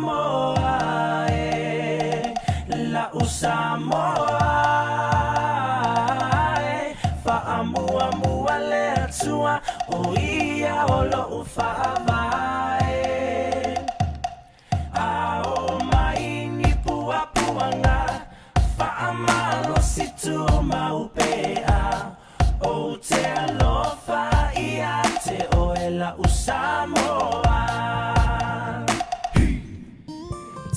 Samoa e, la'u Samoa e, Fa'amuamua le Atua, o ia o lo'u fa'avae. A oo mai ni puapuaga, Fa'amalosi tumau pea, Ou te alofa ia te oe la'u Samoa.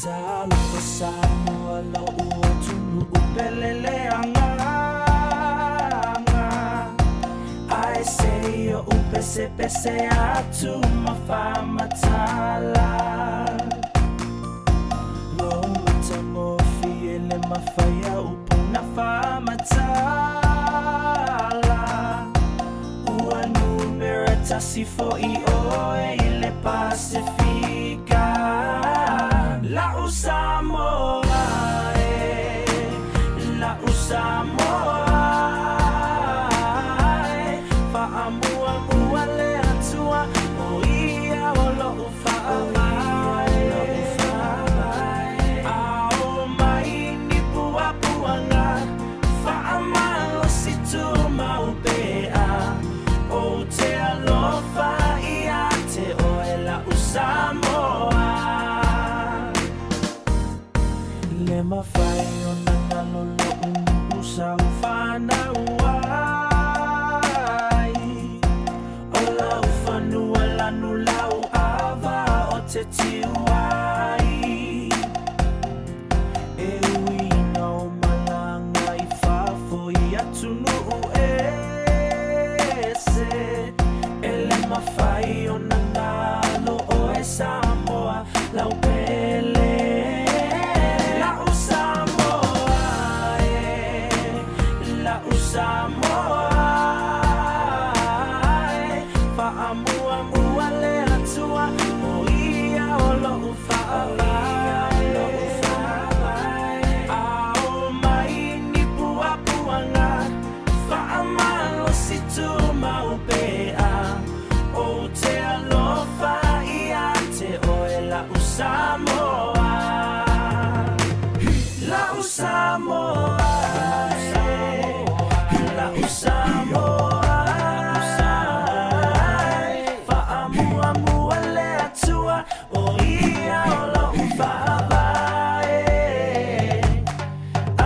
Talofa Samoa lo'u atunuu pele le agaga Ae se i oʻu pesepese atu ma faamatala Lou matagofie le mafai a upu na faamatala Ua numera tasi fo'i oe i le Pasefika La'u Samoa e, la'u Samoa e Fa'amuamua le Atua o ia o lo'u fa'avae A oo mai ni puapuaga Fa'amalosi tumau pea Ou te alofa ia te oe la'u Samoa Le mafai ona galo lo'u nu'u sa ou fanau ai O lau fanua lanu lau ava o te tiu ai E ui ina o malaga i fafo i atunuu ese E le mafai ona galo oe Samoa lau pele La'u Samoa e, la'u Samoa e Fa'amuamua le Atua o ia o lo'u A oo mai ni puapuaga Fa'amalosi tumau pea Ou te alofa ia te oe la'u Samoa La'u Samoa e La'u Samoa e Fa'amuamua le Atua O ia o lo'u fa'avae A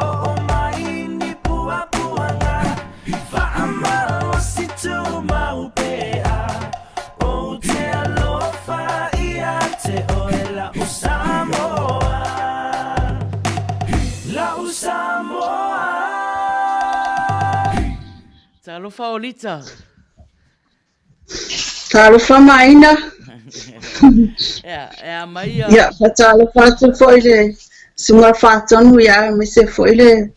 oo mai ni puapuaga Fa'amalosi tumau pea Ou te alofa ia te oe la'u Samoa La'u Samoa. Talofa Olita. Talofa Maina. Ea, e a mai a... Ia, faatalofa atu foi le susuga Faatonu ia aemaise foi le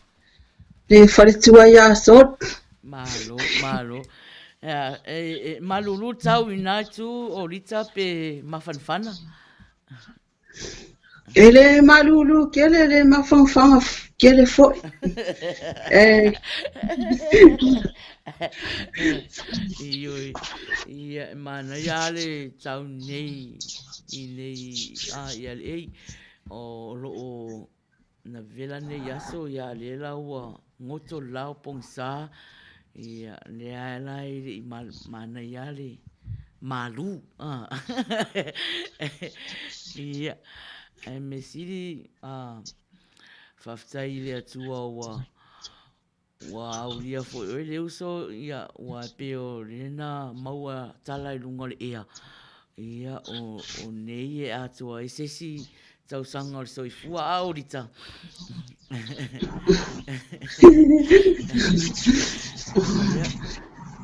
le faletua ia Sot. Malo, malo. Ea, e, e malulu tau ina tu o Lita pe mafanafana. E le malūlū kele, e le mafangafaga kele foʻi. E. Ioe, ia e manaia lava le tau nei i nei a ia le ei o loo na vela nei aso ia lea la ua goto le la o pogisa ia lea la e le i manaia le malu a ia ae mea sili a faafetai i le Atua ua ua aulia foi oe le uso ia ua pei o lena maua tala i luga o le ea ia o o nei e atoa ai se isi tausaga o le soifua a o Lita.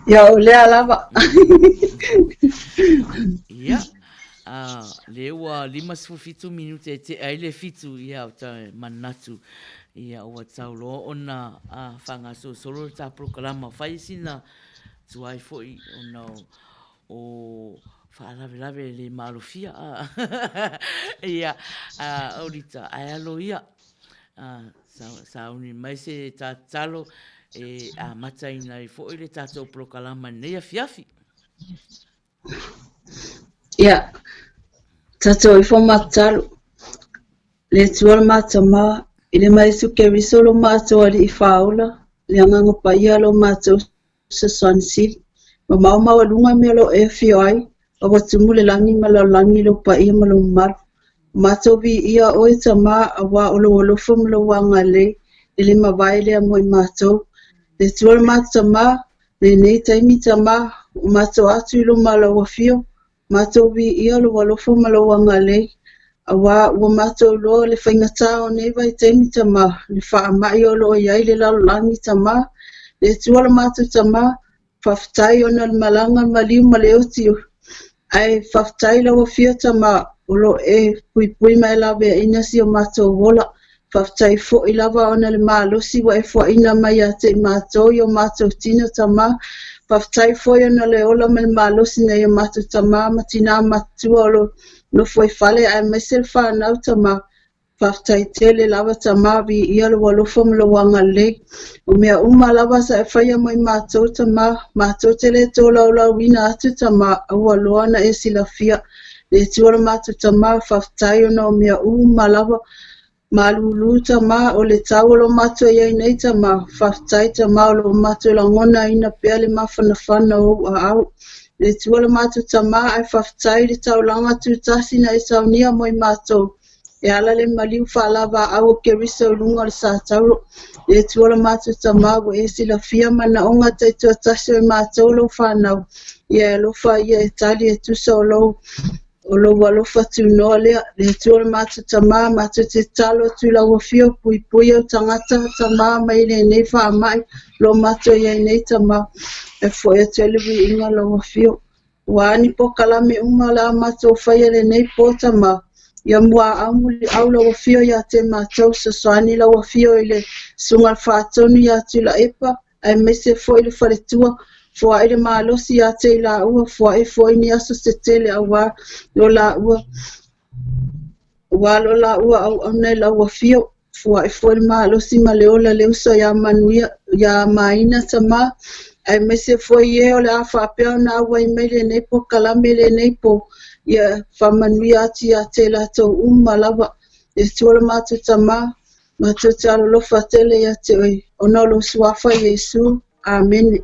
Ia o lea lava. Ia, a, le ua 57 minute e tea ai le fitu, ia o ta manatu, ia ua tau loa ona a, faagasosolo le ta polokalama. Fai sina tuai foi ona o o faalavelave le malofia ia Olita ae alo ia sauni mai se tatalo e amataina ai foi le tatou polokalama i lenei afiafi. Ia. Tatou ifo ma tatalo. Le Atua le Matama, i le ma Iesu Keriso lo matou Alii Faaola, le Agaga Paia lo matou Fesoasoani Sili, mamao maualuga mea o lo o e afio ai, a ua tumu le lagi ma le lalolagi i lou paia ma lou mamalu. Ua matou viia oe, Tama, auā o lou alofa ma lou agalelei e le mavae lea mo i matou. Le Atua le matou Tama, lenei taimi, Tama, ua matou atu i luma o lau afio, Matou viia lou alofa ma lou agalelei, auā ua matou iloa le faigata o nei vaitaimi, Tama, le faamai o lo o i ai le lalolagi, Tama, le Atua lo matou Tama, faafetai ona o le malaga, le maliu ma le oti, ae faafetai lau Afio, Tama, o lo o e puipui ma e laveaiina si o matou ola. Faafetai foi lava ona le malosi ua e foaina mai ia te i matou i o matou tino, Tama. Faafetai foi ona le ola ma le malosi nai o matou tama ma tinā matutua o lo nofo i fale aemaise le fanau, Tama. Faafetai tele lava, Tama, viia lou alofa ma lou agalelei. O mea uma lava sa e faia mo i matou, Tama, matou te le tolaulaauina atu, Tama, a ua loa ona e silafia. Le Atua lo matou Tama, faafetai ona o mea uma lava malulu, Tama, o le tau o lo matou i ai nei, Tama, faafetai, Tama, o lo matou lagonaina pea le mafanafana o ou aao. Le Atua lo matou Tama, ae faafetai i le taulaga tutasi na e saunia mo i matou, e ala le maliu faalavaau o Keriso i luga o le satauro. Le Atua lo matou Tama, ua e silafia manaoga taitoatasi o i matou lou fanau, ia e alofa ia e tali e tusa o lou o lou alofa tunoa lea. Le Atua lo matou Tama, matou te tatalo atu i lau afio, puipui ou tagata, Tama, mai lenei faamai lo matou i ai nei, Tama, e fo'i atu ai le viiga o lau afio. Ua a ni polokalame uma o le a matou faia i lenei po, Tama? Ia muaau muliau lau afio ia te matou, fesoasoani lau afio i le Susuga i le Faatonu ia Tuilaepa, aemaise foi le faletua, foai le malosi ia te i laua, foai foi ni aso se tele auā lo laua Ua alo laua auauna i lau afio, fua'i foi le malosi ma le ola le uso iā Manuia, iā Maina Tama, aemaise foi e o le a faapea ona auai mai lenei polokalame lenei po, ia faamanuia atu ia te latou uma lava. Le Atua lo matou Tama, matou te alolofa tele ia te oe, ona o lou Suafa Iesu. Amene.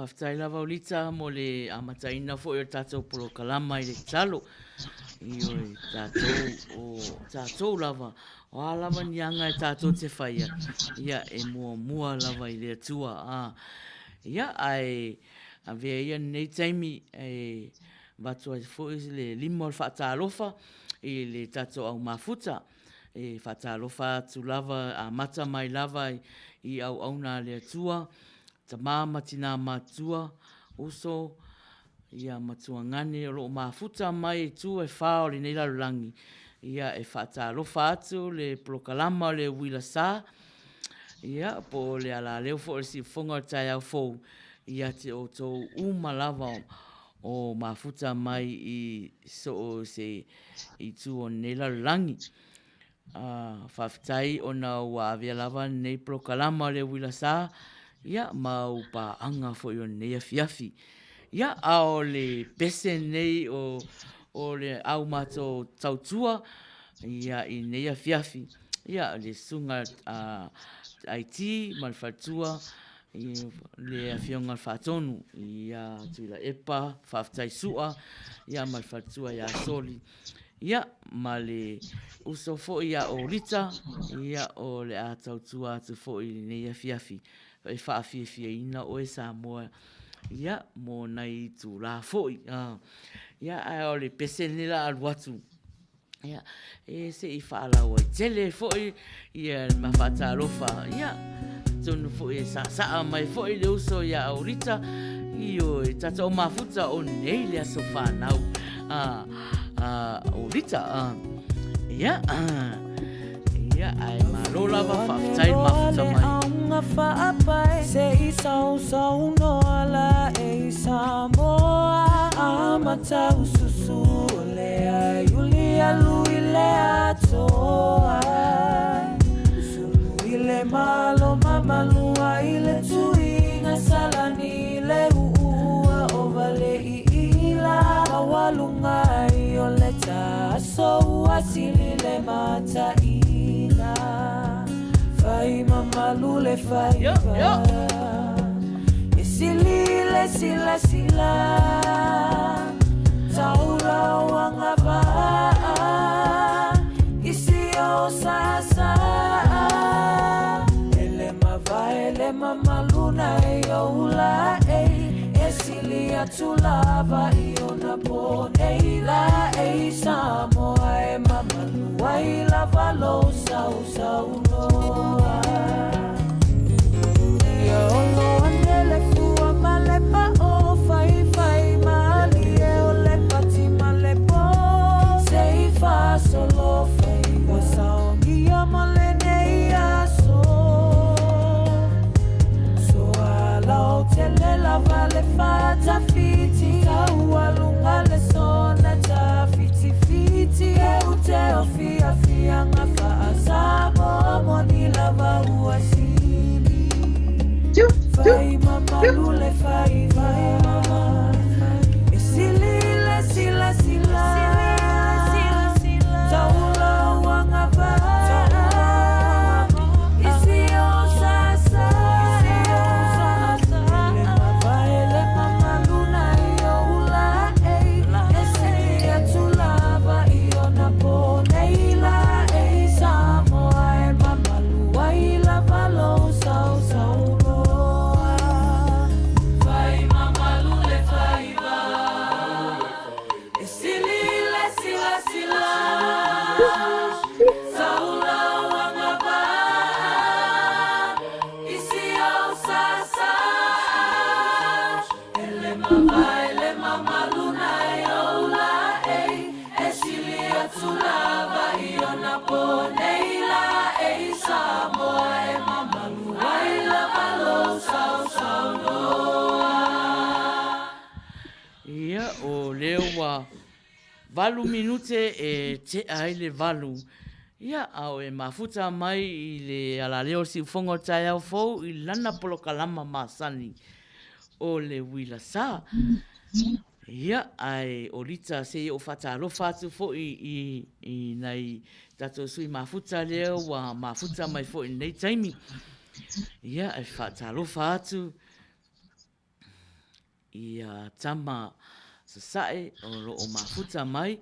faafetai lava Olita mo le amataina foi o le tatou polokalama i le tatalo. Ioe, tatou, o tatou lava, o a lava ni aga e tatou te faia, ia e muamua lava i le Atua. A, ia, ae avea ia lenei taimi e avatu ai foi le lima o le faatalofa i le tatou au mafuta. E faatalofa atu lava, amata mai lava i auauna a le Atua, tama ma tina matutua, uso, ia matuagane o lo o mafuta mai i itu e fa o lenei lalolagi. Ia e faatalofa atu le polokalama o le Uila Sa, ia po o le alaleo foi o le siufofoga o le taeao fou ia te outou uma lava o mafuta mai i so o se itu o lenei lalolagi. Faafetai ona ua avea lava lenei polokalama o le uila sa, ia ma ou paaga foi o lenei afiafi. Ia, a o le pese lenei o, o le au matou tautua ia, i lenei afiafi, ia, le susuga a IT ma le faletua, le Afioga i le Faatonu ia Tuilaepa Faafetai Sua ia ma le faletua ia Soli ia ma le uso foi ia Olita ia o le a tautua atu foi i lenei afiafi e faafiafiaina oe Samoa ia mo nai itula foi. Ia ae o le pese lenei o le a alu atu. Ia, e se i faalauaitele foi ia le ma faatalofa. Ia, atonu foi e saasaa mai foi le uso ia Aurita. Ioe, tatou mafuta o nei le aso fanau a, a Aurita. A, ia, a, ia, ae malo lava, faafetai le mafuta mai. Se i sausaunoa la e i Samoa a mataususu o le aiuli alu i le atoa Sulu i le malo mamalua i le tuiga salani i le uua o vale i ila Maualuga ai o le taaso ua sili le mataina Fai mamalu le faiva E sili le silasila Taula o agavaa I si o sasa Ele mavae le mamaluna e oula ei E sili atu lava i ona po nei la ei Samoa e mamalu ai lava lou sausaunoa Ia olo ane le fua ma le pao Faifai malie o le pati ma le po Se i faasolo faiva saogia mo lenei aso Soalautele lava le fatafiti Taualuga le sona tafitifiti E ute o fiafiaga faa-Samoa Moni lava ua sili Fai mamalu le faiva E sili le silasila Taula ua agavaa I si o sasa Ele mavae le mamalu na i oula ei E sili atu lava i ona po nei la ei Samoa e mamalu ai lava lou sausaunoa Fai mamalu le faiva E sili le silasila Taula o agavaa I si au sasa E le mavae le mamalu na e oula ei E sili atu lava i ona po nei la ei Samoa e mamalu ai lava lou sausaunoa. Ia, o lea ua Valu minute e tea ai le valu. Ia, a o e mafuta mai i le alaleo o le siufofoga o le taeao fou i lana polokalama masani o le uila sa. Ia, ae o Lita se i ou faatalofa atu foi i, i nai tatou sui mafuta lea ua mafuta mai foi i lenei taimi. Ia, e faatalofa atu. Ia tama sasae o lo o mafuta mai,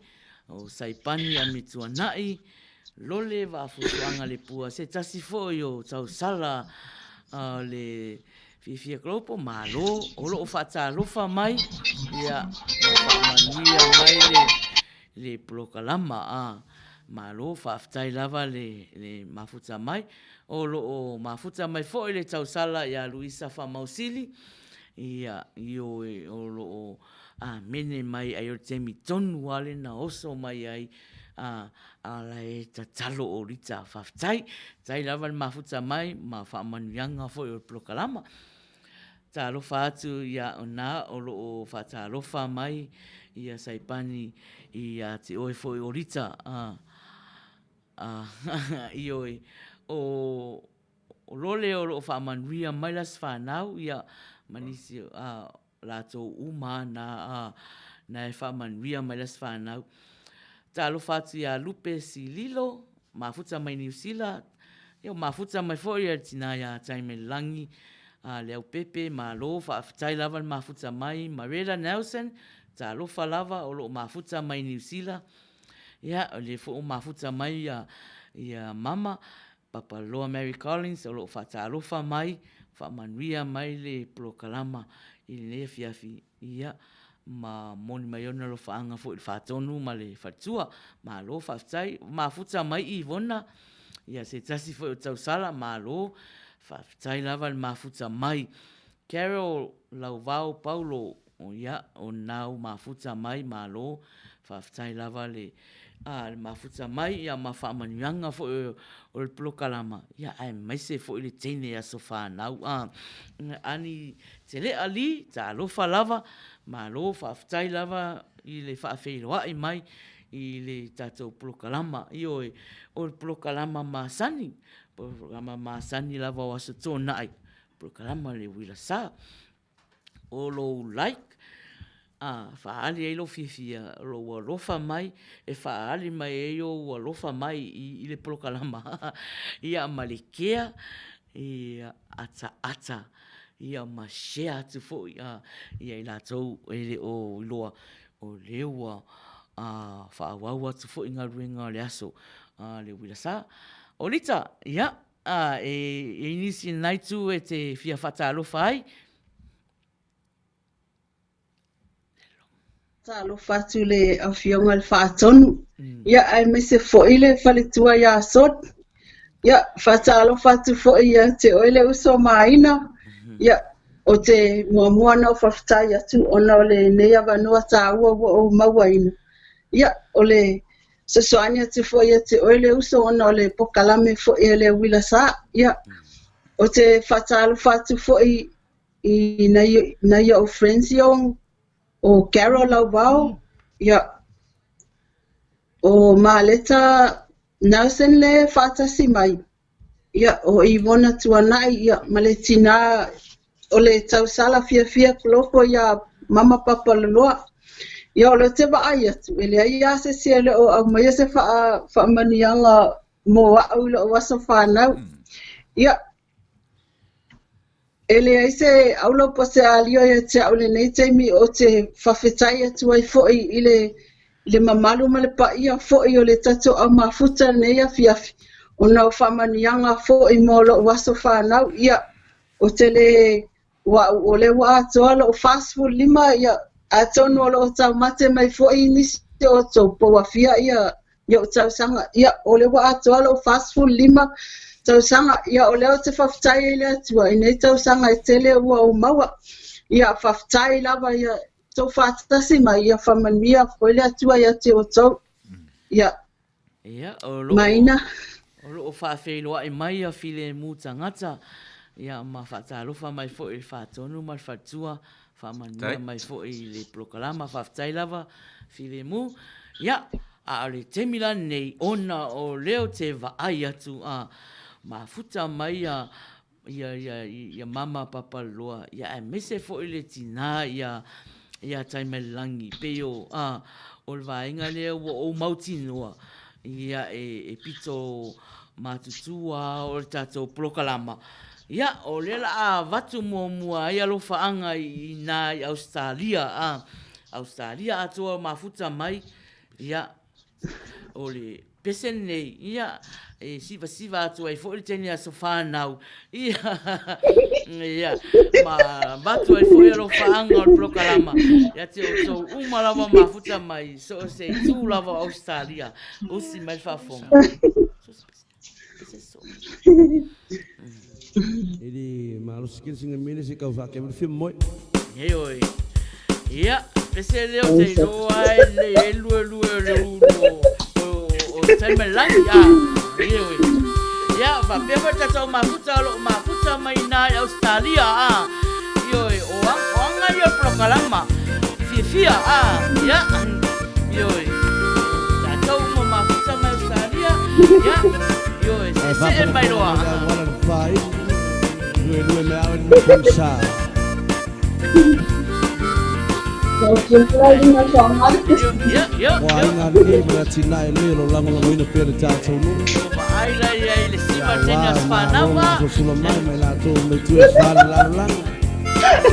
o Saipani a me Tuanai, Lole Vaafusuaga Lepua, se tasi foi o tausala o le Fiafia Global, Malo o lo o faatalofa mai, ia, ma faamanuia mai le, le polokalama a Malo, faafetai lava le, le mafuta mai. O lo o mafuta mai foi le tausala ia Luisa Faamausili, Ia, ioe, o lo o amene mai ai o le taimi tonu lava lea na oso mai ai, a, a la e tatalo o Rita. Faafetai, faafetai lava le mafuta mai ma faamanuiaga foi o le polokalama. Talofa atu ia ona o lo o faatalofa mai ia Saipani ia te oe foi o Rita. A, a, ioe, o O Lole o lo o faamanuia mai las fanau ia ma nisi a latou uma na a na e faamanuia mai las fanau. Talofa atu ia Lupe Sililo, mafuta mai Niu Sila, ia mafuta mai foi ia le tina ia Taimelangi a Leaupepe, malo faafetai lava le mafuta mai, Marela Nelson, talofa lava o lo o mafuta mai Niu Sila, ia o lea foi ua mafuta mai ia ia Mama Papaloa Mary Collins o lo o faatalofa mai, faamanuia mai le polokalama i lenei afiafi, ia, ma moni mai ona alofaaga foi i le faatonu ma le faletua. Malo faafetai. Mafuta mai Ivona, ia se tasi foi o tausala, malo faafetai lava le mafuta mai. Carol Lauvao Paulo, Ia, o nau mafuta mai, malo, faafetai lava le, a, le mafuta mai, ia ma faamanuiaga foi o le polokalama, ia aemaise foi le teine aso fanau, a. Ani Tele'a Lee, talofa lava, malo, faafetai lava i le faafeiloai mai i le tatou polokalama, ioe, o le polokalama masani, polokalama masani lava o Aso Toonai, polokalama le uila sa. O lou like, a faaali ai lou fiafia, lou alofa mai, e faaali mai ai ou alofa mai i le polokalama, ia ma le kea, ia ataata, ia ma share atu foi ia i latou e le o iloa, o lea ua faaauau atu foi galuega o le aso a le uila sa. O Lita, ia, A e i ai nisi i lena itu e te fia faatalofa ai? Talofa atu i le Afioga i le Faatonu, ia aemaise foi le faletua ia Sot. Ia, faatalofa atu foi ia te oe le uso Maina. Ia, o te muamua ona ou faafetai atu ona o lenei avanoa taua ua ou mauaina. Ia, o le fesoasoani atu foi ia te oe le uso ona o le pokalame foi a le uila sa. Ia, o te faatalofa atu foi i nai, nai o'u friends ia o, o Carol Lauvao, ia, o Maleta Nelson le faatasi mai, Ia, o Ivona Tuanai, ia, ma le tinā o le tausala fiafia koloko iā Mama Papaloloa. Ia, o lea ou te vaai atu, e leai lava se isi e le o aumaia se faa, faamanuiaga mo a'u i lo'u aso fanau. Ia, e leai se aula po o se ālio ia te a'u i lenei taimi ou te faafetai atu ai foi i le i le mamalu ma le paia foi o le tatou au mafuta i lenei afiafi ona o faamanuiaga foi mo lo'u aso fanau. Ia, ou te le ua o lea ua atoa lo'u 45, ia, atonu o lo o taumate mai foi nisi o outou po ua fia ia i ou tausaga. Ia, o lea ua atoa lou 45 tausaga. Ia, o lea ou te faafetai ai i le Atua i nei tausaga e tele ua ou maua. Ia, faafetai lava ia tou faatasi mai, ia faamanuia foi le Atua ia te outou. Ia, Ia, o lo o, Maina. o lo o faafeiloai mai a Filemu tagata, ia, ma faatalofa mai foi i le faatonu ma le faletua Faamanuia mai foi i le polokalama, faafetai lava Filemu. Ia, a o le taimi la lenei, ona o lea ou te vaai atu a mafuta mai ia ia ia ia mama Papaloloa, ia aemaise foi le tinā ia ia Taimailelangi, pei o a o le vaega lea ua ou mautinoa, ia e pito matutua o le tatou polokalama. Ia, o lea la a avatu muamua ai alofaaga i ina i Ausetalia, a, Ausetalia atoa mafuta mai, ia, o le pese lenei, ia, e sivasiva atu ai foi le teine aso fanau, ia, ia, ma avatu ai foi alofaaga o le polokalama ia te outou uma lava mafuta mai so o se itu lava o Ausetalia, usi mai le faafofoga. E le malosi kele sina mele se kau whaake mele whia moe. Nei oi. Ia, pese leo te iloa ai le e lue lue o le ulo o, o Taimalangi, a. Nei oi. Ia, whapea foi tatou mafuta o loo mafuta mai nā i Australia, a. Ioe, o, o anga ia o polokalama. Fiafia, a. Ia, ioe. Tatou uma mafuta mai Australia, ia. Ioe, se se mai loa. Lue lue me au ni pongsa. Ia, ia, Wa ia. inga le ma tina e le lo lango lango ina pere tātou no. Vaai la ia i le siva tene as whanau a. So sula mai mai la tō me tu e whale la lango.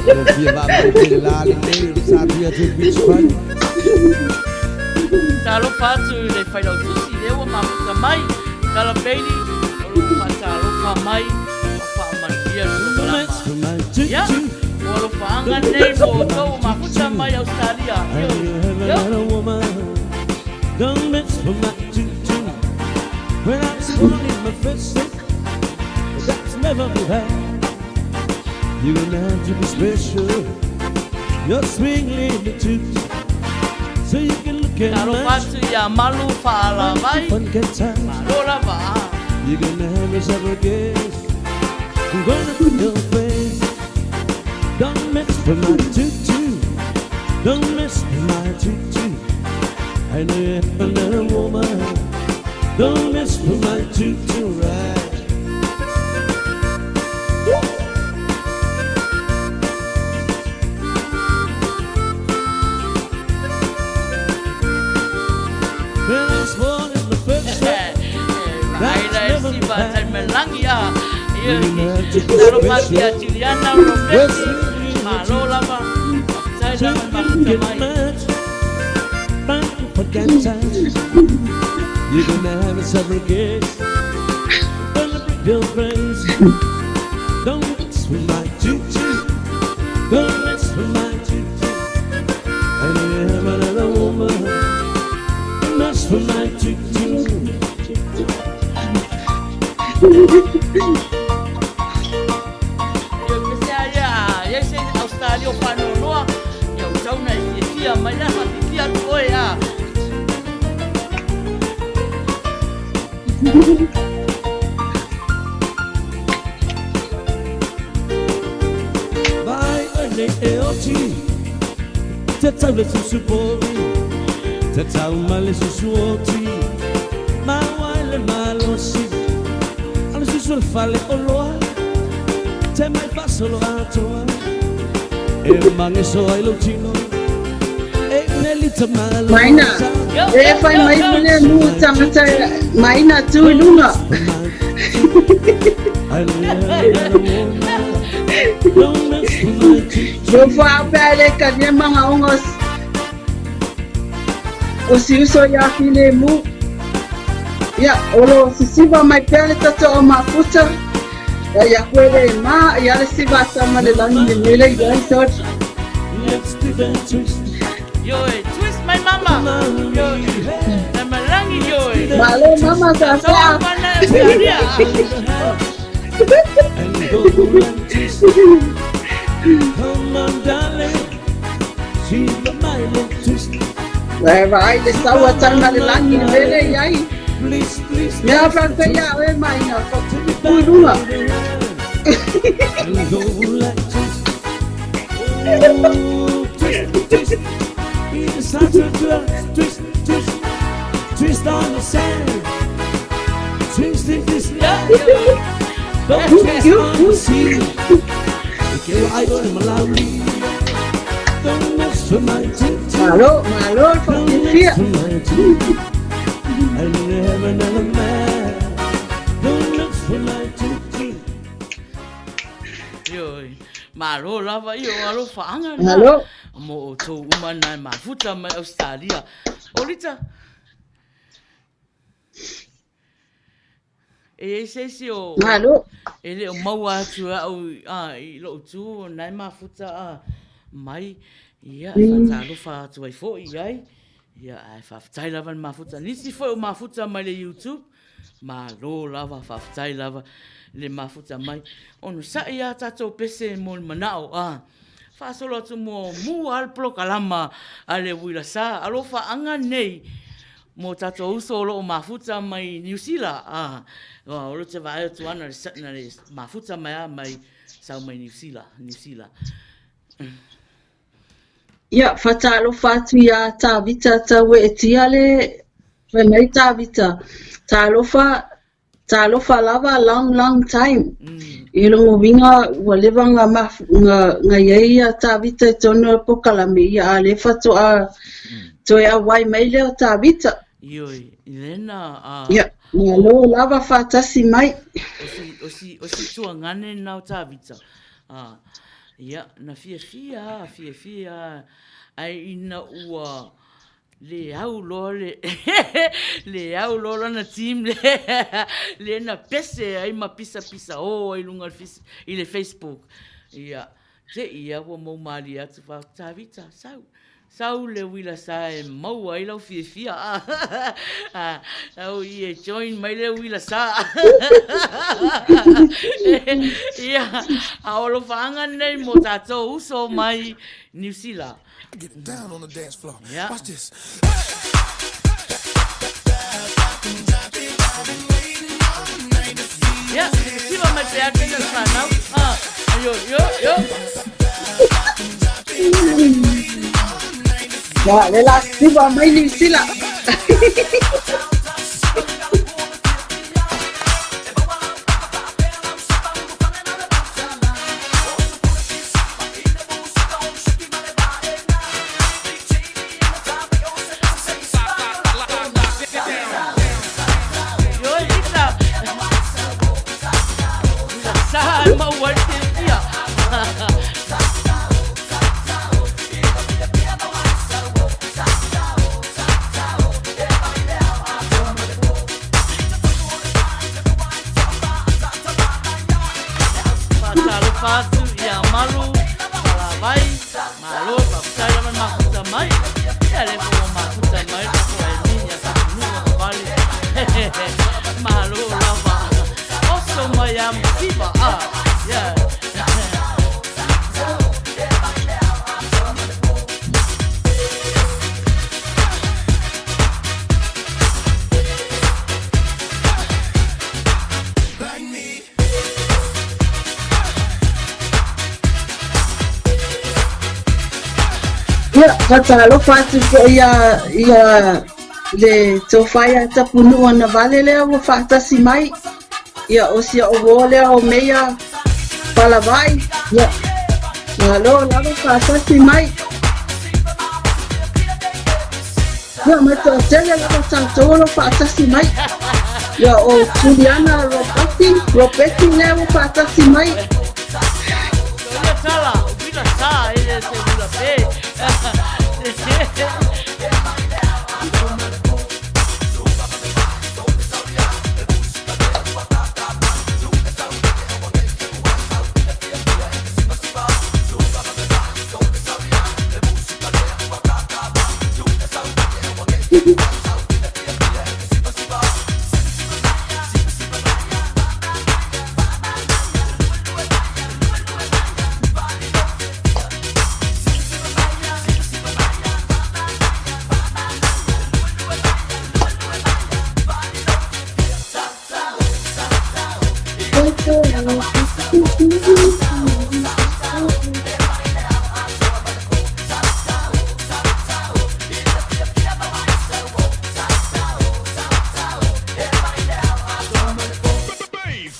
Lo fia va mai te la le le sa tu te beach fun. Talofa atu i le failautusi lea ua mafuta mai. Tala Bailey, o lo o faatalofa mai ma faamanuia le polokalama. Ia, o alofaaga nei mo outou ua mafuta mai Australia. Io, io. Don't mess with my tutu. When I was born in my first step, that's never been had. You're gonna have to be special. You're swinging the tooth, so you can look at Talofa match. atu ia Malu Faalavai. Fun get times. Malo lava a. You're gonna have yourself a guess. I'm gonna put your face. Don't mess with my tutu. Don't mess with my tutu. I know you have another woman. Don't mess with my tutu, right? When I was born in the first step, Vaai la e siva Taimalangi a. Ia, You're talofa atu ia Juliana Roberti. Malo lava. Faafetai So lava you i mafuta get mai. much, but you forget times. You're gonna have yourself a kiss. Gonna break your brains. Don't mess with my tutu. Don't mess with my tutu. And you have another woman. Don't mess with my tutu. Ia, pese a ia, ia se Australia o whanonoa, ia o tauna e fiafia mai la, whawhiwhia atu oe a. Vai oe nei e oti Te tau le susu pori Te tau mai le susu oti Maua i le malosi A le susu le fale oloa Te mai fasolo atoa E mageso ai lou tino E nelita malo Maina. Yo, E yo, fai yo, mai yo. mele nu tangata maina tu i lunga. I love a woman. Don't mess with my tutu. Lo fa pe le ka ni manga onga o si uso ya file mu. Ia, o lo sisiva mai pea le tato o mafuta. Ia ia koe le ma, ia le siva tama le langi le mele ia i sot. Let's do that twist. Yo e, twist my mama. Yo, Taimalangi yo e. Malo mama sa Tatou sa. mana Australia. And go and twist. Come on, darling. She's the my little twist. Vai vai le saua tama le langi le mele ia i. Please, please. Mea fa te ia e maina fa Take me tu i back lunga. and go like twist. Oh, twist, twist. He decides to twist, twist, twist on the sand. Twist in this Ia, land. ia. Don't twist on the sea. Ke wa ai o le malauri. Don't mess with my tutu. Malo, malo fa Don't fiafia. mess with my tutu. I never another man. Don't mess with my tutu. Malo lava ia o alofaaga na. Malo. Mo outou uma na e mafuta mai Australia. Olita. E i ai se isi o... Malo. E le o maua atu e au a, i lou tu o na e mafuta a, mai. Ia, e faatalofa atu ai foi i ai. Ia, ae faafetai lava le mafuta. Nisi foi o mafuta mai le YouTube. Malo lava, faafetai lava le mafuta mai. Onosai a tatou pese mo le manao, a. Faasolo atu muamua le polokalama a le Uila Sa. Alofaaga nei mo tatou uso o lo o mafuta mai Niu Sila. A, o lo te vaai atu ana le, le mafuta mai a mai sau mai Niu Sila, Niu Sila. Ia, faatalofa atu iā Tavita Taueetia le fai mai Tavita, talofa, talofa lava long long time. I lona uiga ua leva nga nga i ai ia Tavita i totonu o le polokalame, ia a o lea faatoa toe auai mai lea o Tavita. Ioe, i lena a. Ia, malo lava faatasi mai. O si, o si, o si tuagane lena o Tavita. A, ia, na fiafia a, fiafia a, ae ina ua le au loa le, le au loa lana team le, le na pese ai ma pisapisa o ai luga i le Facebook. Ia, te i a ua mau malie atu fa, Tavita, sau, Sau le uila sa e maua ai lau fiafia a. Au i e join mai le uila sa. Ia, a o alofaaga nei mo tatou uso mai Niu Sila. Get down on the dance floor. Ia. Watch this. Ia, siva mai pe ake na whanau. Ah, yo, yo, yo. Ia, le la siva mai Niu Sila. Ioe Lisa. Sa maua i te fia. Faatalofa atu ia Malu, Palavai, Malo, faafetai lava le mafuta mai. Ia lea foi ua mafuta mai le tatou Aimee ia Tapunuu Vale. Malo lava. Oso mai a Mativa. Ah, yeah. Ia, faatalofa atu foi ia, ia le tofa ia Tapunuu Anavale lea ua faatasi mai. Ia, o si au uo lea o Meia Palavai. Ia, malo lava faatasi mai. Ia, ma toatele lava tatou o lo o faatasi mai. Ia, o Juliana Robati, Robeti lea ua faatasi mai. Ia tala, uila sa, e le se uila pe.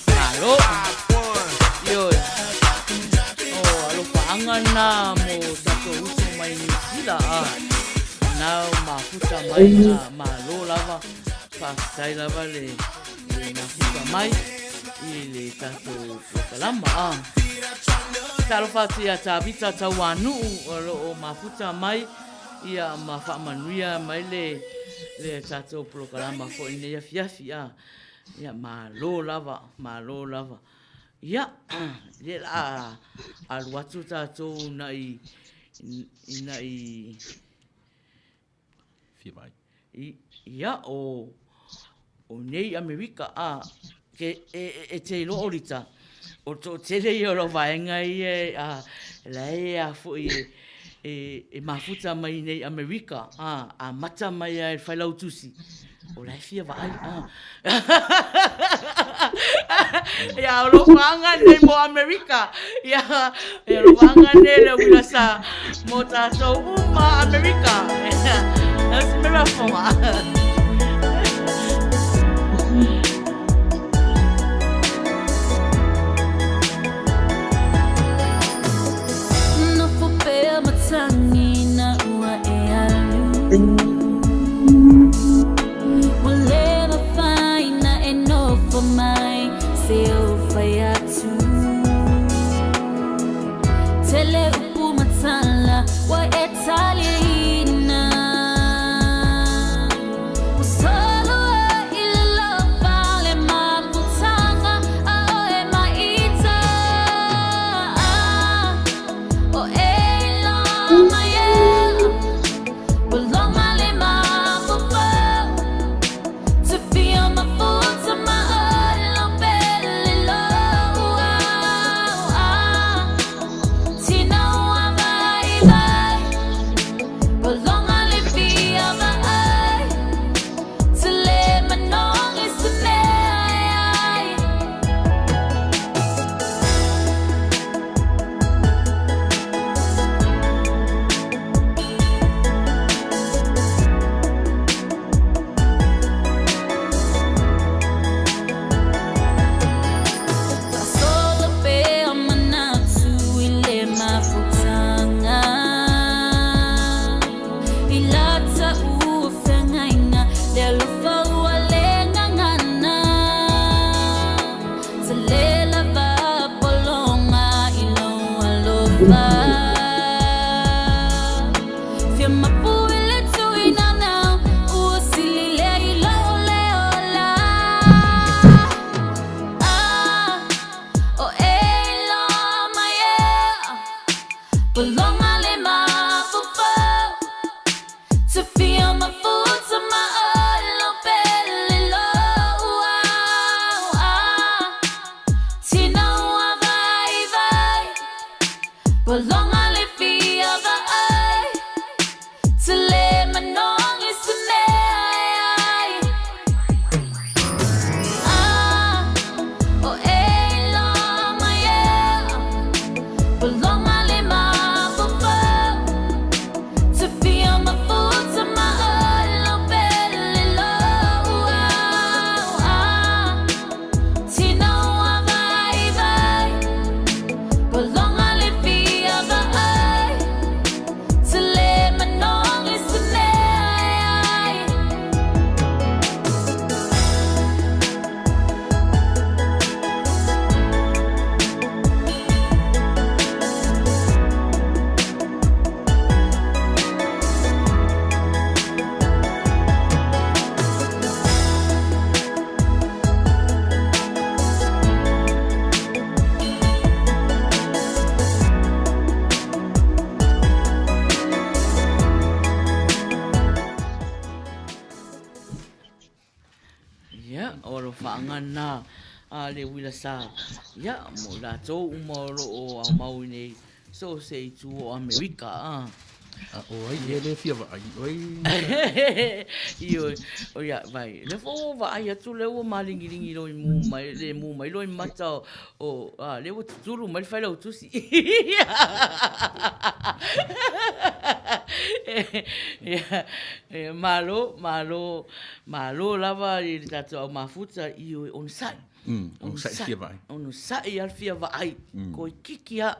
Malo. Ioe. O alofaaga na mo tatou uso mai Niu Sila a. Na o mafuta mai a malo lava. Faafetai lava le le mafuta mai i le tatou polokalama a. Faatalofa atu ia Tavita Tauanuu o lo o mafuta mai ia ma faamanuia mai le le tatou polokalama foi i lenei afiafi. A, ia malo lava, malo lava. Ia, lea la a alu atu tatou nai nai Fia vaai. Ia, o, o nei Amerika, a, ke, e, e, e te iloa o Lita, o le toatele ia o lau vaega ia, e, a, la e a foi e, e, e mafuta mai nei Amerika, a, amata mai a e le failautusi, o la e fia vaai, a. Ia, o lou vaega nei mo Amerika. Ia, ia, o lou vaega nei le uila sa mo tātou uma Amerika. Ia, se mea fonga. Nofo pea matangi na ua e alu. Ua le mafai na e nofo mai se ou fai atu. Tele upu matala ua e taliaina. Ua solo ai i le lofa le mafutaga a oe maita. O e loma yeah. Faasolo pea manatu i le mafutaga I lata ua feagaiga le alofa ua le gagana Tele lava pologa i lou alofa Fia mapu i le tuinana ua sili lea i lou le ola Ah, o e iloa mai ea Pologa le mafaufau To feel my foot on my own belly low ah, Tina ua vai vai Pologa le fia vaai To le manogi se mea e ai Ah, o e iloa mai ea Pologa le mafaufau To feel my foot on my own belly low ah, Tina ua vai vai Pologa le fia vaai To le manogi se mea e ai. Ia, o alofaaga na a le uila sa, ia, mo i latou uma o lo o aumau i nei so o se itu o Amerika, a. A o ai ea le fia vaai, o ai. Ioe, o ia, vai, lea foi ua vaai atu lea ua malingilingi loa i mu mai, le mu mai loa i mata o, o, a, lea ua tutulu mai le failautusi. Ia, ia, malo, malo, malo lava i le tatou au mafuta, ioe, onosai. Onosai fia vaai. Onosai lava le fia vaai. Koe kiki lava.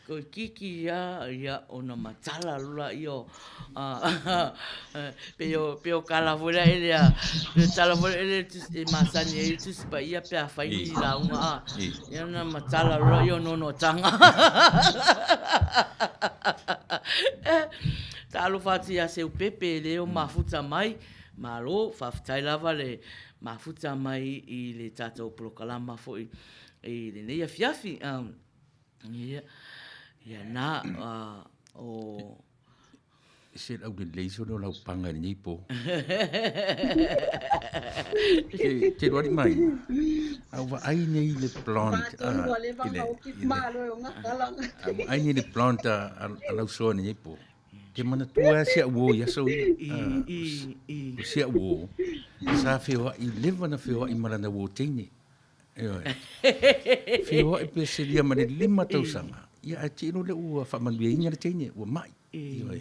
Toeitiiti lava ia ona matala loa lea o pei o pei o tala foi lea pei o tala foi lea e masani ai le Tusi Paia pe a fai ni lauga a ia ona matala loa lea o noanoataga. Talofa atu ia Seupepe e le o mafuta mai, malo faafetai lava le mafuta mai i le tatou polokalama foi i lenei afiafi. Ia, ia na, o... Se aulelei solo o lau paga i lenei po. Te, te loa mai. A ua ai nei le plant. Faatonu ua leva ona oki malo e ona kala. A ua ai nei le plant a lau soa i lenei po. Te manatua si au uo i aso ia. O si au uo, sa feoai, leva na feoai ma lana uo teine. Ioe. Feoai pe selia ma le 5 tausaga. Ia ae te ilo lea ua faamanuiaina le teine, ua mai. Ioe.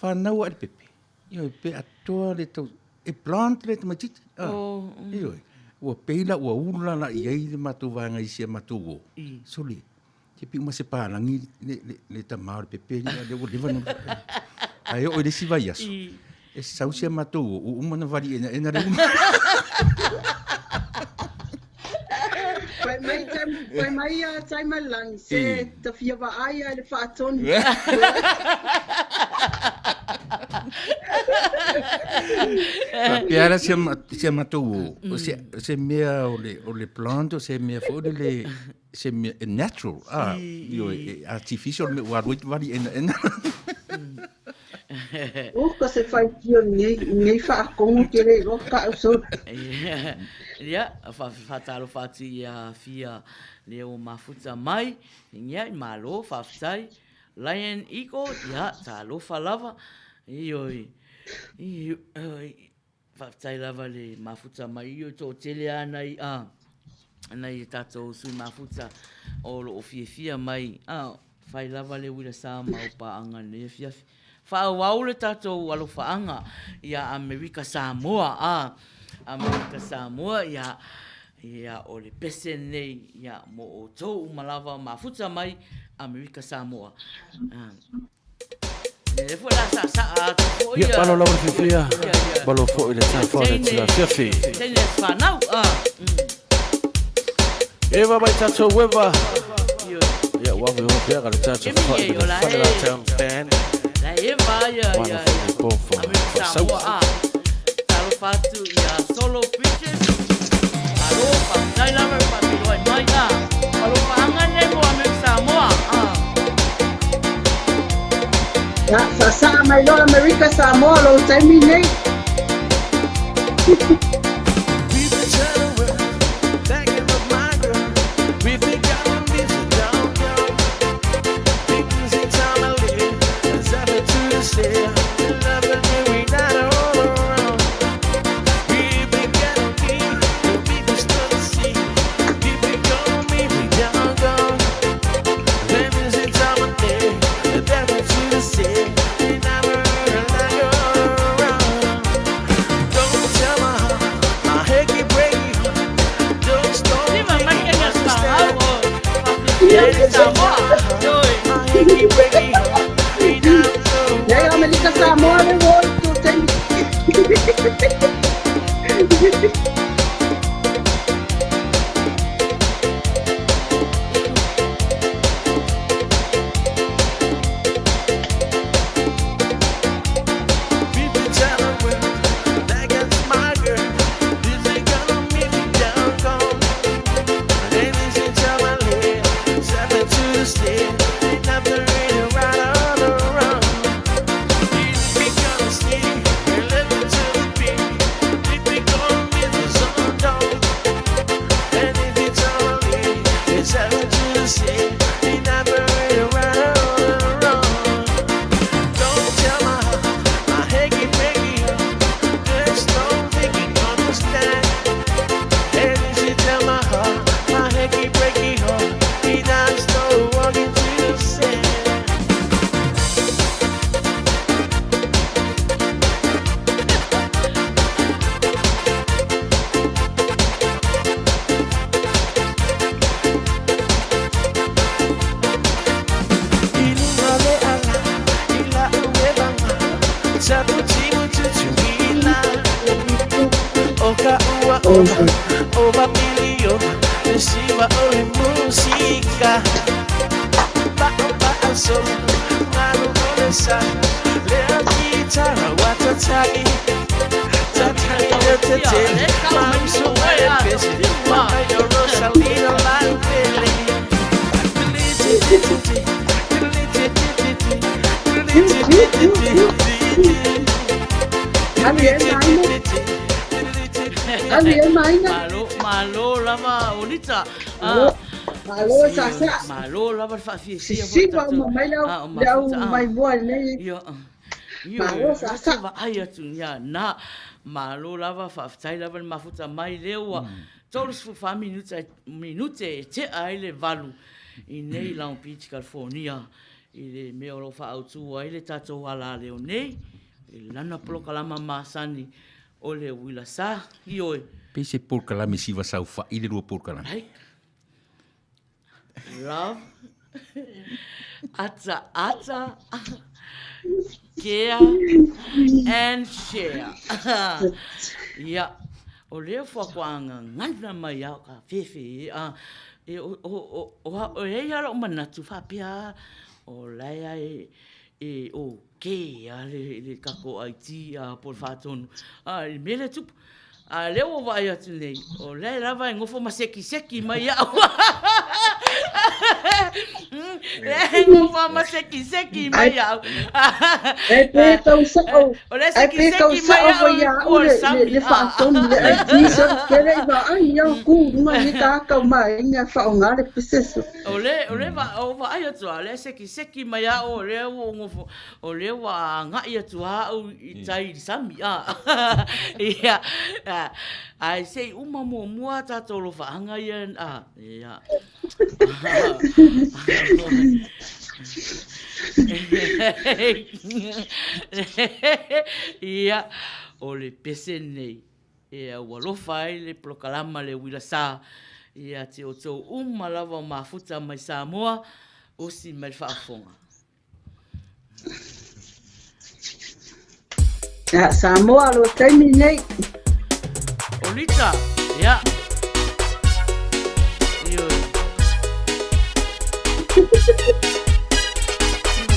Whanau a le pepe. Ioe, pe atoa le tau... E plant le tamaititi. Ah. Oh, Ioe. Ua peila, ua ula la i ai le matou vaega i sia matou o. Sole, te piu ma se pālagi le, le, le tama o le pepe le, le ua leva na... Ae oo i le isi vaiaso, e sau sia matou o, ua uma na vali ena ena le uma. Fai mai fai mai ia Taimalelagi se ta fia vaai lava i le faatonu. Faapea la si a matou o, se mea o le plant o se mea foi lele se mea e natural, ah, ioe, e artificial le mea ua alu ai vali ena ena. Uka se faitio i nei faakogo ke le iloa ka'u solo. Ia, faatalofa atu ia Fia lea ua mafuta mai, ia, malo, faafetai. Lion Eagle, ia, talofa lava. Ioe, ioe. Faafetai lava le mafuta mai i o toatele lava nai a nai a tatou sui mafuta o lo o fiafia mai a fai lava le uila sa ma au paaga i lenei afiafi. Faaauau le tatou alofaaga ia Amerika Samoa a Amerika Samoa ia ia o le pese lenei ia mo outou uma lava mafuta mai Amerika Samoa. Ia, malo lava le fiafia, malo foi le tafa o le tula afiafi. Eva mai tatou eva. Ia, ua ave hoa pea ka le tatou whai me le Whangarā Town Band. Mana foi le po wha wha Talofa atu ia Solo Bridges. Alo, faafetai lava e faatulai mai. Alofa nei mo Amerika Samoa. Ia, faasaa mai loa Amerika Samoa lou taimi nei. Nei, Amerika Samoa le uo i tou taimi. Alu e maina. Alu e maina. Malo, malo lava Olita. Malo, malo sasa. Malo lava le faafiafia foi Sisiva uma mai le au, le au mai mua i lenei. Ia, Malo sasa. Vaai atu ia na. Malo lava faafetai lava le mafuta mai lea ua 34 minute minute e tea ai le 8 i nei Long Beach, California i le mea o lo o faaautu ai le tatou alaleo nei i lana polokalama masani o le uila sa. Ioe. Pei se polokalame siva saofai le lua polokalame. Like, love, ata ata, care and share. Ia, o lea faatoa gagana mai au ka fefe a e o o o o e ai lou manatu faapea o lae a e e okay a le le tatou IT a po o le faatonu a i le mea lea e tupu. A lea ua vaai atu nei, o lea lava e nofo ma sekiseki mai au. Lea e nofo ma sekiseki mai au. E pe tau sao. O lea Ai pe tau sekiseki mai sao au wa ia i au le le le sami. le faatonu le IT so ke le i vaai ia ku ma ni tākau mai ina whaonga le piseso. O le, o le va, o vaai atu a, lea sekiseki mai au, o lea ua nofo, O lea ua agai atu lava au i tai i le sami, a. Ia, ae se i uma muamua a tatou alofaaga ia, a, ia. Ia, o le pese lenei e aualofa ai le polokalama le uila sa ia te outou uma lava o mafuta mai Samoa, osi mai le faafofoga. Ia, Samoa lo taimi nei. Olita, ia. Ioe.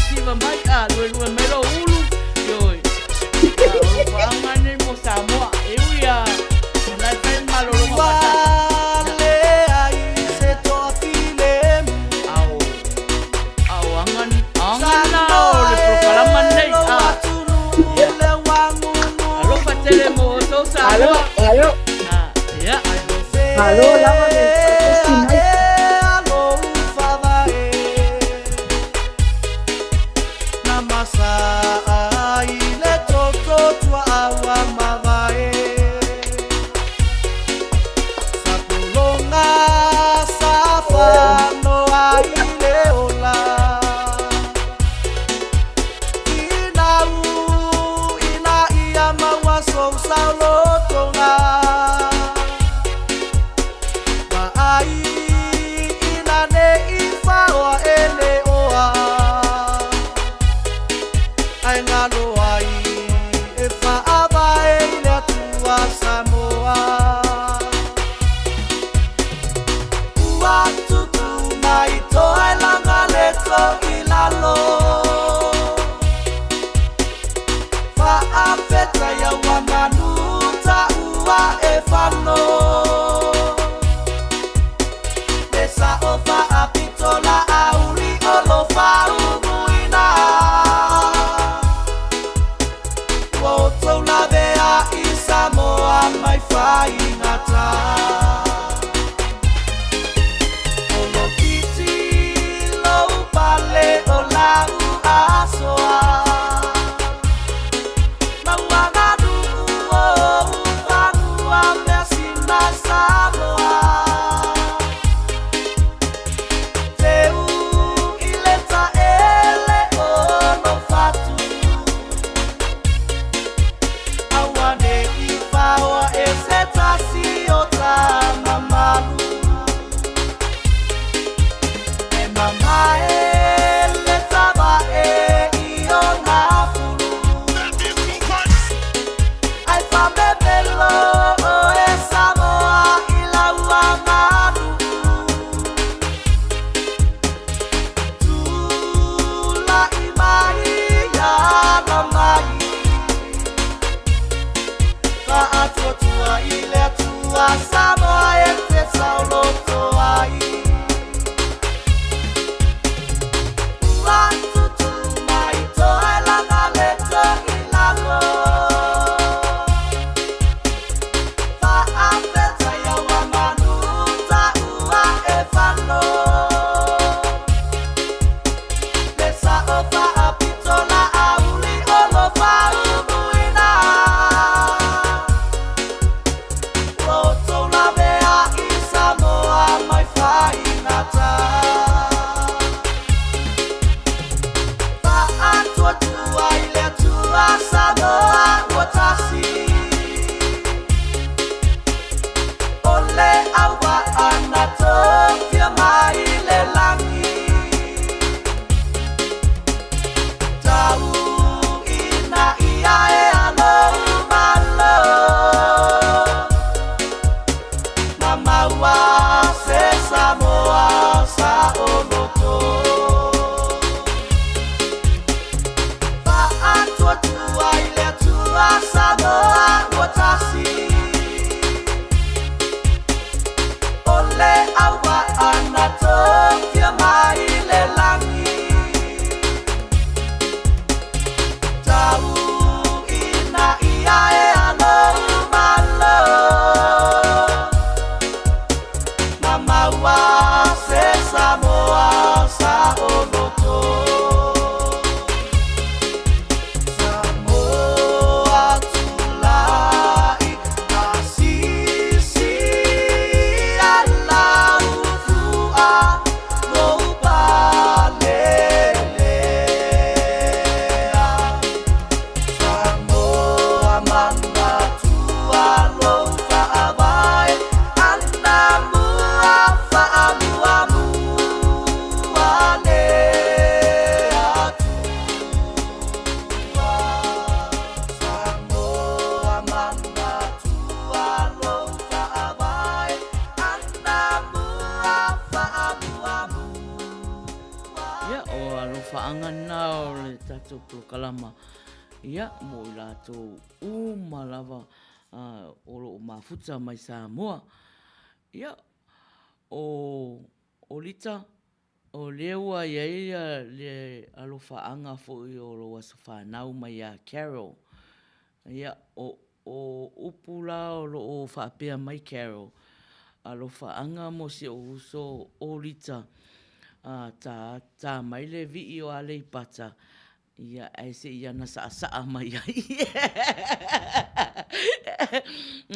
Siva mai, a, lue lue mai lo ulu. Ioe. Ia, o lo whaanga nei mo Samoa. E ui a, o nai whai malologa whata. Ao. A o aga, aga na o le polokalama lenei. A. Ia. Alofa tele mo outou Alo, Samoa. alo, A, ia. malo lava le faatasi mai. Samoa e te saoloto ai. Ua tutu mai toelana le toilalo. Faafetai ua manu taua e falo. Le sao faapito la auli o lo faumuina. Ua outou lavea i Samoa mai faigata. Faatuatua i le Atua Samoa ua tasi. O le auvaa na tofia mai le lagi. Tau ina ia e alo malo. Ma maua se Samoa saoloto. Faatuatua i le Atua Samoa ua tasi. O le auvaa na tofia mai le lagi. Tau ina ia e alo malo. Ma maua se Samoa saoloto. Samoa tulai asisi ala ufua lou palelea. Samoa manatua lou faavae anamua faamuamua le Atua. Samoa manatua lou faavae anamua faamuamua. Ia, o alofaaga na o le tatou polokalama, ia, mo i latou uma lava o lo o mafuta mai Samoa. Ia, o Lita, o lea ua i ai le alofaaga foi o lou aso fanau mai ia Carol. Ia, o upu la o lo o faapea mai Carol, alofaaga mo si ou uso o Lita, ta mai le vii o Aleipata, Ia, ae se i ana saasaa mai ai.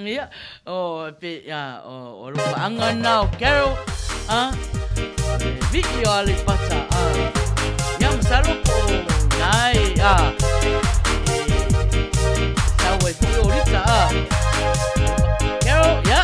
Ia, o, pe, a, o, o alofaaga na o Carol, a, o le vii o Aleipata, a, ia, masalo po o ina e, a, e, sau ai foi o Lita, a. Carol, ia.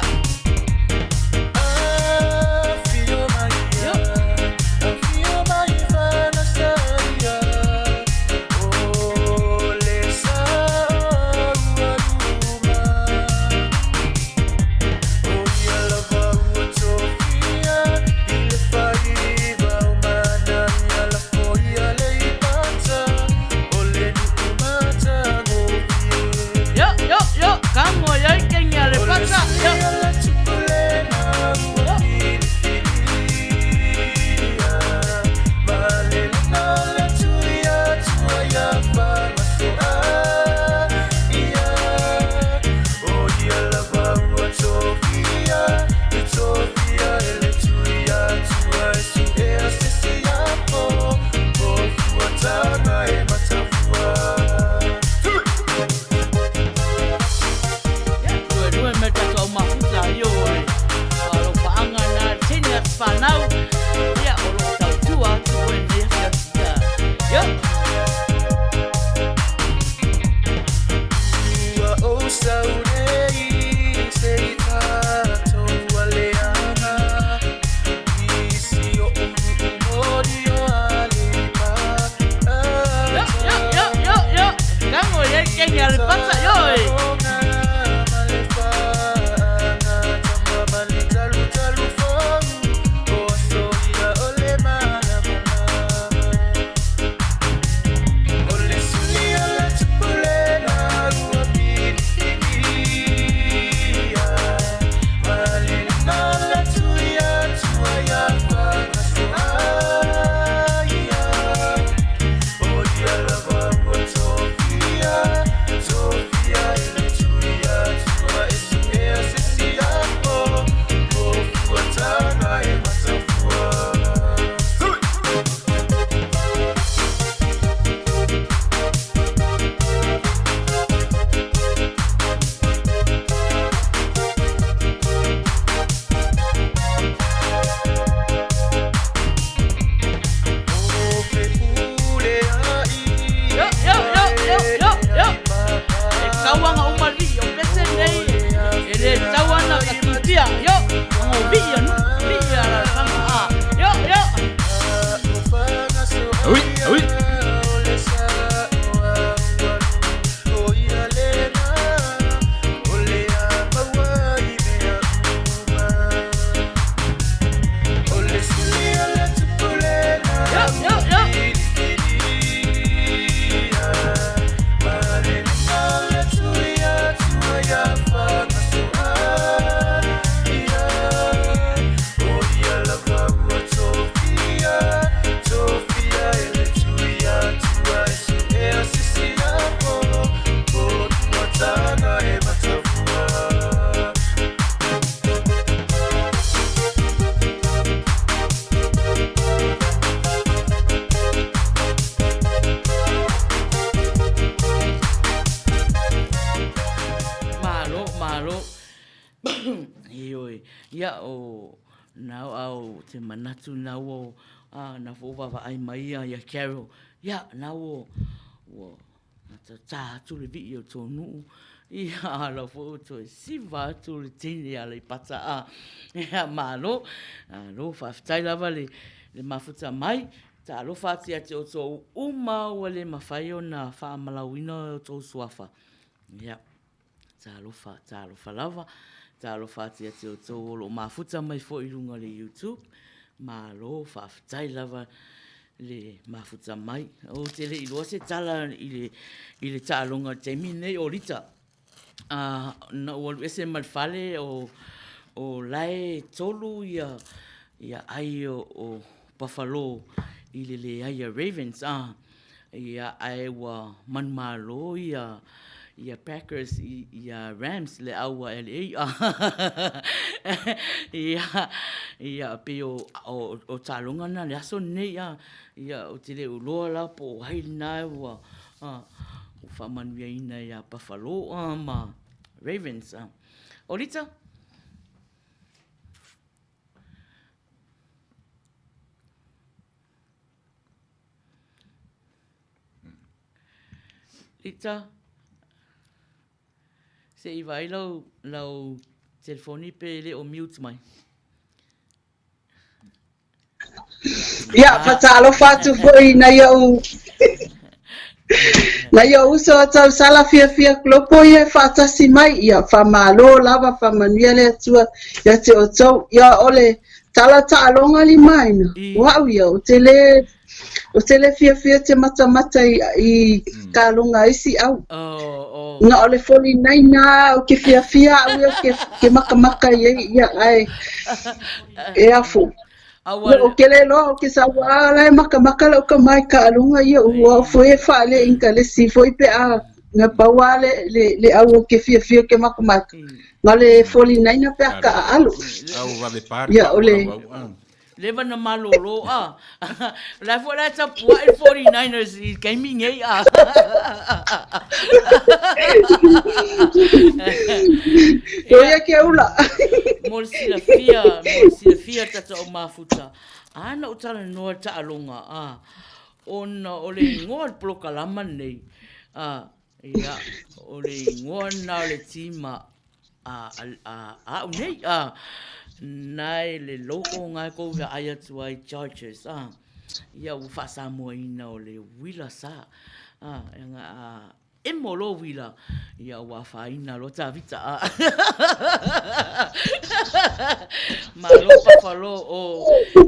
tauaga uma le vii o pese nei e le tau ana ka kipia yo ngo vii a nuu vii a alalafaga a yo yo. Ui, ui. Yo yo yo. Malo, malo. Ioe, ia o nau au te manatu nau o a na fo vaavaai mai ia ia Carol. Ia nau o ua tā atu le vii o tō nuu. Ia ala fo o toe siva atu le teine a Aleipata a. Ia malo, malo faafetai lava le le mafuta mai. Talofa atu ia te outou uma ua le mafai ona faamalauina o outou suafa. Ia. Talofa, talofa lava. Talofa atu ia te outou o lo o mafuta mai foi i luga o le YouTube. Malo, faafetai lava le mafuta mai. Ou te le i iloa se tala i le, i le taaloga i le taimi lenei o Lita. Na ou alu ese mai le fale o, o la e tolu ia, ia ai o, o Buffalo i le leai a Ravens. Ia, ae ua manumalo ia ia Packers i ia Rams le au a LA. Ia, ia pei o o o taaloga na le aso lenei a. Ia ou te le o iloa la po o ai lena ua ua faamanuiaina ia Buffalo ma Ravens. O Lita? Lita, se i vaai lau, lau telefoni pe le o mute mai. Ia, faatalofa atu foi nai ou nai ou uso a tausala fiafia kulopo ia e faatasi mai. Ia, faamalo lava, faamanuia le Atua ia te outou. Ia, o le tala taaloga limaina, o au ia, ou te le Ou te le fiafia te matamata i, i taaloga a isi au. Oh, oh. Na o le foli naina au ke fiafia au ia ke, ke makamaka i ai, ia ae e afo. Aua Ia, o ke le loa o ke saua a la e makamaka lau ka mai taaloga ia ua foi e faale inkalesi foi pe a na pau a le, le, le au o ke fiafia ke makamaka. Na le foli naina pe a ka aalo. Au vave pari Ia, o le, Leva na malolo a. La foi la tapua'i le 49ers i le taimi nei a. Ko ia ke ula. Mo le silafia, mo le silafia tata o mafuta. A na ou talanoa i le taaloga a, ona o le igoa o le polokalama lenei, a, ia, o le igoa lena o le tima a, a, a au nei, a, nae le logo nga e kou vaai atu ai Chargers, a, ia ua faasamoaina o le uila sa, a, e nga, a, emo loa uila, ia ua afaina loa Tavita, a. Malo Buffalo, o,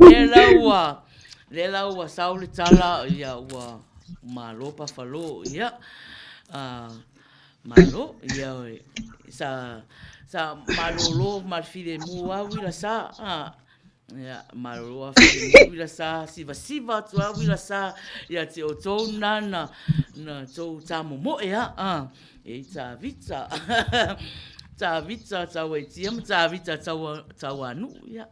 lea la ua, lea la ua sau le tala, ia ua malo Buffalo, ia, a, Malo, ia oe. Sa, sa malolo ma le filemu lava uila sa. A, ia, malolo lava filemu uila sa, sivasiva atu lava uila sa ia te outou na na, na tou tamomoe a, a, e i Tavita. Tavita Tauaitia ma Tavita Taua, Tauanuu, ia.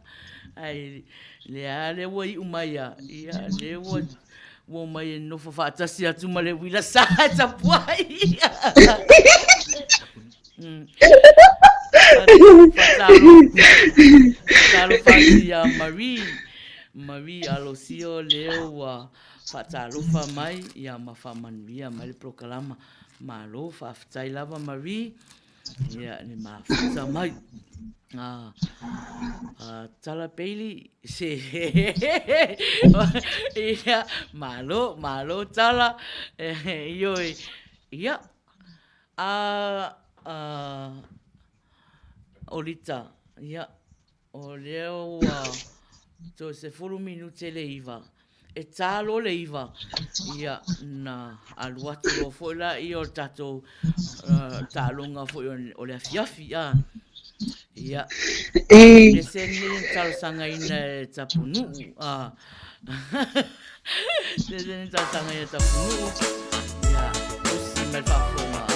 Ai, lea, lea ua iu mai a, ia, lea ua, Ua omai e nofo faatasi atu ma le uila sa e tapuai. Faatalofa atu ia Marie, Marie Alosio lea ua faatalofa mai ia ma faamanuia mai le polokalama. Malo faafetai lava Marie ia le mafuta mai. A, a Tala Bailey se ia malo malo Tala ioe ia a a Olita ia O lea ua toe 10 minute le 9. E ta loa le 9, ia na alu atu loa foi laia o le tatou taaloga foi o le afiafi. A. Ia. E se nei na talosagaina e Tapunuu. A. Se nei na talosagaina e Tapunuu. Ia, tusi mai le faafofoga. A.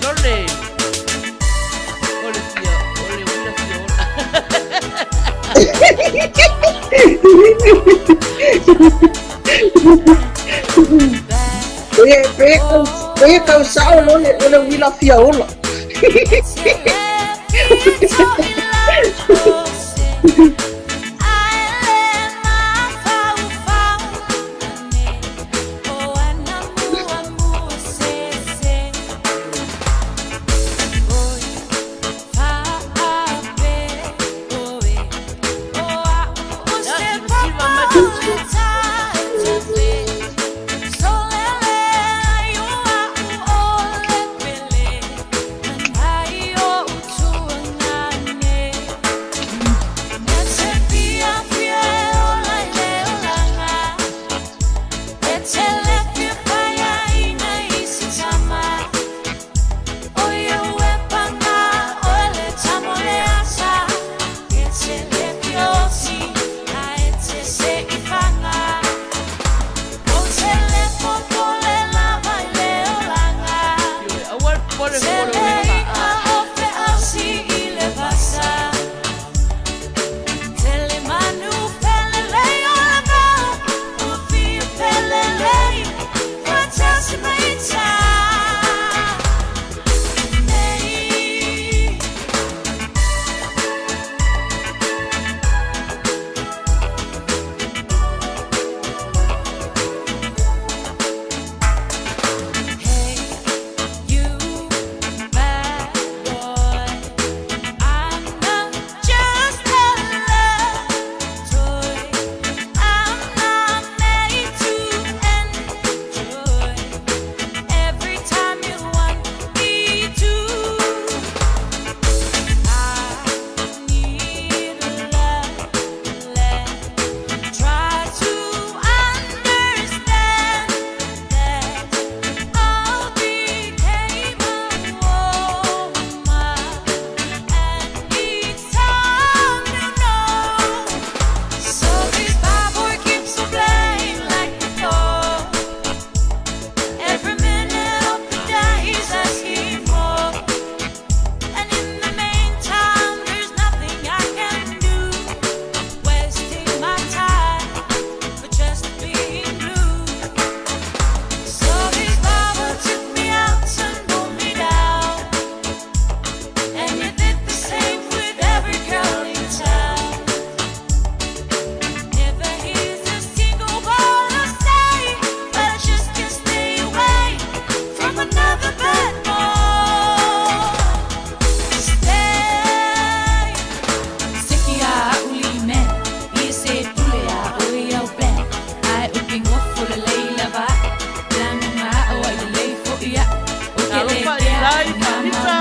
Lole! O le fia, o le uila fia ola. Pe, pe, pe kau sao lole, o le uila fia ola. Ia, sivasiva mai Tapunuu. Ioe, aua le popole fua o le uila. Talofa i lai Anita.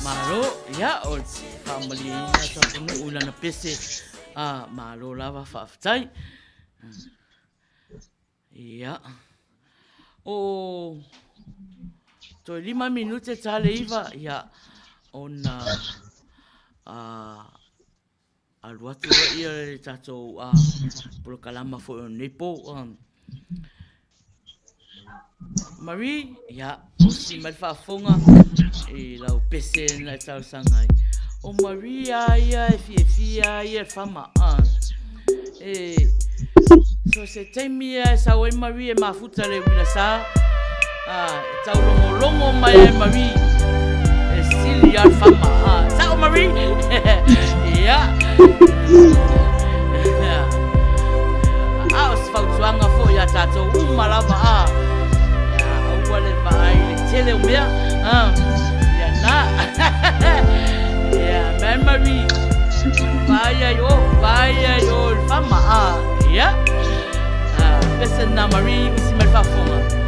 malo, ia, o le faamalieina Tapunuu i lana pese, a, malo lava, faafetai. Ia, o toe 5 minute ta le 9, ia, ona, a, alu atu ia le tatou polokalama foi o lenei po. Marie, ia, osi mai le faafofoga i lau pese na e talosaga ai. O Marie a ia e fiafia a ia i le fama. E, so se taimi ia e sau ai Marie e mafuta le uila sa, e taulogologo mai ai Marie e sili a le fama. Sao Marie? Ia. A o se fautuaga foi ia tatou uma lava a. Aua le vaai i le tele o mea. Ia na. Ia, mai Marie. Vaai ai o, vaai ai o i le fama. Ia. Pese na Marie, usi mai le faafofoga.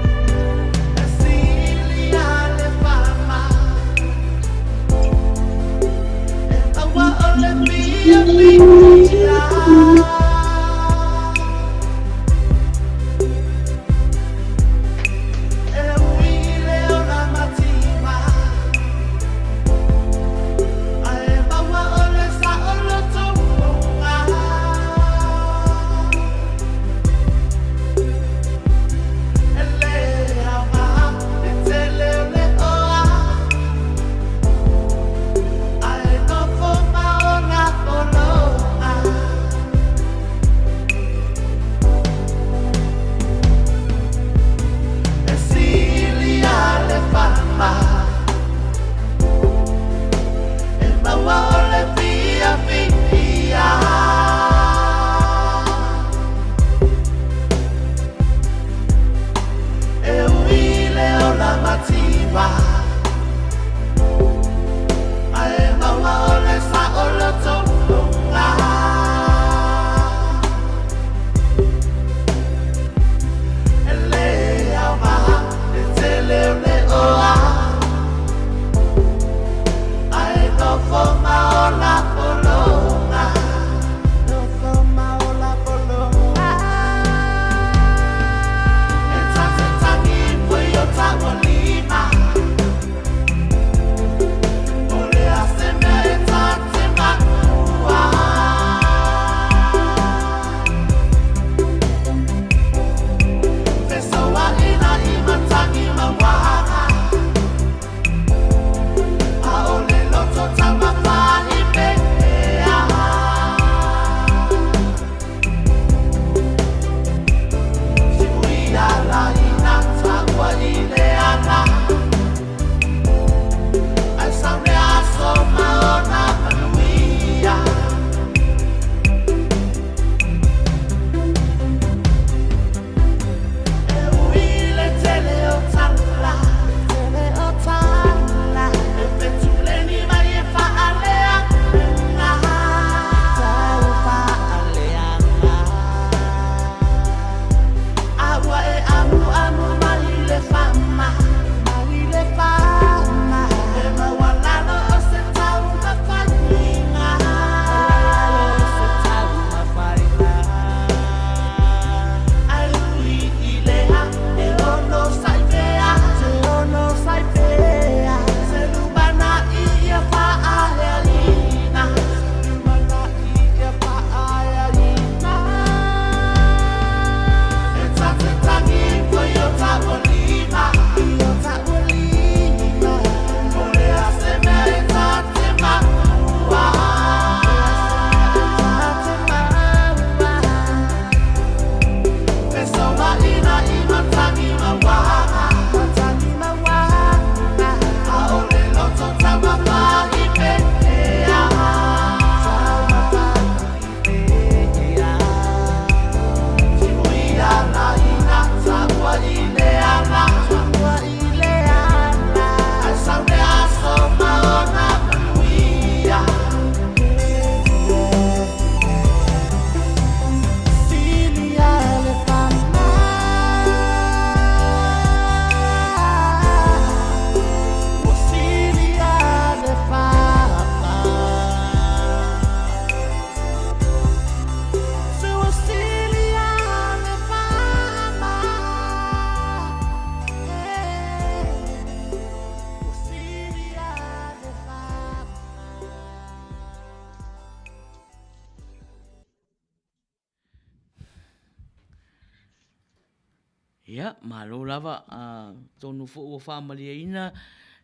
Ia, malo lava, atonu foi ua faamalieina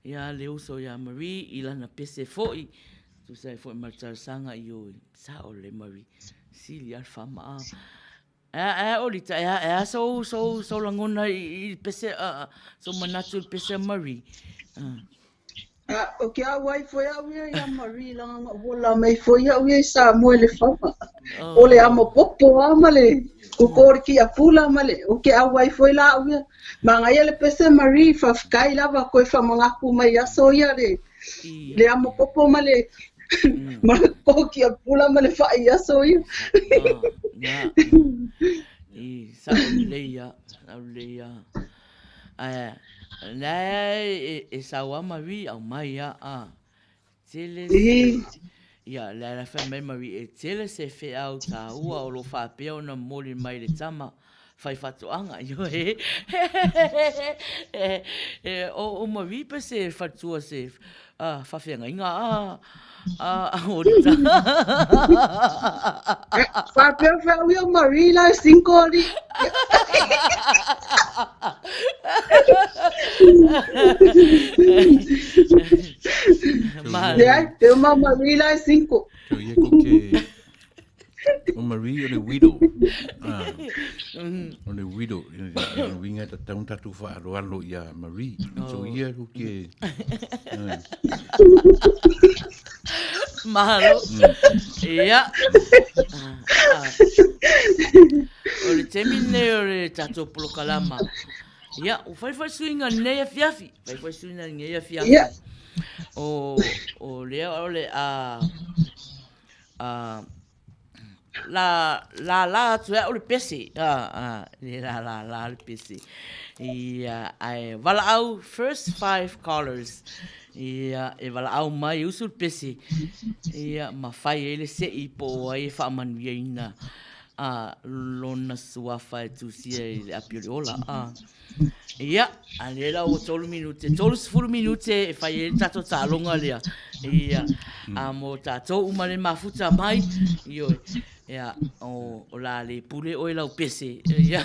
ia le uso ia Marie i lana pese foi, tusa ai foi ma le talosaga i o, sao lelei Marie, sili lava le faama. Ea, ea Olita, ea, ea sou, sou, sou lagona i, i pese, sou manatu i le pese a Marie. O ke auai foi au ia ia Marie langa na ola mai foi au ia i Samoa i le faga. O le amo popo a ma le koko le kia pula ma le o ke auai foi la au ia. Manaia le pese Marie faafetai lava koe faamanaku mai aso ia le le amo popo ma le ma le koko kia pula ma le fai aso ia. I sao lelei ia, sao lelei ia. Ae, lea e sau a Marie aumai a, a. Tele se, ia, lea la fai mai Marie, e tele se feau taua o lo o faapea ona momoli mai le tama fai faatoaga. Ioe, o Marie pe se faletua se faafeagaiga a, a, a Olita. Faapea feau ia Marie la e cinco ali. Leai, te uma Marie la e cinco. Tau ia ko ke O Marie o le widow. Ah. O le widow. I le winga ta taun tatu whaaloalo i a Marie. So ia ko ke... Mahalo. Ia. O le taimi nei o le tatou polokalama. Ia, ua fai fai suiga nei afiafi. Fai fai suiga nei afiafi. O, o lea o le a... la lālā atu e au le pese, le la lālā le pese. Ia, ae valaau first five callers. Ia, e valaau mai e usu le pese. Ia, ma fai ai le se'i po o ai e faamanuiaina a lona suafa e tusia i le api o le ola. Ia, a lea la ua tolu minute, 30 minute e fai ai le tatou taaloga lea. Ia, a mo tatou uma le mafuta mai, ioe, ia, o, o la le pule oe lau pese. Ia,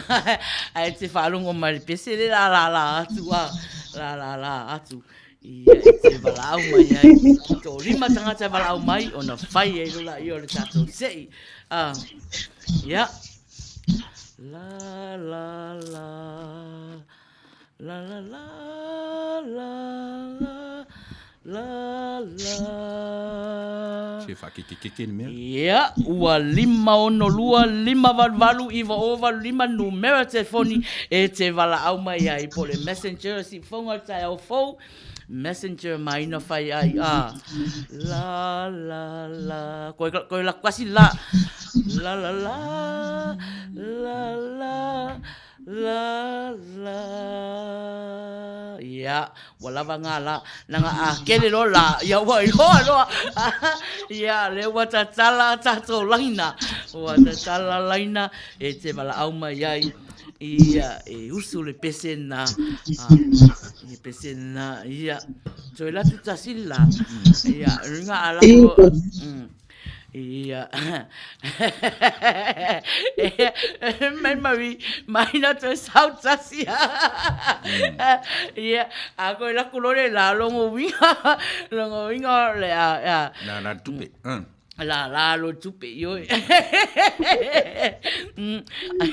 ae te faalogo mai le pese le la la la atu, a, la la la atu. Ia, e te valaau mai ai. Toalima tagata e valaau mai, ona fai ai loa lea o le tatou se'i. A, ia. La la la La la la la la La la Se whakekekeke ni mea. Ia, ua 562 588 9085 numera telefoni e te valaau mai ai po o le messenger siufoga o le taeao fou Messenger mai na fai ai a la la la koe koe la kasi la la la la la la la la ia ua lava ngā la na ngā a kele loa la ia ua iloa loa ia le ua tatala tatou laina ua tatala laina e te valaau mai ai Ia, e usu le pese na. E pese na, ia. Toe latu tasi la. Ia, ringa ala ko. Ia. Mai Marie, mai na toe sau tasi. Ia, a koe laku lore la longo winga. Longo winga le a. La la tupe. La la lo tupe ioe.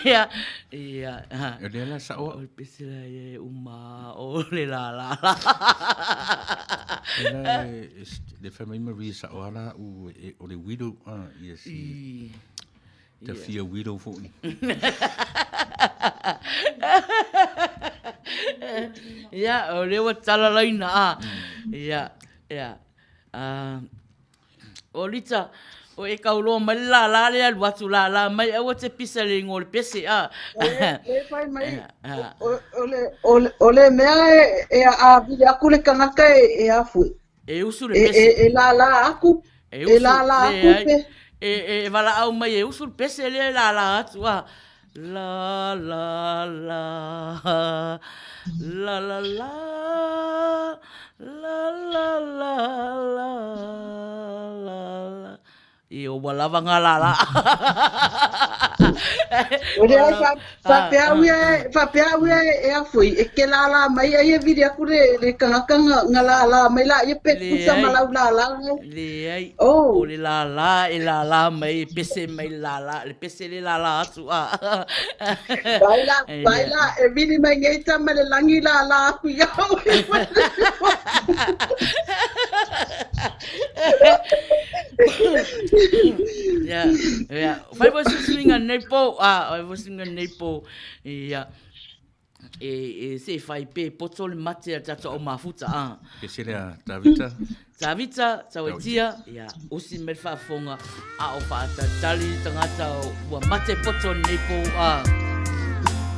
Ia, ia. E lea la sao. O le pese la e uma o le la la la. E la le fai mai Marie sao ala u e o le widow a ia si. Te fia widow foi. Ia, o lea ua tala laina a. Ia, ia. O Lita, o e kau loa mai le lālā lea alu atu lālā mai aua te pisa le ingoa o le pese a. E fai mai, o le mea e āwili aku le kanaka e afu. E usu le pese. E lālā aku, e lālā aku pe. E valaau mai e usu le pese lea e lālā atu a. La la la La la la La la la la la la Io ua lava ngā lālā. O lea ai faapea au ia, faapea au ia e a foi, e ke lālā mai ai e vili aku le tagata na lālā mai laia pe tusa ma lau lālā. Leai, o le lālā e lālā mai, e pese mai le lālā, le pese le lālā atu a. Vai la, vai la, e vili mai nei tama le lagi lālā aku ia oe. Ia, ia, whai wa susuinga nei po, a, whai wa susuinga nei po, ia, e, e, se whai pe poto le mate a tatou au mafuta, a. Ke sele a Tavita. Tavita, tauetia, ia, usi me le faafofoga, a o faatalitali le tagata ua mate poto nei po, a.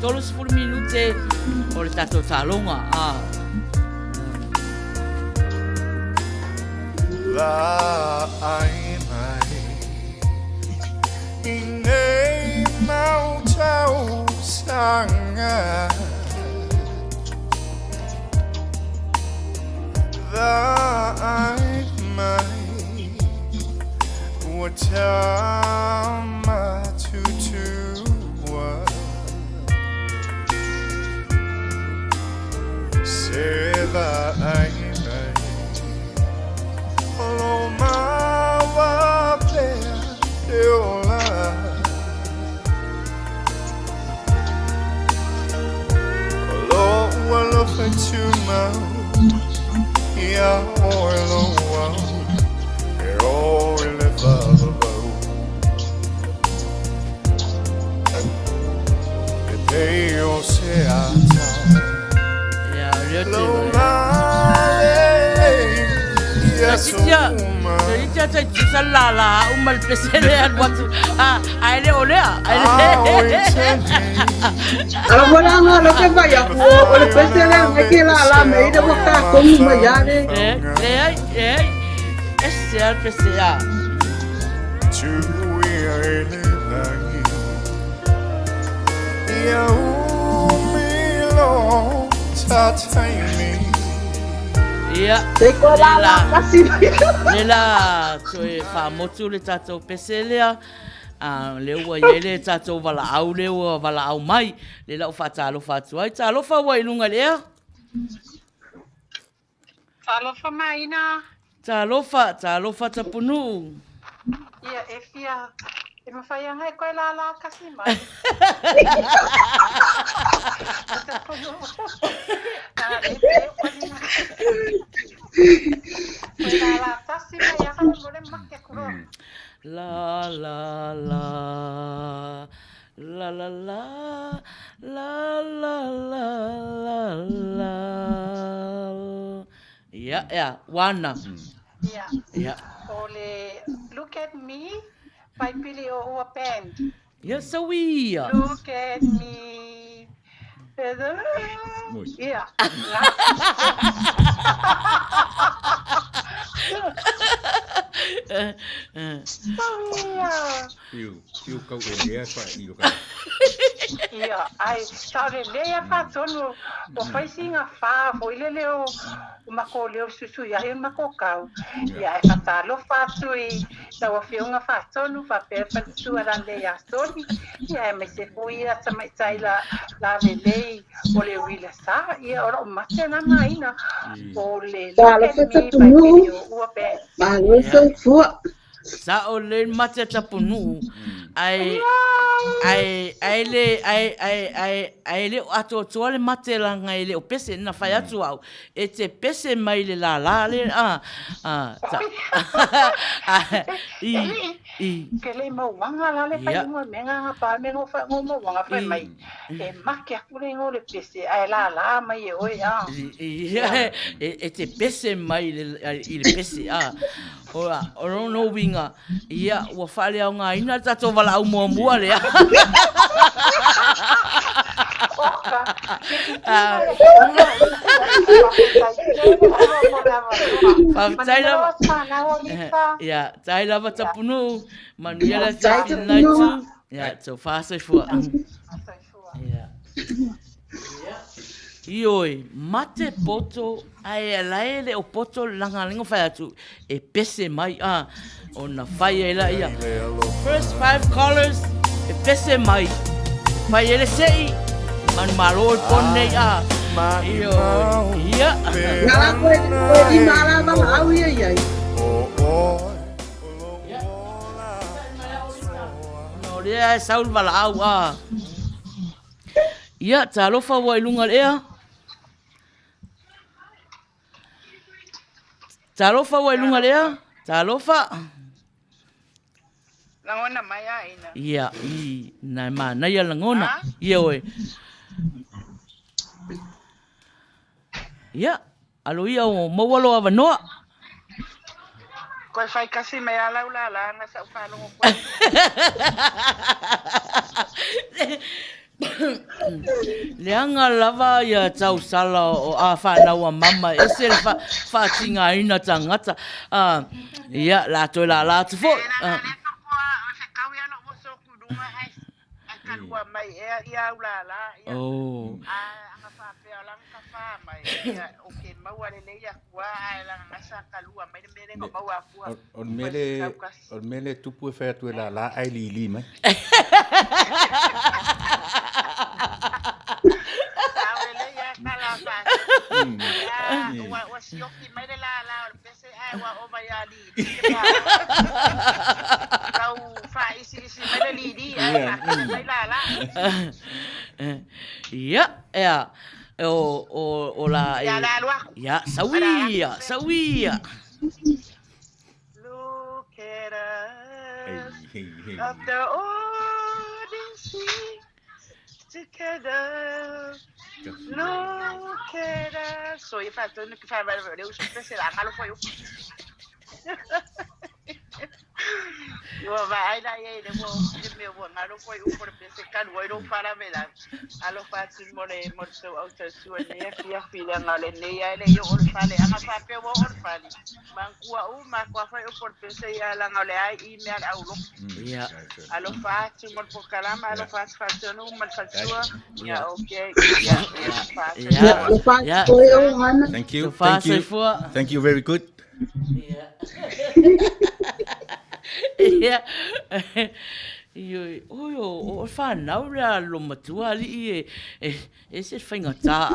30 minute o le tatou taloga, a. La ai mai i nei mau tausaga Vaai mai ua tama tutua Se vaai mai o lo maua pea te ola O lou alofa tumau Ia oe loa E oe le faavavau E pei o se ata Ia, lea te Lo vai. malelei Ia Taitia, suma taitia tai tusa la la uma le pese le alu atu. A, a ele o lea. A ele. Ao i te nei Ala wala nga lo ke vai aku o le pese le ngai ke la la me ile wa ka komu mai ia le. E, leai, leai. Ese a le pese a. Tuia e le lagi Ia umi lo tataimi Ia. Te ko la la kasi mai. Le la toe faamotu le tatou pese lea. A, lea ua i ai le tatou valaau lea ua valaau mai. Le la o faatalofa atu ai. Talofa ua i luga i le ea. Talofa Maina. Talofa, talofa Tapunuu. Ia, e fia, e mawhai anga e koe la la kasi mai. Tapunuu. Na, e te palina. Koe la la tasi mai aha mo le make kuro. La la la La la la La la la la la Ia, ia, wana. Ia. Ia. O le Look at Me by Pili o Ua Band. Ia, sauia. Look at me. Ia. Sauia. Piu, piu kau e lea fa i o ka. Ia, ai, sa o le lea faatonu, ua fai siga fā foi le leo o makou leo susu i ai o makou kau. Ia, e faatalofa atu i lau Afioga faatonu faapea le faletua Lalei ia Soli, ia aemaise foi ia tamaitai la Lalelei o le Uila Sa, ia o loo mate na maina o le Talofa Look at Me by Tapunuu. Pili o Ua Band. Malo soifua. Sao le mate a Tapunuu, ae, ae, ae le, ae, ae, ae, ae le o atoatoa le mate laga e le o pese, na fai atu au, e te pese mai le lālā le, a, a, ta, a, i, i. Ke le mauaga la le faaiuga me nga pa me ngo fa ngo mauaga fai mai e make aku le ngo le pese ae lālā mai e oe a. I, e, e te pese mai le, i le pese, a. Ora, o lona uiga, ia, ua faaleaogaina le tatou valaau muamua lea. Oka, Faafetai lava. Ia, tai lava Tapunuu, manuia le afiafi i lena itu. Ia, tofa soifua. Ia. Ioe, mate poto, ae lae le o poto langa lengo fai atu, e pese mai a, ona fai ai la ia. First five callers. e pese mai, fai ele sei, manumalo i pon nei a. Io, ia. Nga la koe, koe di mala wala au ia iai. No lea e saul wala au a. Ia, talofa ua i lunga le ea. Talofa ua i lunga le ea. Talofa. Lagona mai a ina. Ia, i, nai manaia lagona. Ia oe. Ia, alo ia o maua lo avanoa. Koe fai kasi mai a lau la la na sa u whalogo koe. Leaga lava ia tausala o a whanau a mama e se le whaatingaina tangata. Ia, la toe la la atu foi. E kalua mai ea ia au la la ia. Oh. A anga faapea o langa ka wha mai ia o ke maua lelei akua a e langa ngasa kalua mai le mele ngo maua akua. O le mele, o le mele tupu e whai atu e la la ai li li mai. Au lelei a kala fa. Ua ua sioki mai le la la o le pese ai ua ova ia li li. Tau fa isi isi mai le li li ai fa mai la la. Ia, ea, o, o, o la e... Ia la alu aku. Ia, sauia, sauia. Look at us up the Odyssey together. Look at us. So if I don't if I le uso pese la ngalo fo yo. Ua vaai la ia i le ua ofi le mea ua ngalo foi upu le pese kalu ai lou faalavelave. Alofa atu mo le mo le tou au tautua i lenei afiafi leaga o lenei lava e le i oo le fale. Ana faapea ua oo le fale, manukua uma atu lava fai upu o le pese ia leaga o le a i mea a le aulotu. Alofa atu mo le polokalama, alofa atu Faatonu ma le faletua. Ia okay. Ia, alofa atu. Ia, Alofa atu koe o Hana. Thank you. Thank you. Thank you very good. Ia, ioe, oi o, o whanau rea lo matua alii e, e, e se whaingatā.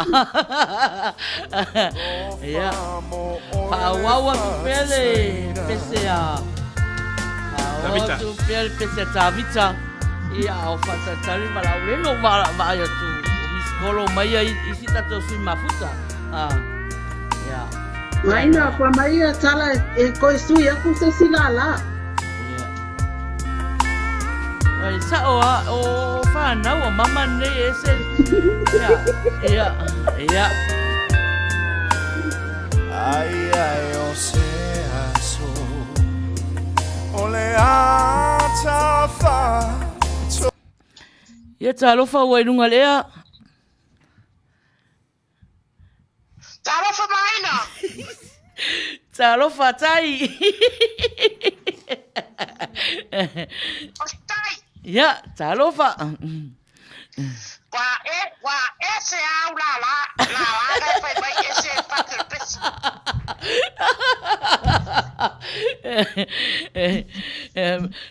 Ia, whaawau atu pea le pese a, whaawau atu pea le pese a Tavita. Ia, o whatatari malau le no vaai atu o miskolo mai ai isi tatou sui mafuta. Ah, ia. Maina, kua mai ia tala e koe sui aku se si lala. Ai, sao a, o whanau a mama nei e se... Ia, ia, ia. Ai ai o se aso O le ata wha Ia talofa ua i lunga le ea. Talofa maina! Talofa tai! O tai! Ia, talofa! Kua e, kua ese au la la, la la kai fai mai ese e patu le pesi.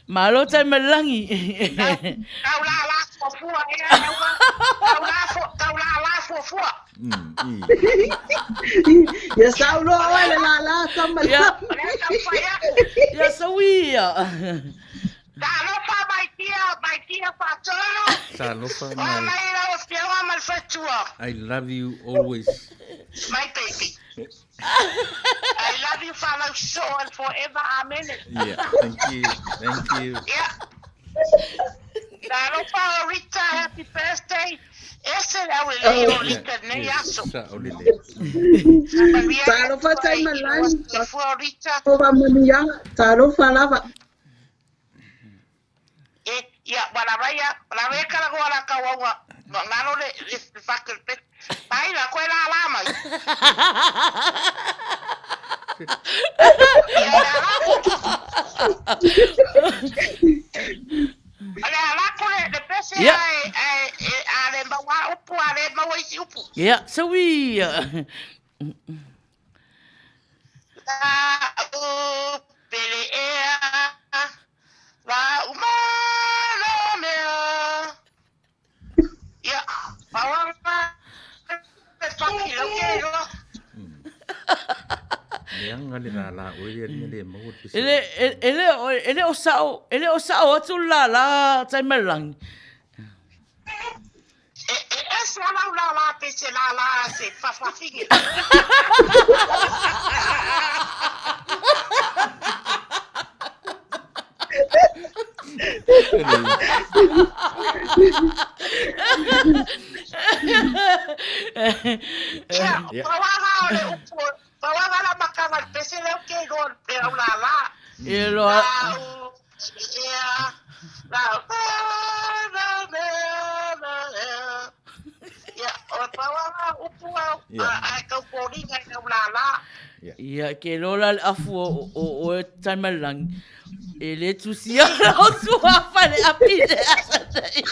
Malo tai ma le langi. Tau la la fuafua ea aua, tau la fo, tau la la fuafua. Ia sau loa oe le lala tama Ia. O lea tau fai aku. Ia sauia. Talofa mai tia, mai tia faatonu. Talofa Oa mai. mai lau afioga ma le faletua. I love you always. My baby. I love you whanau so and forever amen. Yeah, thank you. Thank you. Yeah. Talofa o Rita, happy birthday. Ese le au lelei o Rita lenei aso. Sa o lelei. Manuia le Talofa Atua tai i malani, soifua o Rita. o manuiaga, talofa lava. E, ia, ua lava ia, lava ia kalagoa la kauaua, ngalo le, le, le fake le pese. Ai la koe la la mai. Ia, le alako. Le alako le, le pese Ia. ae, ae, e, a le maua upu, a le maua isi upu. Ia, sauia. La u pele ea, la u malo mea. le lala oe lea le le maua le pese. E le e le e le o sao e le o sao atu le lala Taimalelagi. E, e ese a lau lala pe se lala se fafafine. Ia, pau lava o le upu, pau lava la makanga le pese lea ou te iloa le au lala. Ia loa. Lau, ia, lau, Ia, o le pau lava upu au, ae tau foliga i lau lala. Ia, ke iloa la le afu o oe Taimalelagi, e le tusia lau suafa i le api i le aso nei.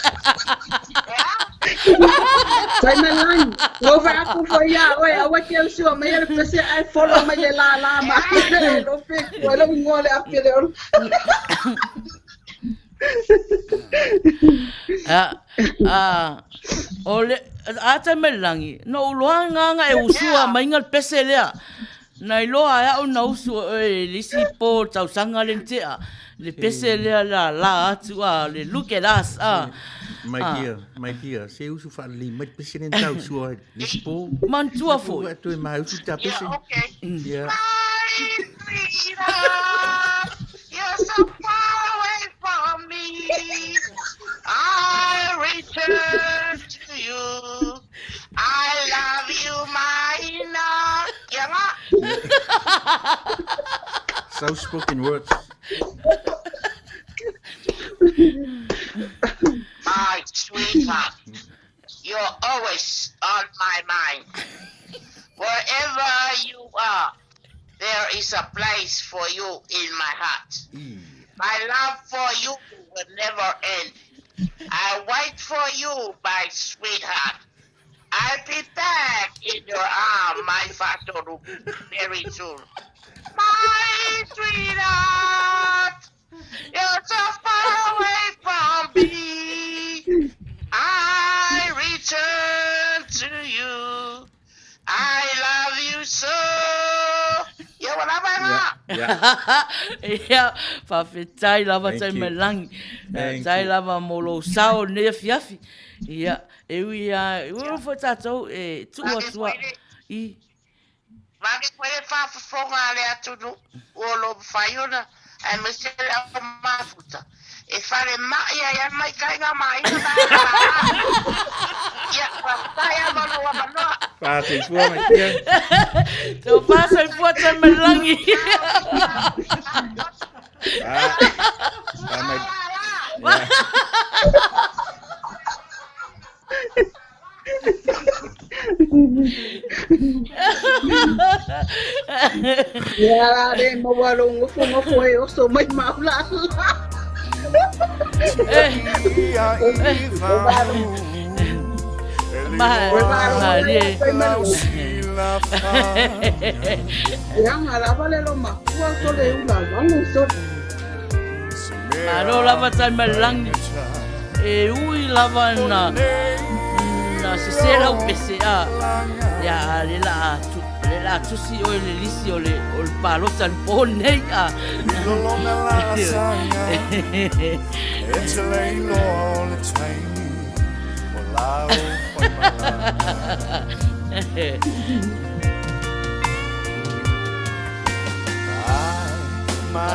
Taimalelagi, ua ou vaai atu foi ia oe, aua e te usua maia le pese ae follow mai le lala ma le lope, ua lou igoa le api le ola. A, o le, a Taimalelagi, na ou loa gagaga e usua mai le pese lea. Na iloa ai au na usu e le isi po tausaga le tea. Le pese lea la la atu a le look at us a. My dear, my dear, se usu whaalelei mai pese le tau sua ai le isi po. Mantua foi. Ua toe mai usu ta pese. Yeah, okay. Yeah. My sweetheart, you're so far away from me. I return to you. I love you, my love. Ia nga. South spoken words. My sweetheart, you're always on my mind. Wherever you are, there is a place for you in my heart. My love for you will never end. I wait for you, my sweetheart. I'll be back in your arm, my Fatolu, very soon. My sweetheart, you're so far away from me. I return to you. I love you so. Ia ua lava e ngā. Ia, faafetai lava Thank you. Taimalelagi. Thank Faafetai you. lava mo lou sao i lenei afiafi. Ia, e ui lava, e ui foi tatou e tuu atu lava i. Vave foi le faafofoga a le atunuu o lo o mafai ona, aemaise le au mafuta, e falemai ai lava maitaiga ma aiga ma ana lala. Ia, faafetai lava mo lou avanoa. Faasoifua mai tia. Tau faasoifua Taimalelagi. Faa mai. Ia la le maua lou nofonofo e oso mai ma au lala. Leaga lava le lomakua sole ula valo sole. Malo lava Taimalelagi. E ui lava na na sese lau pese a ia le la tu le la tusi oe le lisi o le o le palota le po nei a.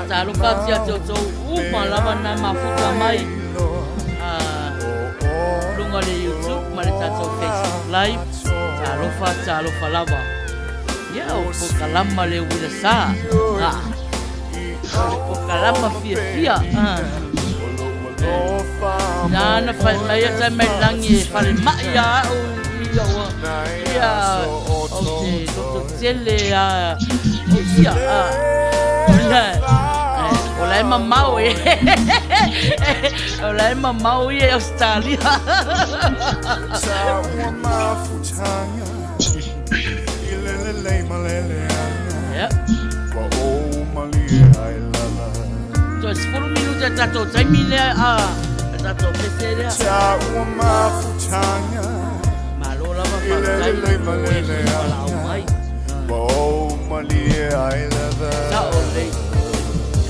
Talofa atu ia te outou uma lava na mafuta mai luga le YouTube ma le tatou Facebook Live. Talofa, talofa lava. Ia, o pokalama le uila sa. Ha. O le pokalama fiafia. Ha. Nāna whai mai a tai mai langi e whare mai a au i ua ia o te toto tele a o tia a o la o la e mamao e o la e mamao ia i Australia. Yep. Toe 10 minute a tatou taimi lea a tatou pese lea. Malo lava faafetai mo e whalaau mai. malie ai lava. Sao lelei.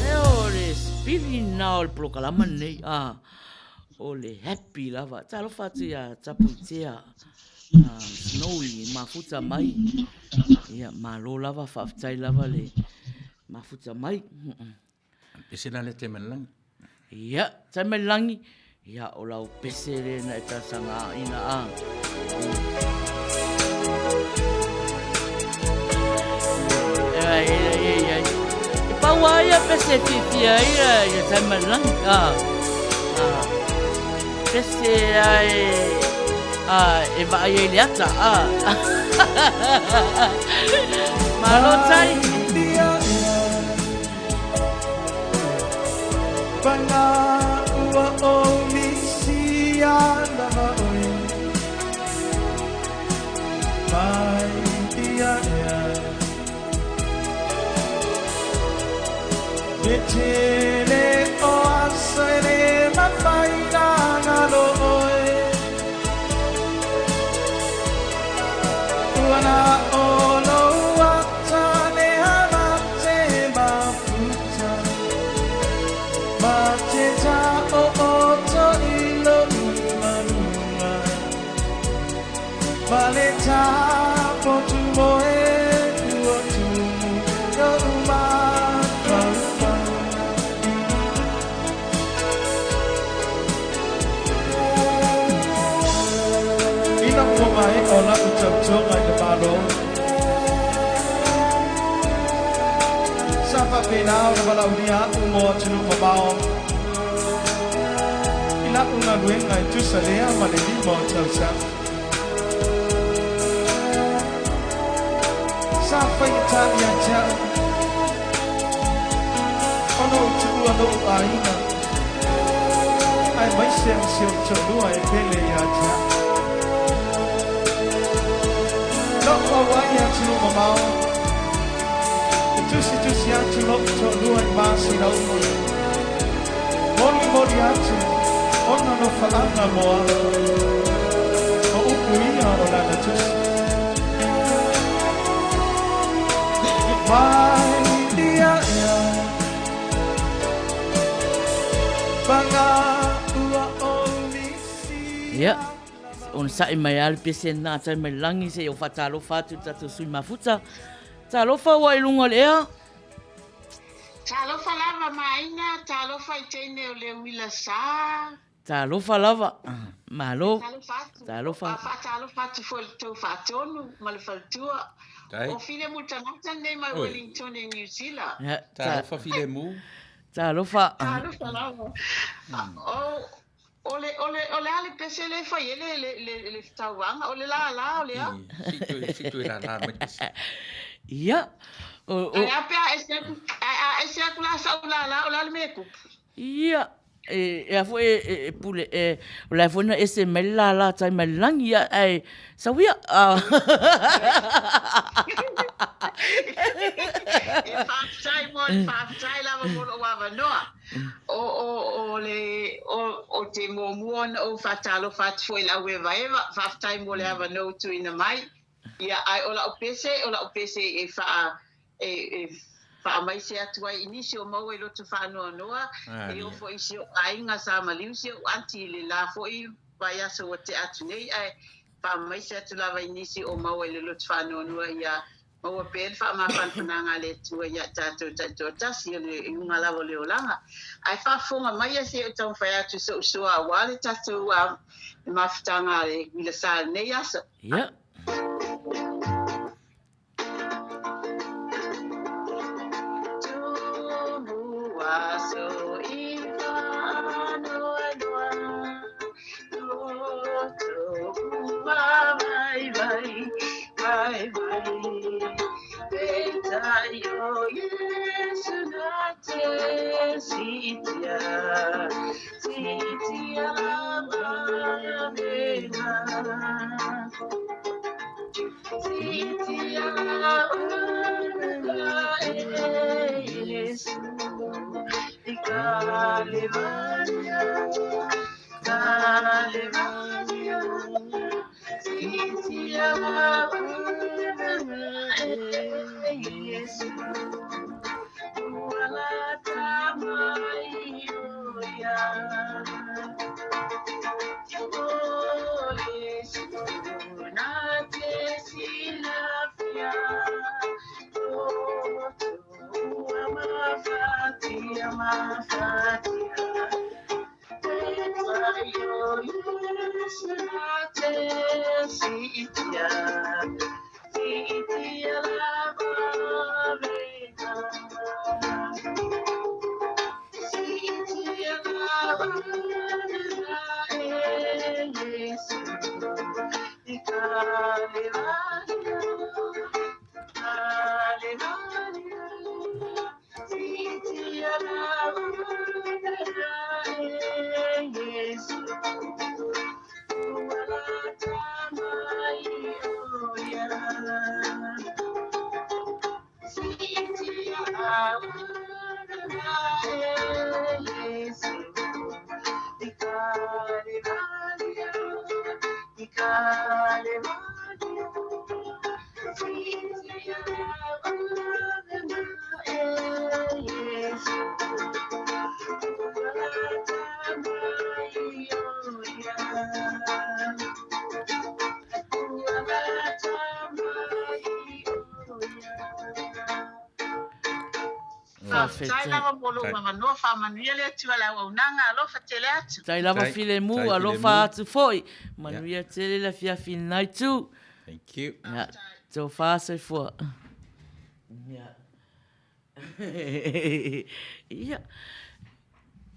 E o le sipili lena o le polokalama lenei, a o le happy lava. Talofa atu ia Tapuitea Snowy e mafuta mai. Ia, malo lava, faafetai lava le mafuta mai. Pese la le taima i le lagi. Ia, taima i le lagi, ia, o lau pese le na e talosaga ina a. Ai, ai, ai, ai. E pau a ia pese fiafia ai ia taima i le lagi. A, a, pese ai, a, e vaai ai le ata. A. Malo tai. Ina ua maea o lau tautoga i le Malo, sa faapena ona valaaulia a'u mo atunuu mamao i la'u galuega e tusa lea ma le 5 o tausaga. Sa faigata ia te a'u ona ou tuua lo'u aiga aemaise o si ou toalua e pele ia te a'u. Na ou auai i atunuu mamao, e tusitusi atu lo'u toalua i masina uma, molimoli atu ona alofaaga mo a'u, o upu ia o lana tusi. Mai ia ea, paga ua ou misi. Ia, onosai mai lava le pese lena a Taimailangi se i ou faatalofa atu i le tatou sui mafuta. Talofa ua i luga o le ea. Talofa lava Maina, talofa i teine o le uila sa. Talofa lava, malo. Talofa atu. Talofa. Faatalofa atu foi i le tou faatonu ma le faletua. O Filemu tagata lenei mai Wellington i New Zealand. Talofa Filemu. Talofa. Talofa lava. O O le, o le, o le a le pese lea e fai ai le, le, le, le tauvaga? O le lālā o le a? Se i toe lālā mai le pese. Ia. O, o. Ae a pe a ese atu, ae a ese atu la sa'u lālā, o le a le mea e tupu? Ia. E, e a foi e, e, e pule, e, o le a foi na ese mai le lālā tai mai le lagi, ia, ae sau ia. E faafetai mo le faafetai lava mo lou avanoa. O, o, o le, o, o te muamua ona ou faatalofa atu foi i le auevaeva, faafetai mo le avanoa ua tuuina mai. Ia, ae o la'u pese, o la'u pese e faa, e, e faamaise atu ai i nisi o maua i loto faanoanoa, e oo foi i si o'u aiga sa maliu si o'u aunty i le la foi vaiaso ua tea atu nei, ae faamaise atu lava i nisi o maua i le loto faanoanoa ia Maua pea le faamafanafanaga a le Atua ia tatou taitoatasi, o le iuga lava o le olaga. Ae faafofoga mai ia se i ou taumafai atu i so'u soa aua le tatou mafutaga a le uilasa i lenei aso. Ia. Tumu aso i whaanoanoa, Faafetai lava mo lou avanoa, faamanuia le Atua i le auaunaga, alofa tele atu. Tai lava filemu, alofa atu foi. Manuia tele le afiafi i lena itu. Thank you. Ia, tofa soifua. Ia. Ia.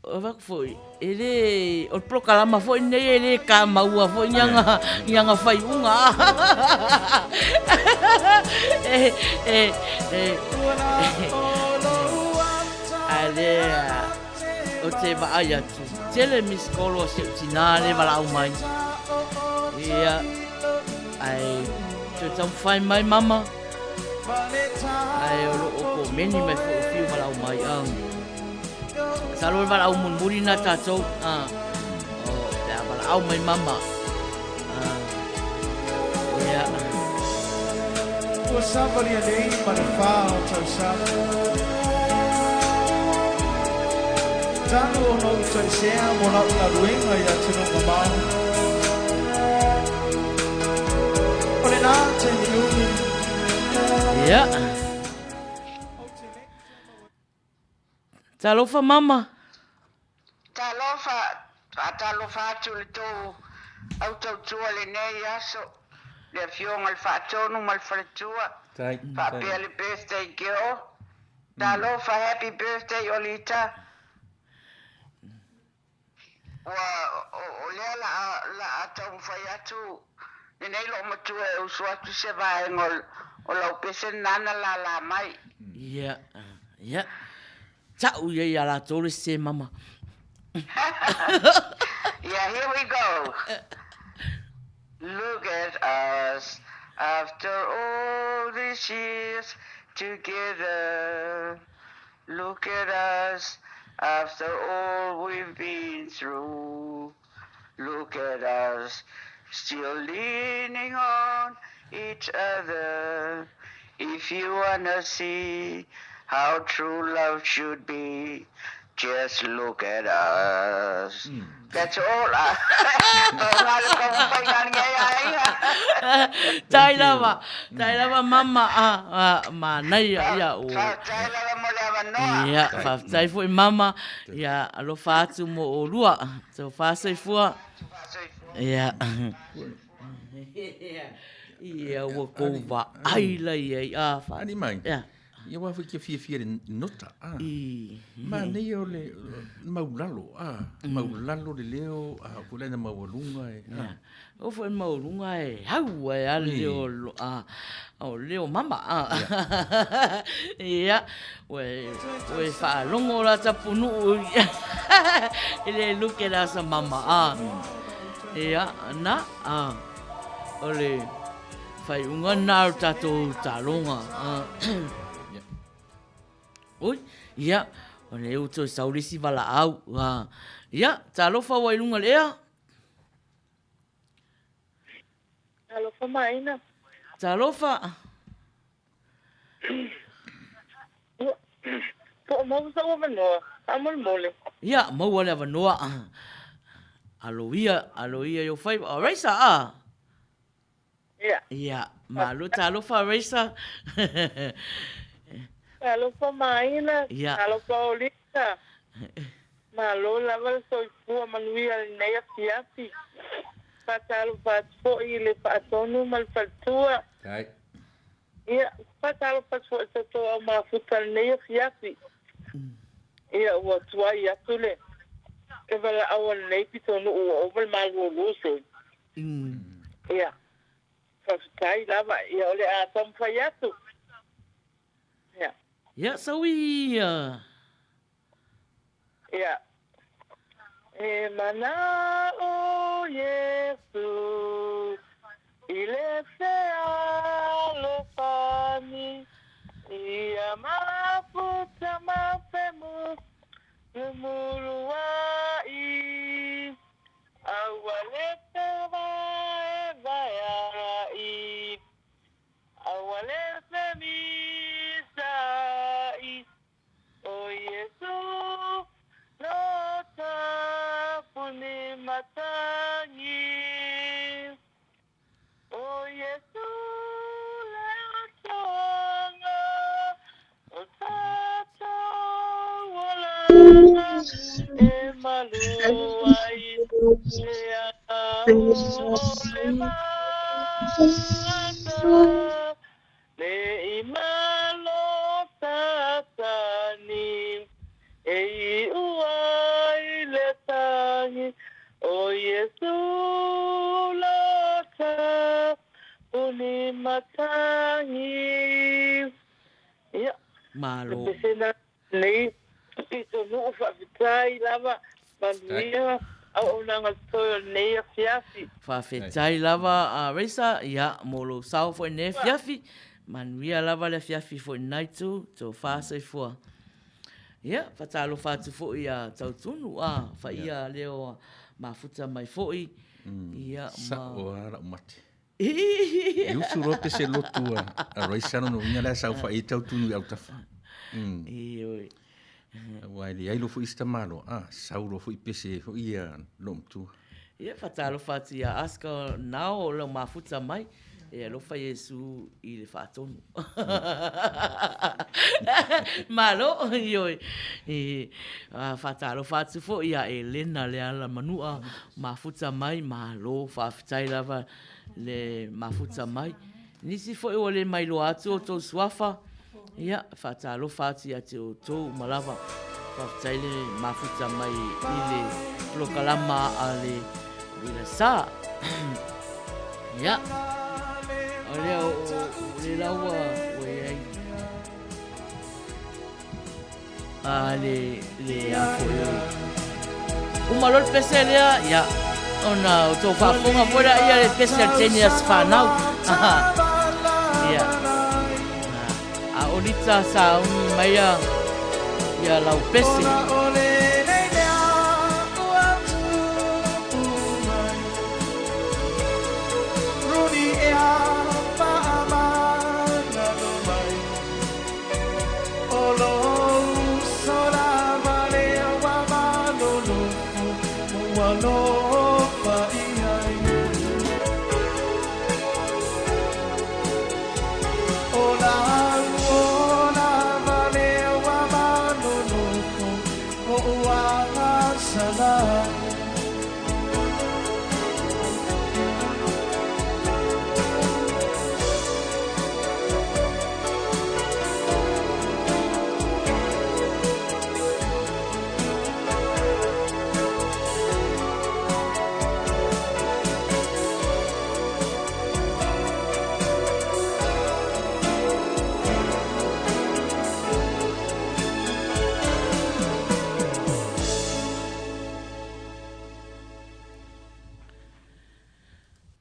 O avatu foi, e le, o le polokalama foi lenei e le kamaua foi ni aga, ni aga faaiuga. E, e, e, a lea, o te vaai atu, tele miss call a si ou tinā le valaau mai. Ia, ae, toe taumafai mai mama, Ae o lo o komeni mai foi o fiu valaau mai. Masalo o le valaau mulimuli lena tatou. O pe a valaau mai mama. Ia. Ua savalia nei ma le fa o tausaga. Talu ona ou taisea mo lau galuega i atunuu mamao. O lena taimi umi. Ia. Talofa mama. Talofa, faatalofa atu i le tou au tautua i lenei aso, le Afioga i le Faatonu ma le Faletua, faapea le birthday girl. Talofa, happy birthday Olita. Ua, o lea la a, la a taumafai atu lenei loomatua e usu atu se vaega o, o lau pese lena na lala mai. Ia, ia. Tau ia ia latou le se mama. Yeah, here we go. Look at us after all these years together. Look at us after all we've been through. Look at us still leaning on each other. If you wanna see how true love should be, just look at us. That's all. Tai lava, tai lava mama a, a manaia ia o. Faafetai lava mo le avanoa. Ia, faafetai foi mama. Ia, alofa atu mo olua. Tofa soifua. Ia. Ia, ua kou vaai la ia i a wha. Ani mai. Ia. Ia wā foi kia fiafia le nota, a. I. Manaia o le maulalo, a. Maulalo le leo, a ko lena maualuga e, a. Ia. O foi maualuga e hau ai a le leo, a, o leo mama, a. Ia, ua e faalogo la tapunuu i le luke la sa mama, a. Ia, na, a, o le Whaiunga nā o tātou tāronga. Oi, ia, o le uto i saurisi wala au. Ia, talofa wa i runga le ea. Talofa maina. Talofa. Po o maua sou avanoa, faamolemole. Ia, maua le avanoa. Alo ia, alo ia i ou faiva. O Raisa, a? Ia. Ia, malo talofa Raisa. Talofa Maina, Ia. talofa Olita. Malo lava le soifua manuia i lenei afiafi. Faatalofa atu foi i le Faatonu ma le Faletua. Tai. Ia, faatalofa atu foi i le tou au mafuta i lenei afiafi. Ia, ua tuai atu le le valaau a lenei pitonuu ua ova le maluelue se. Ia, faafetai lava. Ia, o le a taumafai atu. Ia. Ia, sau i Ia. E manao Iesu i le fealofani, ia mafuta ma femu mumuruai, aua le fevaevaeai, aua le femisai. O Iesu no tapuni matangi. O Iesu le atoaga o tatou olaga e malu ai le ao o le mata. Le i malo Satani e iu ai le tagi o Iesu lota puni matagi. Ia, Malo. le pesena Nei pitonuu faafetai lava manuia auaunaga totoe o lenei afiafi. Faafetai lava Raisa ia mo lou sao foi lenei afiafi. Manuia lava le afiafi foi lena itu, tofa soifua. Ia, faatalofa atu foi ia Tautunu a faia leo mafuta mai foi. Ia ma Sao lava lau mate. E usu loa pe se lotu a Raisa lona uiga la e saofai ai Tautunu i autafa. Ioe. Aua e leai loa foi isi tamaloa, a, sau loa foi pese ai foi ia loomatua. Ia, faatalofa atu ia Aska Nao o lau mafuta mai. E alofa Iesu i le faatonu. Malo, ioe. E faatalofa atu foi ia Elena Leala Manua, mafuta mai, malo, faafetai lava le mafuta mai. Nisi foi ua le mailoa atu outou suafa, ia, faatalofa atu ia te outou uma lava. Faafetai le mafuta mai i le polokalama a le Uila Sa. Ia, o lea o, o le la ua, ua i ai. A le, le a foi o. Uma loa le pese lea, ia, ona o tou faafofoga foi lea, ia le pese a le teine a se whanau. Ia. A o Lita sauni mai ia, ia lau pese.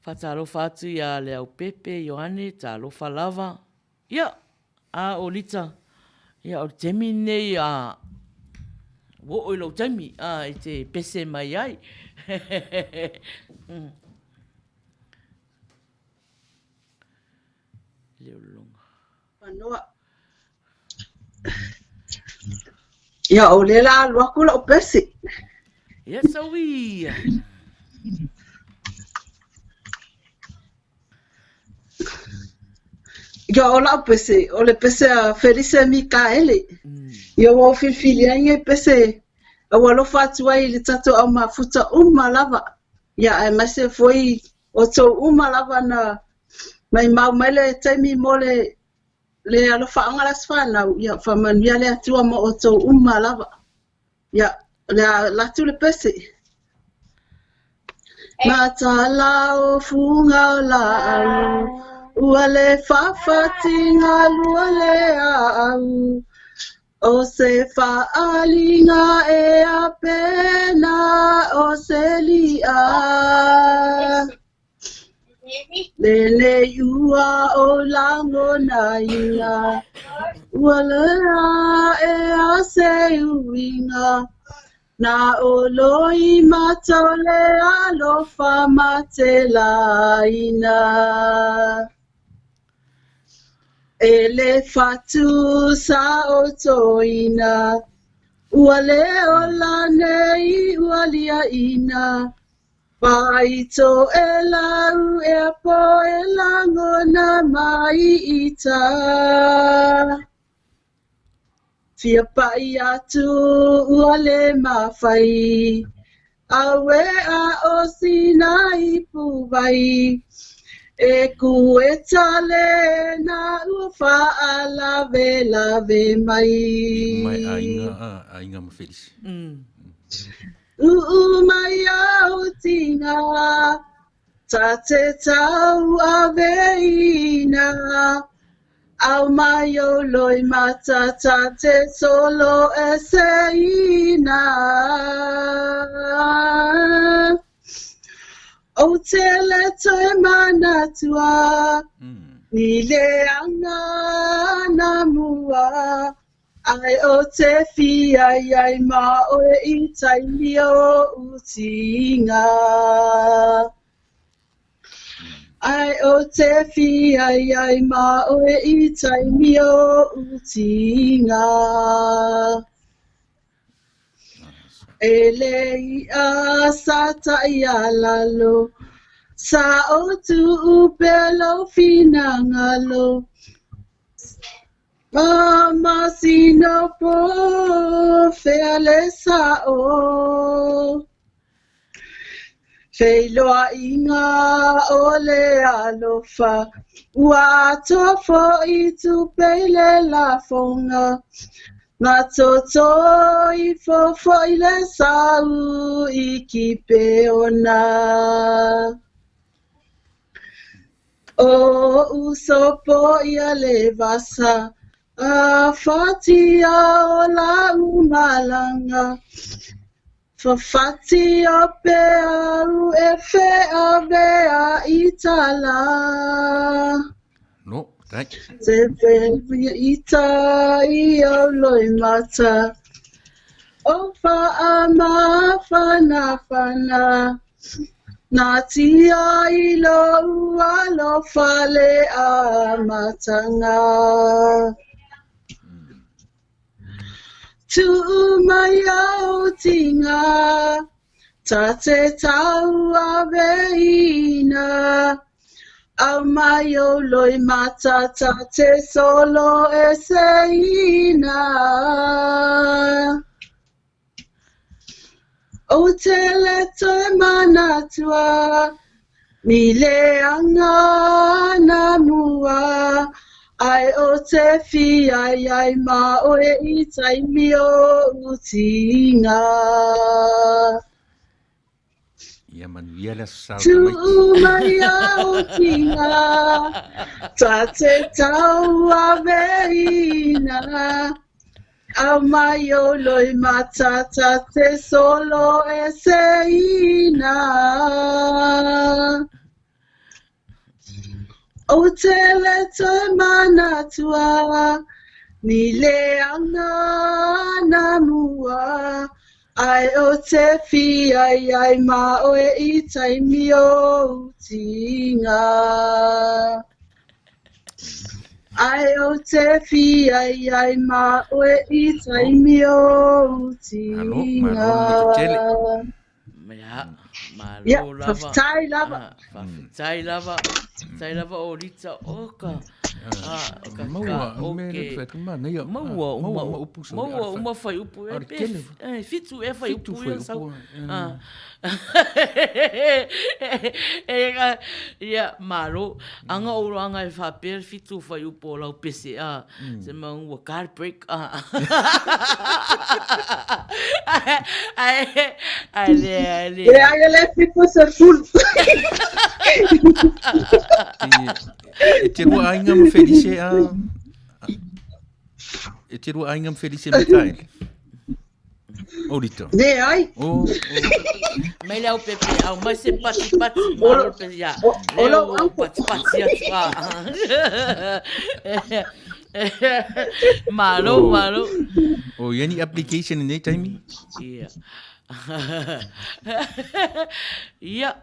Faatalofa atu ia Leaupepe Ioane, talofa lava. Ia, a o Lita, ia o le taimi lenei a ua oo i lou taimi a e te pese mai ai. Leo loga. Manoa. Ia, o lea la alu atu lau pese. Ia saui. Ia, o lau pese, o le pese a Felise Mikaele. Ia, ua ou filifili ai nei pese a ua alofa atu ai i le tatou au mafuta uma lava. Ia, aemaise foi outou uma lava na maimau mai le taimi mo le le alofaaga le aso fanau, ia faamanuia le Atua ma outou uma lava. Ia, o le a alu atu le pese. Matala o fuga o laau, ua le fafati galua le au. O se faaaliga e apena o se li'a. Lenei ua o lagonaina, ua lea e a se uiga, na o loi mata o le alofa matelaina. E le fatu sa o toina, ua le ola nei ua liaina, Vai to e lau e po e lagona mai ita. Fia pai atu ua le mafai, Aue a o sina ipu vai, E ku e tale na ua faalavelave mai. Mai aiga a aiga ma Felisi. Uu mai au tinga, ta te tau aveina, Au mai o loi mata ta te solo e seina. O te le toe manatua, ni leaga na mua, Ai o te whia iai ma oe i taimi o utinga. Ai o te whia iai ma oe i taimi o utinga. E le i'a sa ta'i a lalo, sa o tuu pea lou finagalo. Ma masina po fea le sa'o. Feiloaiga o le alofa, ua atoa fo'i tupe i le lafoga. Na toto ifo fo'i le sau i Kipeona. O uso po ia le vasa, a fatia o lau malanga. Fafati o peau e feavea i tala. No, tai. Te whenua i ta i au loi mata. O whaa mawhanawhana. Nā tia i lou alofa le amatanga. Tuu mai au tinga, ta te tauaveina. Au mai o loi mata ta te solo e seina. O te le toe manatua, ni leaga na mua, ai o te whiai ai ma oe i taimi o utinga. Ia manuia le aso sa o Tuu tamaiti. mai au tinga, ta te tauaveina. Au mai o loi mata ta te solo e seina. O te le toe manatua, ni leaga na mua, ai o te whiai ai ma oe i taimi o utinga. Ae ou te fia i ai ma oe i taimi o utiga. Ia, malo Ia, lava. faafetai lava. Ah, faafetai lava. Faafetai lava o Lita oka. Ah, o ka Maua, ka o mea oke. le fai ma nei. Maua uma maua upu sa. Maua uma fai upu. Ar kele. Eh, fitu e fai upu ia sau. Ah. E ia malo. Anga o anga e faapea le fitu fai upu o lau pese a. Se ma ua card break a. Ai ai le ai le. E ai le fitu se fulu. E te rua aiga ma Felice a. E te rua aiga ma Felice Mikael. O Rita. Leai. O, o. Mai le au pepe, au mai se pati pati, malo pe ia. O lou au pati pati atu. Malo, malo. O ia ni application i nei taimi? Ia. Ia,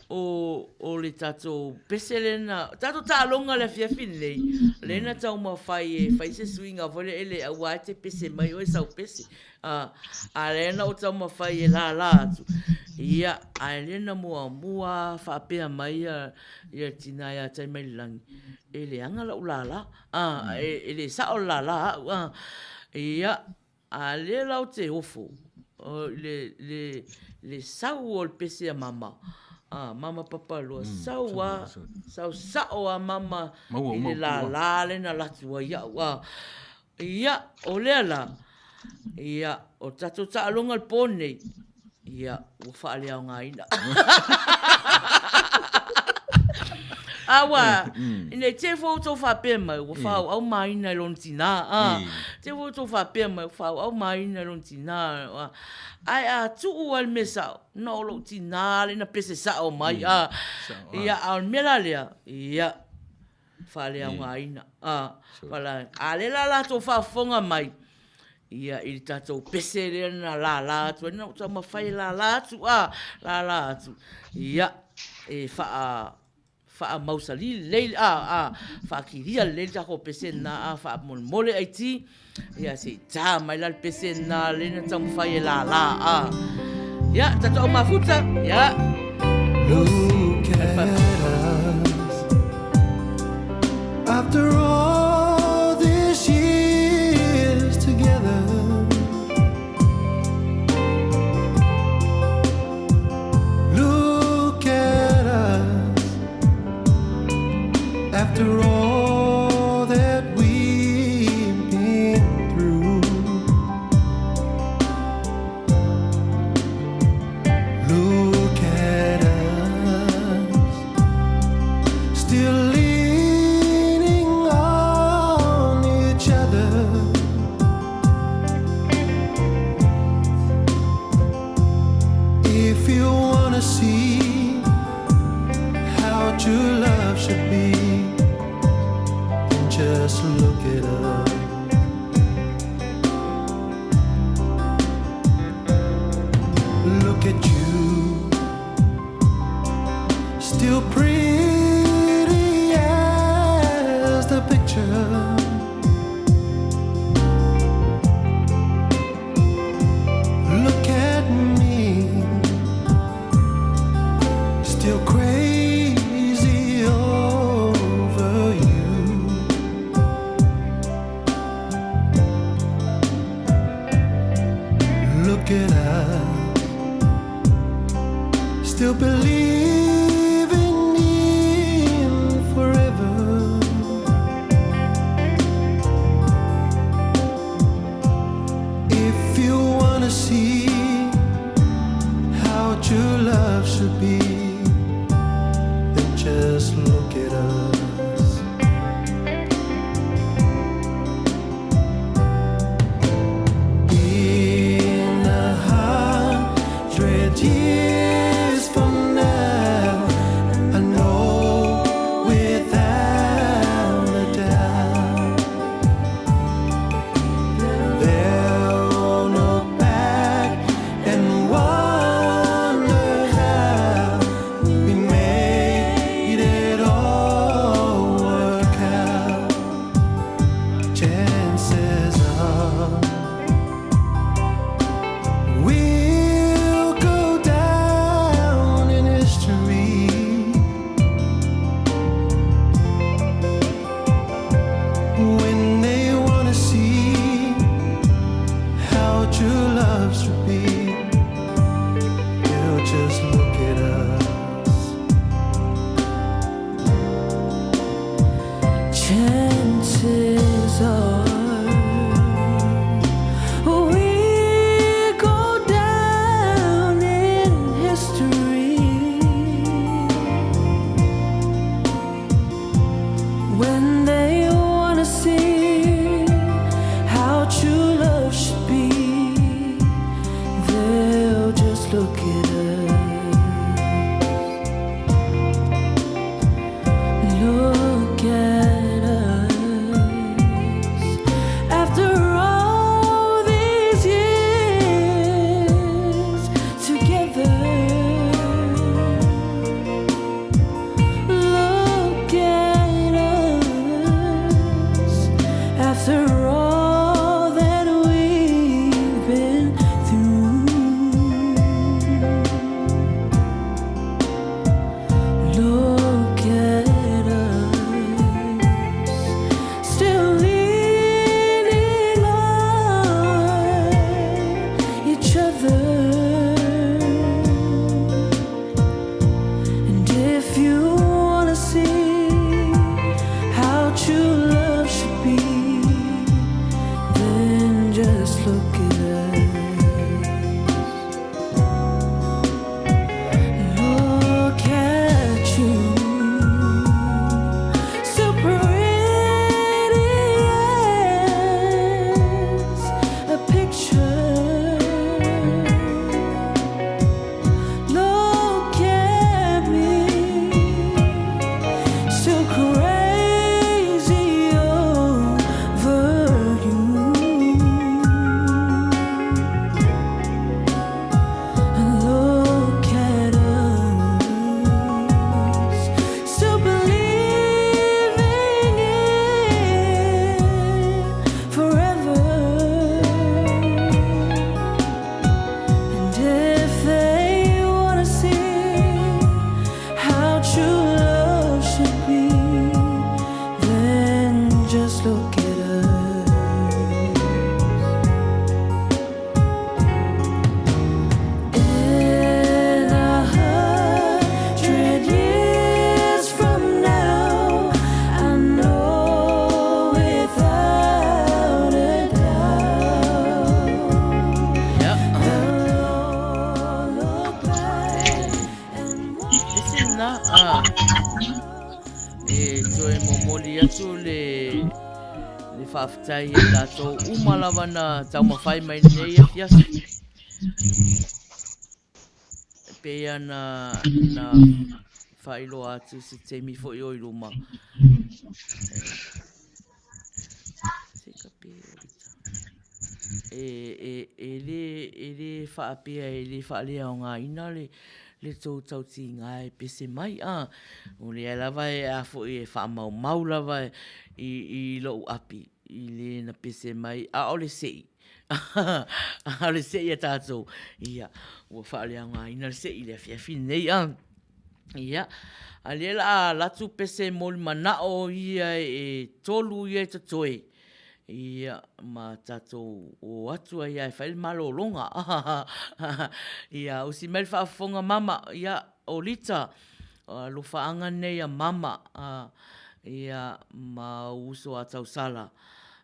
o, o le tatou pese lena, tatou taaloga le afiafi lenei, lena taumafai e fai se suiga foi lea ele aua e te pese mai oe sau pese. A, a lena o taumafai e lala atu. Ia, ae lena muamua faapea mai ia, ia tina ia Taimailelangi, e leaga lau lala. A, e, e le sao le lala au. A, ia, A lea la ou te ofo i le, le, le sau o le pese a mama, a mama papaloa, sau a, sau sao a mama Maua, i le maua, lālā le na latu ai au. A, ia, o lea la, ia, o tatou taaloga le pō nei, Ia, ua faaleaogaina. A ua, ina i te foi outou faapea mai, ua faaauau maina i lona tinā, a, te foi outou faapea mai, ua faaauau maina i lona tinā, a, ae a tuu lava le mea sao, na o lou tinā lea na pese sao mai, a, ia, a o le mea la lea, ia, faaleaogaina, a, a lea la latou faafofoga mai, Ia, i le tatou pese lea na lālā atu ai, na ou taumafai e lālā atu, a, lālā atu. Ia, e whaa, faamausali lelei, a, a, faakilia lelei le tatou pese lena, a, faamolemole ai ti, ia, se i tā mai la le pese lena, lea na taumafai e lālā, a. Ia, tatou au mafuta, ia. Look at us. After all these years together Look at us After all that we've been through Look at us Still leaning on each other If you wanna see how true love should be Then just look at us Look at you Still pretty as the picture Look at me Still crazy over you Look at us Still believing in forever If you wanna see how true love should be Then just look at us In a hundred years from now I know without a doubt They'll look back and wonder how They'll just look at us. Chances are we go down in history when they wanna see how true love should be. They'll just look at us. Look at us. After all these years together, look at us. After all that we've been through. Look at us, still leaning on each other. And if you wanna see how true love should be, then just look at us. Look at you, so pretty as a picture. Look at me, so crazy over you. Look at us, still believing in forever. And if they wanna see how true love should be, then just look at us. In 100 years from now, I know without a doubt they'll all look back and Listen na, ah, e toe momoli atu le le faafetai i latou uma lava na taumafai mai lenei afiafi. E pei ona na faailoa atu i se taimi foi o i luma. E, e, e le, e le faapea e le faaleaogaina le, le tou tautiga e pese mai, a. O lea lava e a foi e faamaumau lava i, i lou api i le na pese mai, ʻaʻole seʻi. A o le seʻi a tātou, ia, ua faaleaogaina le seʻi i le afiafi lenei, a. Ia, a lea la a alu atu pese molimanao ia e tolu ia e totoe, ia, ma tatou o atu ai lava e fai le malologa. Ia, usi mai le faafofoga mama, ia, o Lita, alofaaga nei a mama, ia, ma ou uso a tausala,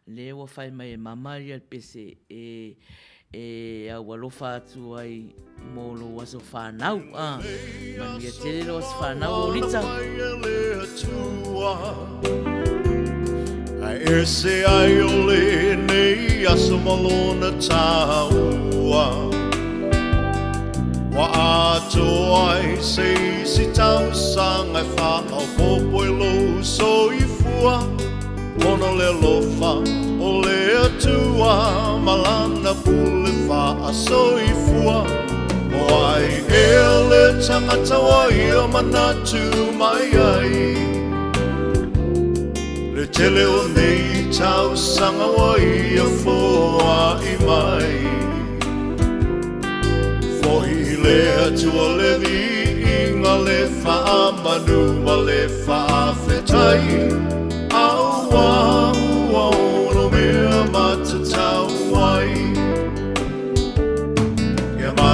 lea ua fai mai e mama ia le pese e e aualofa atu ai mo lou aso fanau. Ah, manuia tele lou aso fanau, o Lita. Ae ese ai o lenei aso ma lona taua. Ua atoa ai se isi tausaga e faaopoopo i lou soifua, Ona o le alofa o le Atua ma Lana pule faasoifua. O ai ea le tagata ua ia manatu mai ai? Le tele o nei tausaga ua ia foai mai. Foi i le Atua le viiga, le faamanu ma le faafetai, Auā ua ono mea matatau ai.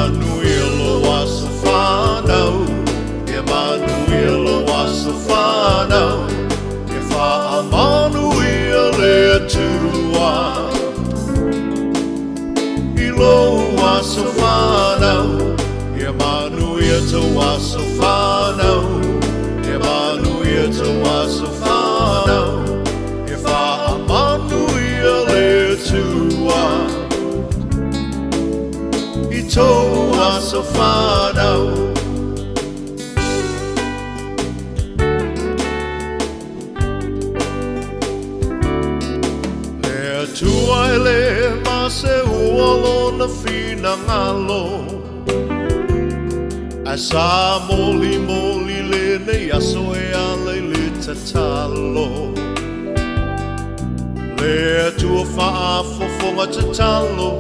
manuia lou aso fanau, Ia manuia lou aso fanau, Ia faamanuia le Atua i lou aso fanau, Ia manuia tou aso fanau, Ia manuia tou aso fanau, Ia faamanuia le Atua i tou aso fanau. Le Atua e le maseua lona finagalo, Ae sa molimoli lenei aso e ala i le tatalo. Le Atua faafofoga tatalo,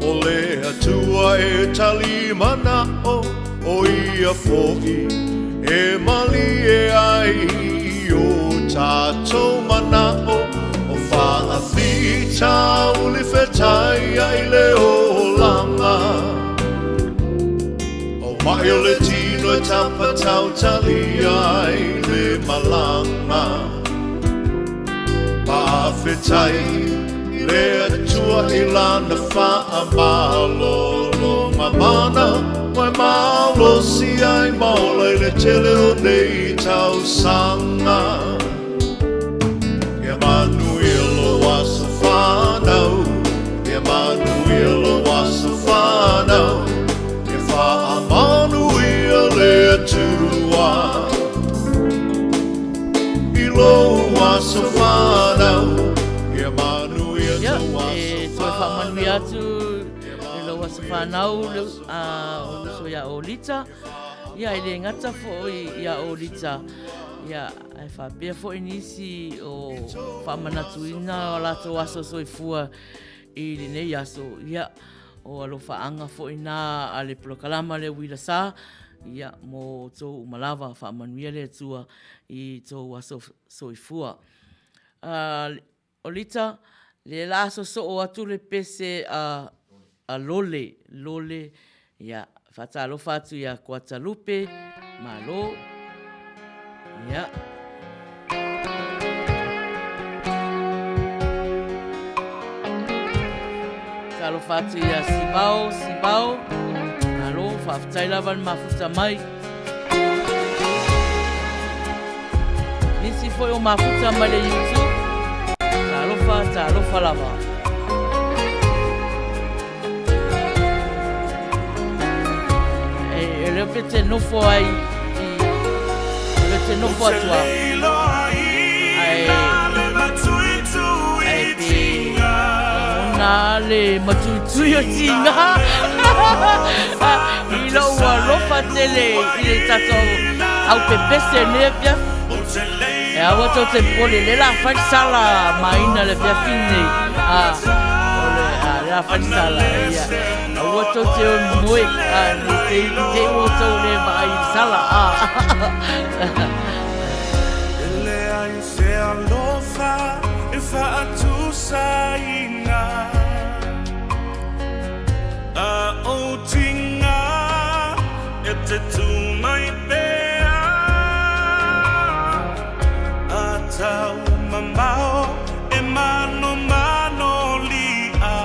o le Atua e tali manao, o ia foi e malie ai i o tatou manao, o faafitauli fetaiai le olaga. O mai o le tino e tapatautalia ai le malaga. Faafetai le Atua i Lana faamalologa mana, ua e malosi ai ma ola i le tele o nei tausaga. Ia manuia lou aso fanau, ia manuia lou aso fanau, ia faamanuia le Atua i lou aso fanau, ia manuia Ia, tou aso e toe faamanuia fanau. atu i lou aso fanau, a o uso ia Olita. Ia, e le gata foi ia Olita, ia, ae faapea foi nisi o faamanatuina o latou aso soifua i lenei aso. Ia, o alofaaga foi na a le polokalama le Uila Sa, ia, mo outou uma lava, faamanuia le Atua i tou aso soifua. Olita, le la sosoo atu le pese a a Lole, Lole, ia, faatalofa atu ia Kuatalupe, malo, ia. Talofa atu ia Sivao, Sivao, malo, faafetai lava le mafuta mai. Nisi foi o mafuta mai le YouTube. Talofa, talofa lava. E, e leo pe te nofo ai i... E leo te nofo atu a. Ai, ai pe... Ona le matuitui o tiga. I lou alofa tele i le tatou au pepese nei afiafi. E aua tou te popole, lea la fai le sala maina le afiafi nei. A, o le, a, lea la fai le sala, ia. Aua tou te o moe, a, ne te, te ua tou le vaai i le sala, a. E leai se alofa e faatusaina. A o tinga e te tū mai pea A tau mamao e manomano lia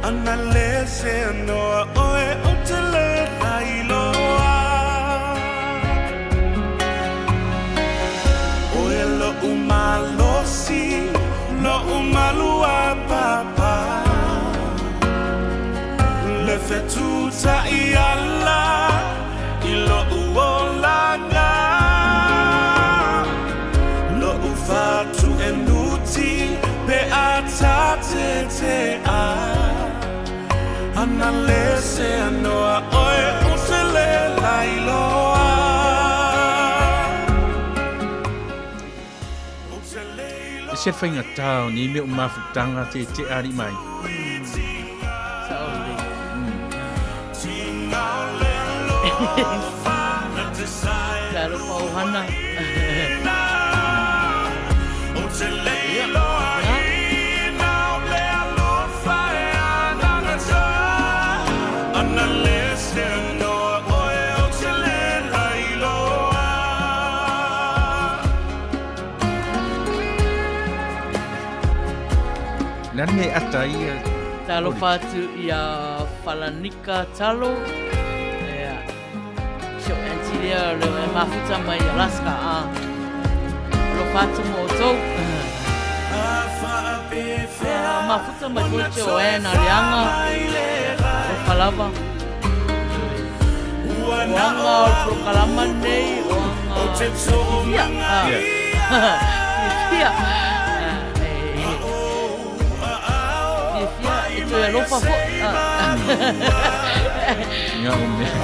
Ana le se noa oe o te le lailoa Oe lo'u malosi, lo'u malua papa Le fetutai ala i lo'u olaga Lo'u fatu e nuti pe a tatetea Ana le se anoa oe o se le lailoa. E se faigata o nei mea o mafutaga te te ali mai. Sao lelei. Talofa ohana. Le a le mea e ata ai ia. Talofa atu i a Falanika Talo. Ia. Si o auntie lea o le e mafuta mai Alaska. A. Alofa atu mo outou. Ia, mafuta mai foi te o Ann Aleanga. Alofa lava. O anga o le polokalama nei, o anga fiafia. Fiafia. Fiafia e toe alofa foi. Nga o mea.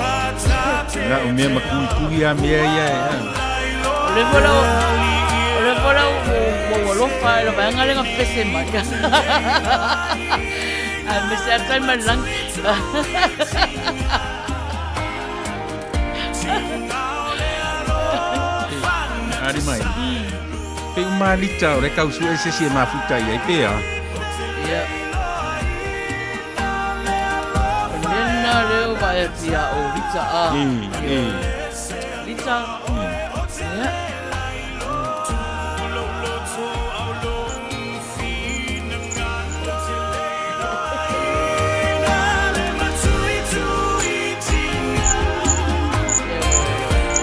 Nga o mea makuikui a mea ia e. O le foi lau, o le foi lau ua alofa e la vaega lea na pese mai. Ae mese atu ai mai le lagi. Ari mai. Pe uma lita o le kausu e se si e mafuta i ai pea. Ia. O lena leo vai atu ia o Lita a. E, e. Lita. Ia.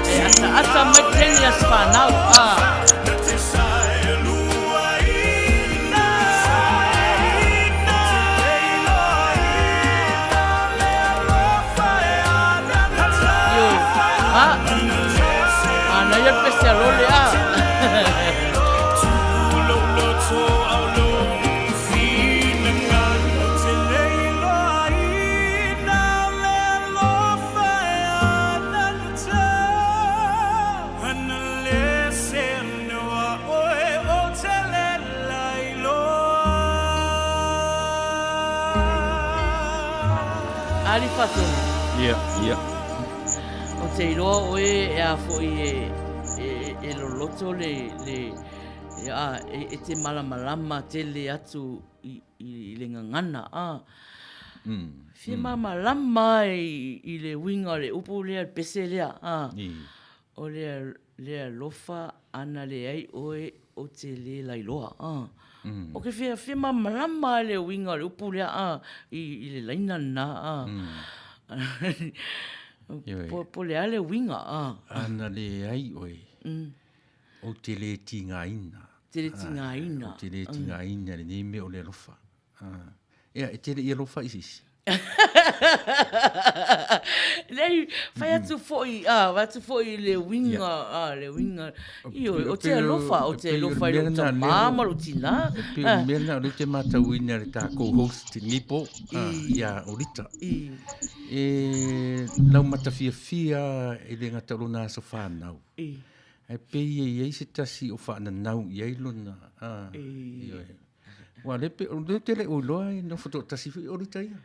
E ataata mai teni a whanau. Ah. Yo. Ah. Ah, na ia pese a lole ah. Ali Fatonu. Ia, ia. O te iloa oe e a foi e, e, e loloto le, le, Ia, e te malamalama tele atu i, i le gagana, a. Fia malamalama ai i le uiga o le upu lea, le pese lea, a. O le, le alofa ana leai oe o te le lailoa, a. O ke fia, fia malamalama ai le uiga o le upu lea, a, i, i le laina lena, a. Po, po le a le uiga, a. Ana leai oe. Ou te le tigaina. Te le tigaina. Ou te le tigaina lenei mea o le alofa. Ea, e te le i alofa i se isi. Leai, fai atu foi, ah, fai atu foi le uiga, ah, le uiga. Ioe, o te alofa, o te alofa i lou tamā ma lou tinā. E pei o le mea lena o lea ou te matauina i le takou host i lenei po, ia Olita. E laumatafiafia e le gata o lona aso fanau. Ae pei e i ai se tasi o faananau i ai lona, a, ioe. Ua le pe, o lea te le o iloa e nofo toatasi foi o Rita ia.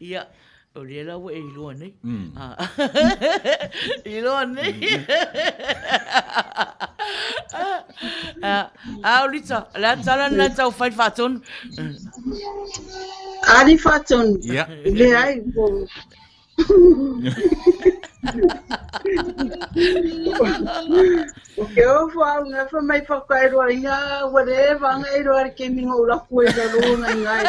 Ia, o lea la ua e iloa nei. Iloa nei. A, o Rita, le a tala lena tau fai faatonu. Ali faatonu. Ia. Leai, ua O ke ofo au nga fa mai whakaeroa inga ua le vanga e roa le kemi ngo ula kue ka lona inga e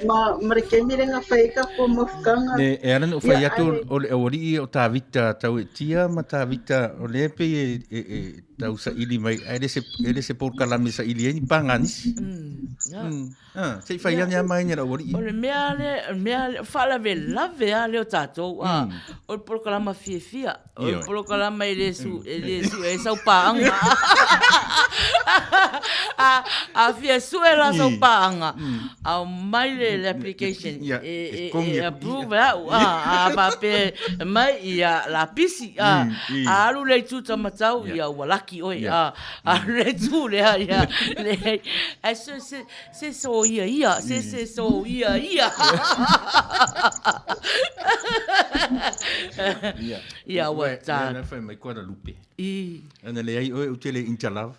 ma ma le kemi le nga fai ka ko mafukanga. Ne e ala no fai atu o le awali o Tavita tau e tia ma Tavita o le pe e e, e tau sa ili mai e le se e le se polokalame sa ili ai ni panganisi. Mm. Ah, se i fai ane a mai ni rau O le mea le, o le mea le, faalavelave lava lea o tatou, a, o le polokalama fiafia, o le polokalama e le su, e le sue ai sau paaga. A, a fia sue la sau paaga, aumai le, le application e, e, e approve au, a, a faapea mai ia lapisi, a, a alu le itu tamatau, ia ua laki oe, a, alu le itu lea, ia, leai, ae se, se, Se so ia ia, se se so ia ia. Ia. Ia ua ta. Ia na fai mai Guadalupe. I. Ana leai oe ou te le interlove.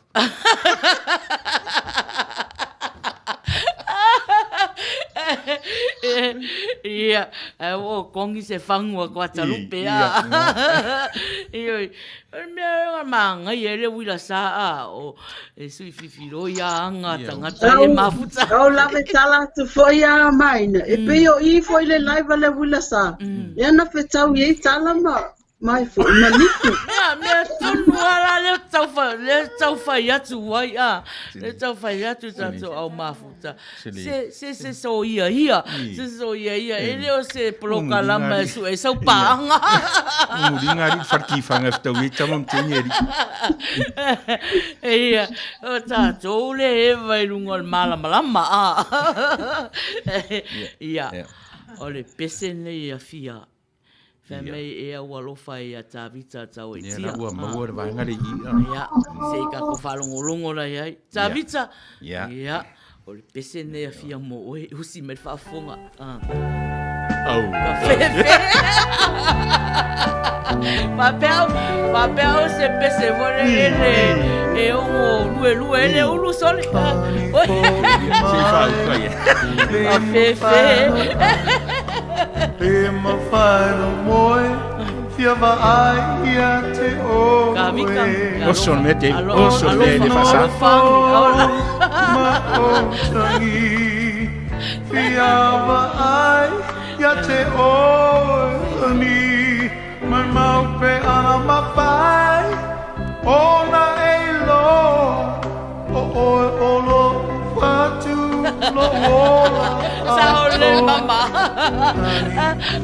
Ia, ae ua o kongi se fagua Kuatalupe a. Ioe, o le mea e māngaia ai le uila sa a o e sui fifiloi a aga tagata e mafuta. Au lave tala atu foi a maina. E pei o i foi le live a le uila sa. Lea na fetau i ai tala ma Mai foi ma liku. Mea, mea tonu a la lea tau whai, lea tau whai atu ai a. Lea tau whai atu tātou au mafuta. Se, se, se so ia ia. Se so ia ia. E leo se polokalama e su e sau paanga. Muri ngā ri wharki whanga whitau e tama mteni e ri. E ia, o tātou le e vai runga o le malamalama a. Ia, o le pese nei a whia. Fai mai e au alofa ia Tavita tau e tia. Ia ua maua le vaega le i'a. Ia, se i kako whaalongolongo lai ai. Tavita! Ia. Ia, o le pese nei a fia mo oe, usi mai le faafofoga. Au. Ka fefe. Faapea au, faapea au se pese foi le ele e ongo lue lue ele ulu sole. Se i whaauka ia. Ka fefe. Le mawhai no moe, fia vaai ia te oe. Ka vika. Oso me te, oso me le whasa. Ma o tangi, fia vaai ia te oe ni. Mai mau pe ana mawhai, ona e loa, o oe o lo whatu lo ola. Sao le mama.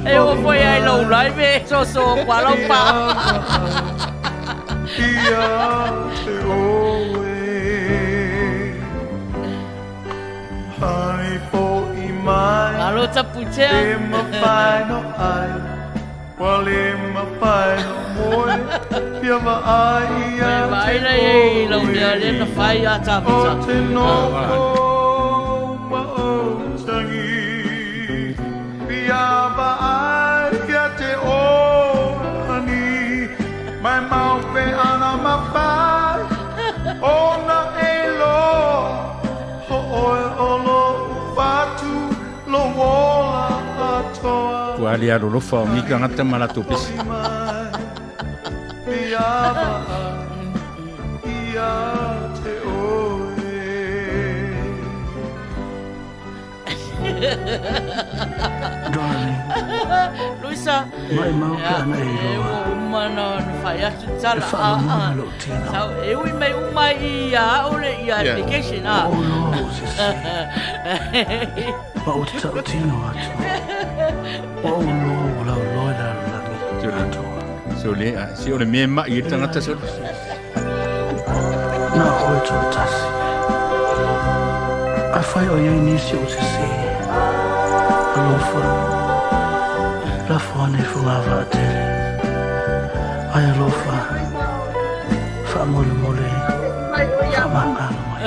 E o foi ai lou live e so so kwa lau pa. Ia te oe. Hani fo i mai. Malo tapu tea. Le mawhai no ai. Ua le mawhai no moe. Fia vaai ia te Vaai lei e lau mea le na whai a Tavita. O te noho ma o tangi. Fia vaai ia te oani. Mai mau pe ana mawhai. Ona e loa. Ho oe o lo whatu lo ola atoa. Kua le alolofa o ni tagata ma latou pese. Darling. Luisa. Mai mau pe ana e E iloa. ua uma na na whai atu tala. E whaalamona lou tino. Sau, e ui mai uma i a au le i a application. Ua ou loa o se sē. Ma ou te tautino atu. Ua ou loa ua lauloa i le lalolagi atoa. So le, se o le mea mai i le tagata sole. Na o oe toatasi. Afai o i ai nisi o sesē, alofa, lafo ane i Fogavaatele. Ai alofa, faamolemole, faamagalo mai.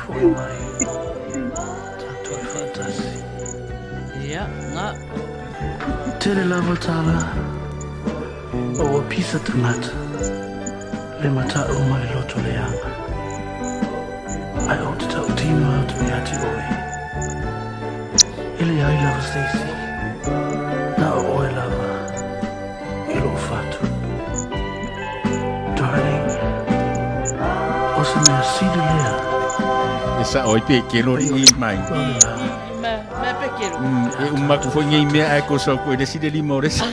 Foi mai, tatou e faatasi. Ia, nga. Tele lava tala, o ua pisa tagata, le matau ma le loto leaga. Ae ou te tautino atu ia te oe. E leai lava se isi, na o oe lava i lou fatu. Darling, o se mea sili lea. E sao ai pe kelo ri i mai. Mea pe kelo. E uma atu foi nei mea ae koso ko le sile lima o resa.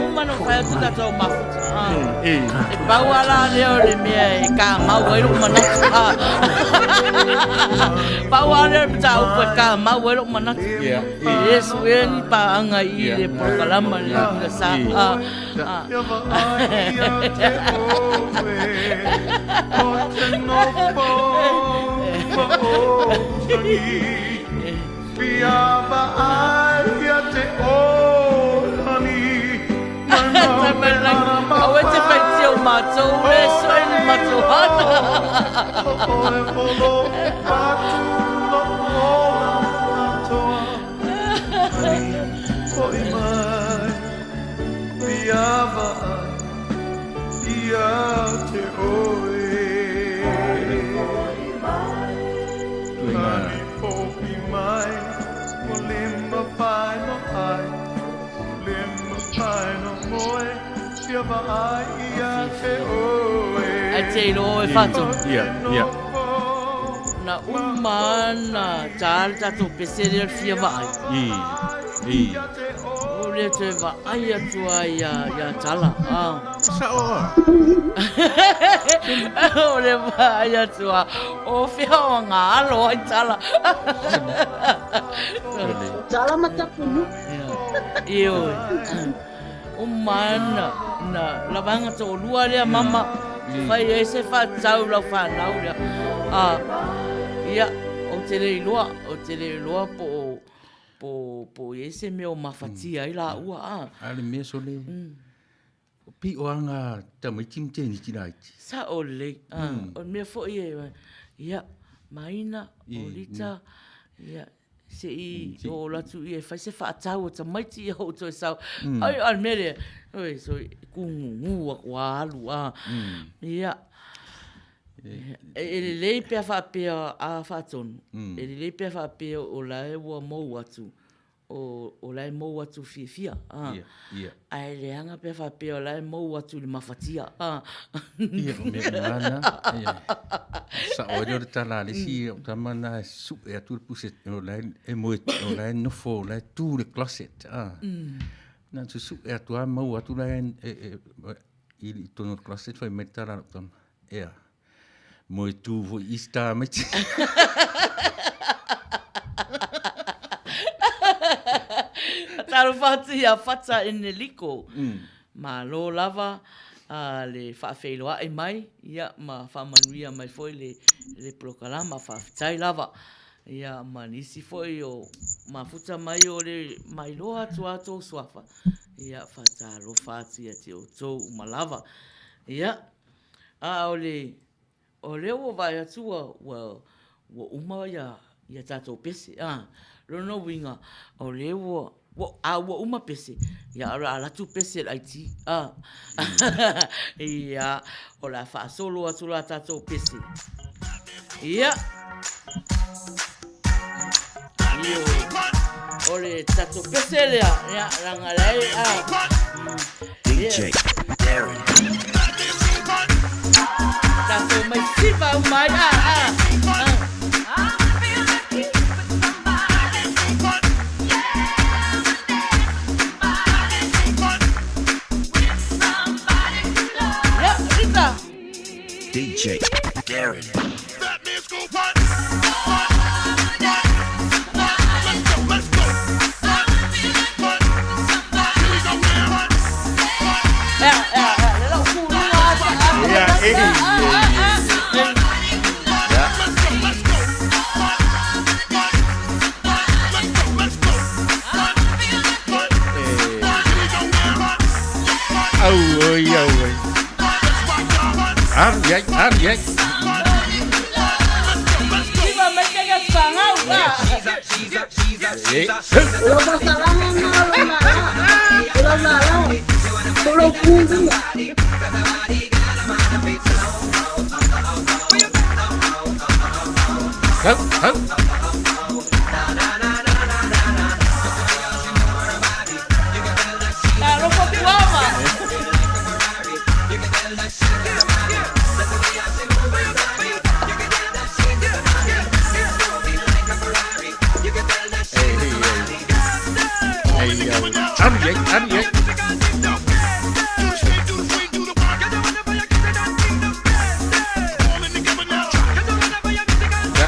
Uma no whai atu tātou mafuta. E pau ala lea o le mea e ka mau ai lou manatu. Pau ala lea o le mataupu e ka mau ai lou manatu. E le suea ni paanga i le polokalama le ula sa. Aua e te whaitia o mātou, e soe ni mātou hana. Ae te iloa oe Faatonu. Ia, ia. Na uma na tā le tatou pese lea le fia vaai. I, i. O lea toe vaai atu ai ia, ia Tala. Ah. Sao a. O le vaai atu a. O fea o ngā alo ai Tala. Tala ma Tapunuu. Ioe. O mana na lavanga to'olua lea mama fai ai se fa'atau lau fanau lea. A ia ou te le iloa, ou te le iloa po o po po o i ai se mea o mafatia ai laua a. A le mea sole. O pi'o a ngā tamaiti ma teiniti laiti. Sa'o lelei. A o le mea foi e ia Maina, o Lita, ia Se i oo atu ia e fai se faatau a tamaiti ia ou toe sau. Ai, a le mea lea, oi, so, kūngūngū aku a alu a. Ia, e lelei pea faapea a Faatonu, e lelei pea faapea o la e ua mou atu, o la e mou atu fiafia, a. Ae leaga pea faapea o la e mou atu i le mafatia. Ia, o mea uma na. Ia. Sao ai lea o le tala a le isi o tama na e sue atu le puse, o la e moe, o la e nofo, o la e tu i le closet. Ah. Na susue atu a mau atu la e, e, e, i totonu o le closet fai mai le tala a lau tama. Ea. Moe tu foi isi tamaiti. Talofa atu ia Fata Eneliko. Malo lava le faafeiloai mai ia ma faamanuia mai foi le le polokalama. Faafetai lava. Ia ma nisi foi o mafuta mai o le mailoa atu a tou suafa. Ia faatalofa atu ia te outou uma lava. Ia A o le, o lea ua vaai atu ua, ua, ua uma ia, ia tatou pese, a. Lona uiga, o lea ua, ua, a ua uma pese, ia o le a alu atu pese i le IT, a. Ia, o le a faasolo atu la tatou pese. Ia. Io, o le tatou pese lea, ia, leaga la e, a. DJ Darren. Tatou mai siva uma ai, a, a, a. Ia, Rita. DJ Darren. Au, oi, au, oi. Alu i ai, alu i ai. O lau faasalaga lena o lau lala, o lau lala, po o lou pulu. Hau, hau. Talofa Puama. Alu i ai, alu i ai. Ya.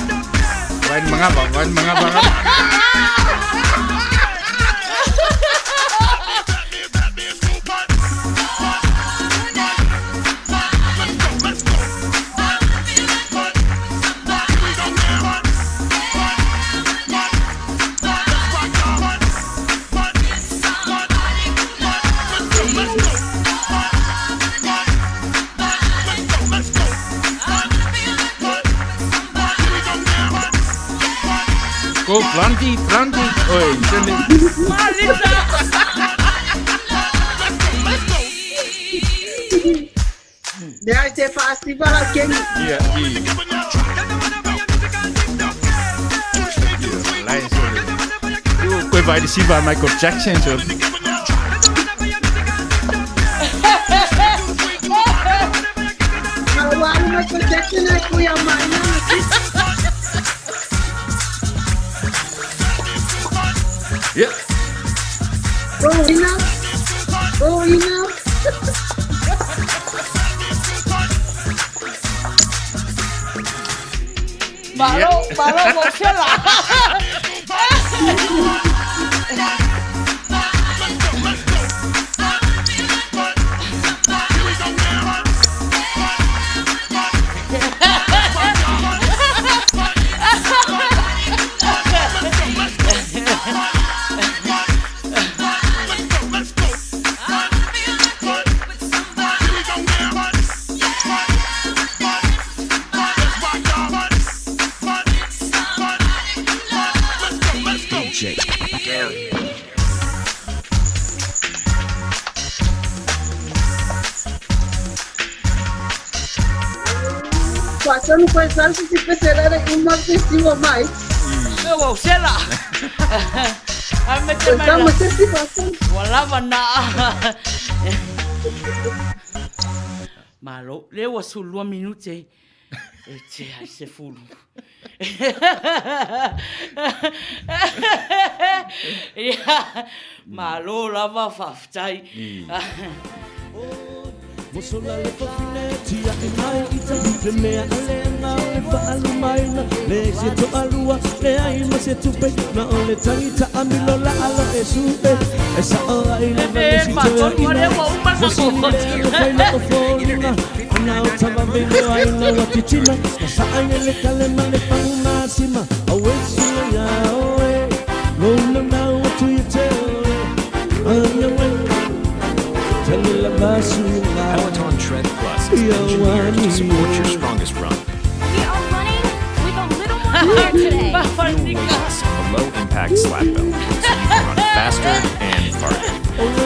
Wain mangapa, wain mangapa. Go Blondie, Blondie. Oi, send it. Marisa. Leai se faasiva lau keni. Ia, i. Ia, lai sole. Ua koe vaai le siva a Michael Jackson sole. Ina. Malo, malo mo sela. DJ Darren. Passando com as artes e pecerada uma pessoa mais. Meu, sela. Ai me te mai. Tama se si passando. Ua lava na. Malo, le ua sulua minute. E te ai se fulu. Ia, malo lava faafetai. Mosola le fafine tia e mai ita Le mea a le nga o le faalumaina Le se toalua le ai ma se tupe Na o le tagita amilo la alo e supe E sa o ai le E faatonu o lea ua uma le matou foliga Ana o tava velo ai na wa titina Na sa ai le kale ma le pangu masima A wesu le ia oe Lo na na o tu i te oe Anya we Tele la basu Peloton Tread Plus is engineered to support your strongest run. We are running with a little more flair today. Fuel weight less, a low-impact slap belt, so you can run faster and farther.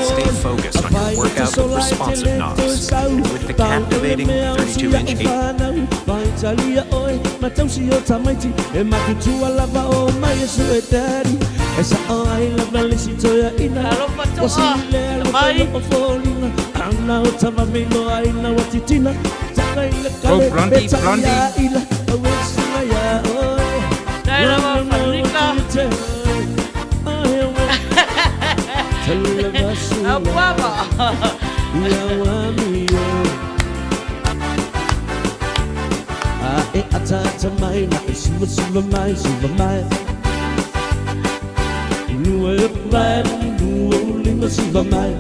Stay focused on your workout with responsive knobs. And with the captivating 32-inch 8 Faitalia oe, matausi o tamaiti E matutua lava o mai e sue tari E sa o ai lava le sitoia ina Alofa Wasi le alofa mai. o foliga Ana o tava milo ai na wa titina Taka i le Go, kale Blondie, e ta Blondie. ia ila Awe sila ia oe Dai lava fanika. Apuava. A e ata ata mai na e suva suva mai suva mai Lua e vai lua o lima suva mai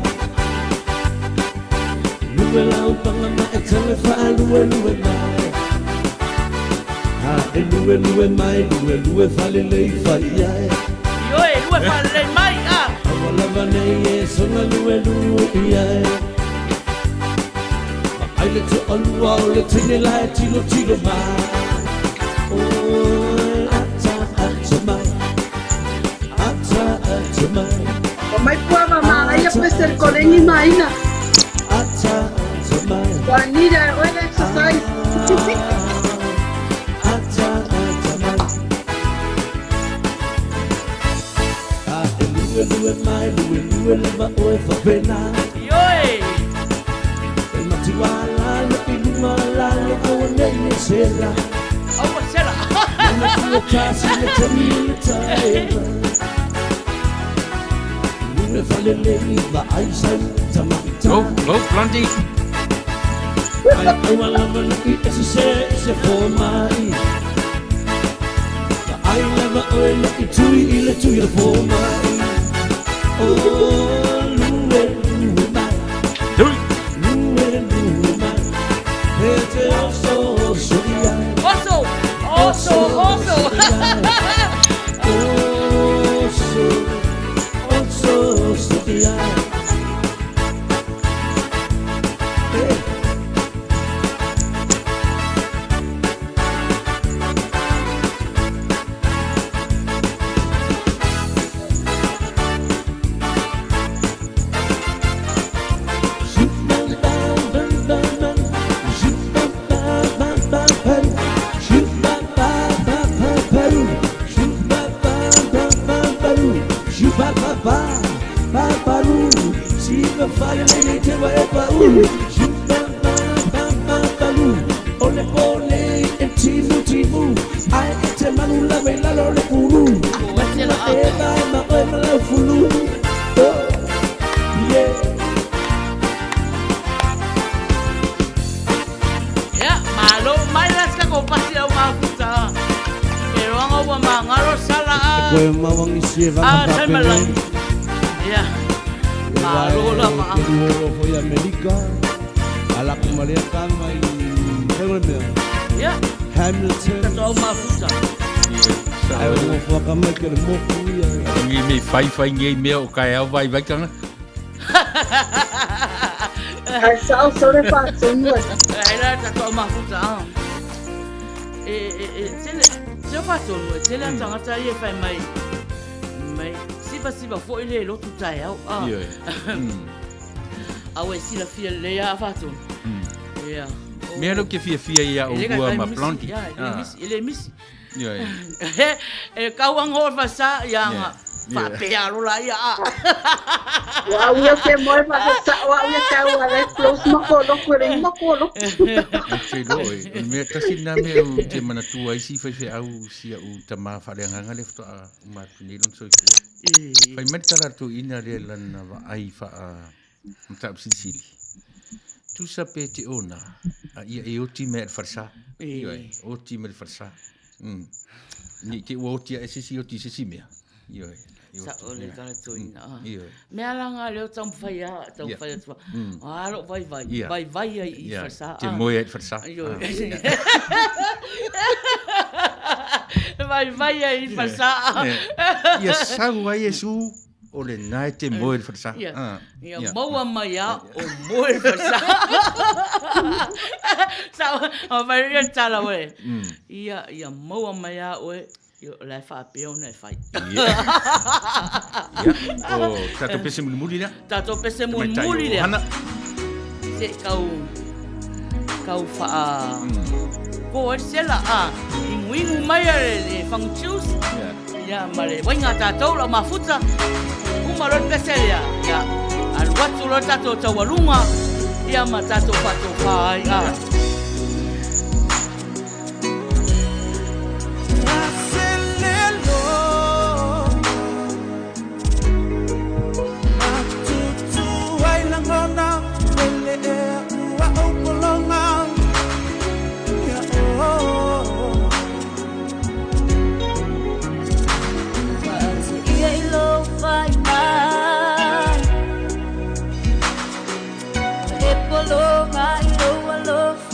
Lua lau panga ma e tele fa lua lua mai A e lua lua mai lua lua fa le lei fa iai Ioe, lua falelei mai a. Awa lava nei e songa lua lua iai Ai le to alua o le tene lai tilo tilo mai Oi ata ata mai Ata ata mai O mai puava ma ai a peser kolengi maina. Ata ata mai Juanita, oe exercise. Ata ata mai A e lue lue mai lue lue lava oe whapena Ioe. E matua lalo i luma lalo awa nei e sela Aua sela. Matua tasi le tani le taeva Lue falelei va ai sau tamaita Go, go, Blondie. Ai aua lava lui e se se se fo mai Ka ai lava oe loi tui i le tui le fo mai Oh, lue lue mai Tui. Lue lue mai E te oso oso ia Oso, oso, oso. Oso, oso, oso ia Eh. Oh, yeah. Koe mawangi si e vanga Ah, sai papene. malang. Ia. Malo lava. Ke luolo foi Amerika. Ala kumalea kanga i whenga mea. Ia. Hamilton. Tatou au mafuta. Ai o whaka mai ke le moku ia. Ngi me whai whai ngi mea o kai au vai vai kanga. Ai sao so le faatonu ai. Ai la tatou au mafuta. ah. E e e tele se faatonu e tele a tagata ia e fai mai. Mai siva siva foi le lotu taeao. Ah. Ioe. Au e silafia lelei a faatonu. Ia. Mea lau ke fia fia ia o E le ua kai ma misi, Blondie. ia, e le Ah. misi, e le misi. Ioe. E kauaga o le fasā ia aga Yeah. faapea alo la ia a. Wa au ia ke moe faasasao au ia tau ala e close makoloku e le makoloku. Ou te iloa e. O le mea tasi lena mea ou te manatua ai si faifeau si a'u tamā faaleagaga lea faatoa uma atu nei lona soifua. Fai mai le tala a le toeaina lea lana vaai faa mataupu silisili. Tusa pe te ona, a ia e oti mea i le falesā. Ioe, oti mai le falesā. Ne i te ua oti ae se isi oti i se isi mea. Ioe. E oti. Sa'o le tala toeaina a. Ioe. Mea la ga lea o taumafai a taumafai atu a lou vaivai vaivai ai i falesā Te moe ai i le falesā. Ioe. Vaivai ai i falesā. Ia sau ai Iesu o lena e te moe i le falesā. Ia, Ah. ia Ia. maua mai a o moe le falesā. Sa'o o fai ia le tala oe. Ia ia maua mai a oe ia o la e faapea ona e fai. Ia. Ia. O tatou pese mulimuli lea. Tatou pese Tamaitai mulimuli o lea. Hana. Se kau kau faa ko ai sela a inguingu mai a le, le fangu juice. Ia ma le waiga tatou lau mafuta. Uma loa le pese lea. Ia alu atu loa tatou taualuga ia ma tatou faatofā ai a. Ia i lou fai mai E pologa i lou alofa.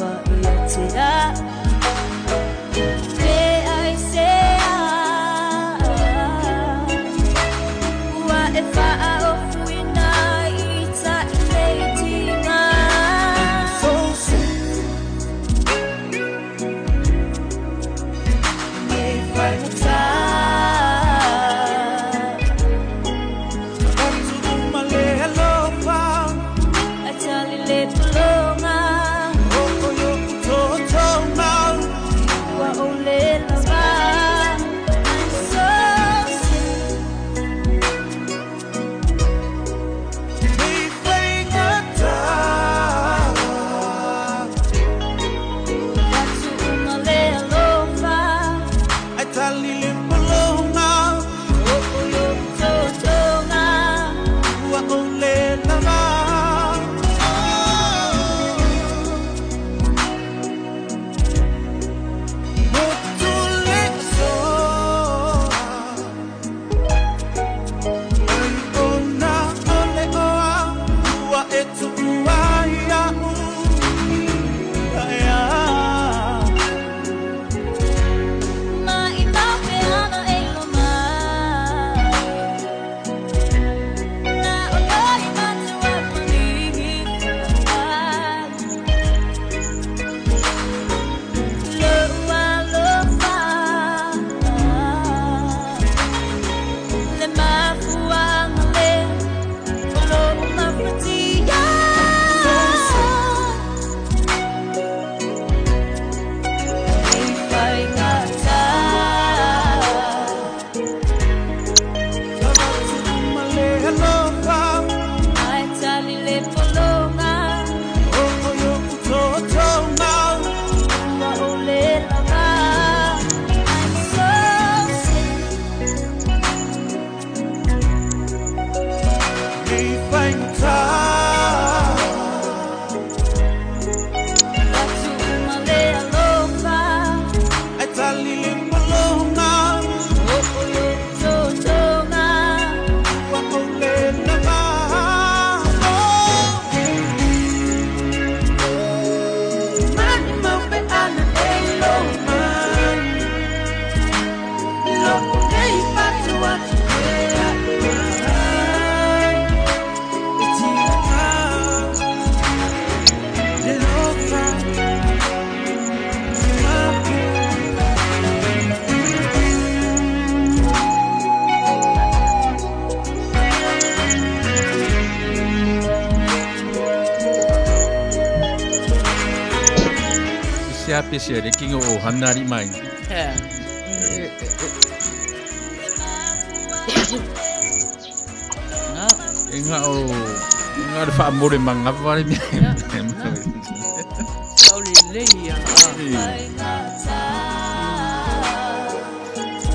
pese a le kinga o hana ali mai. E ngā o e ngā le whaamore mangawa le mea. Sao le lei a.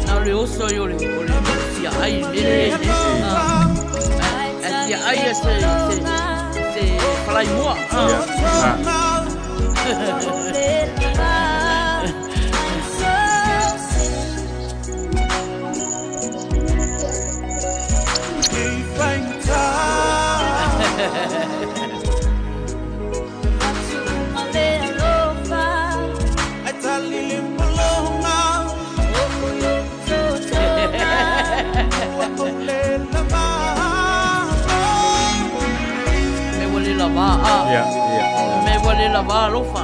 Nā o le oso i o le o le fia ai le le. A fia ai a se se se falai mua. Me wale lava a. Yeah, yeah. Me wale lava alofa.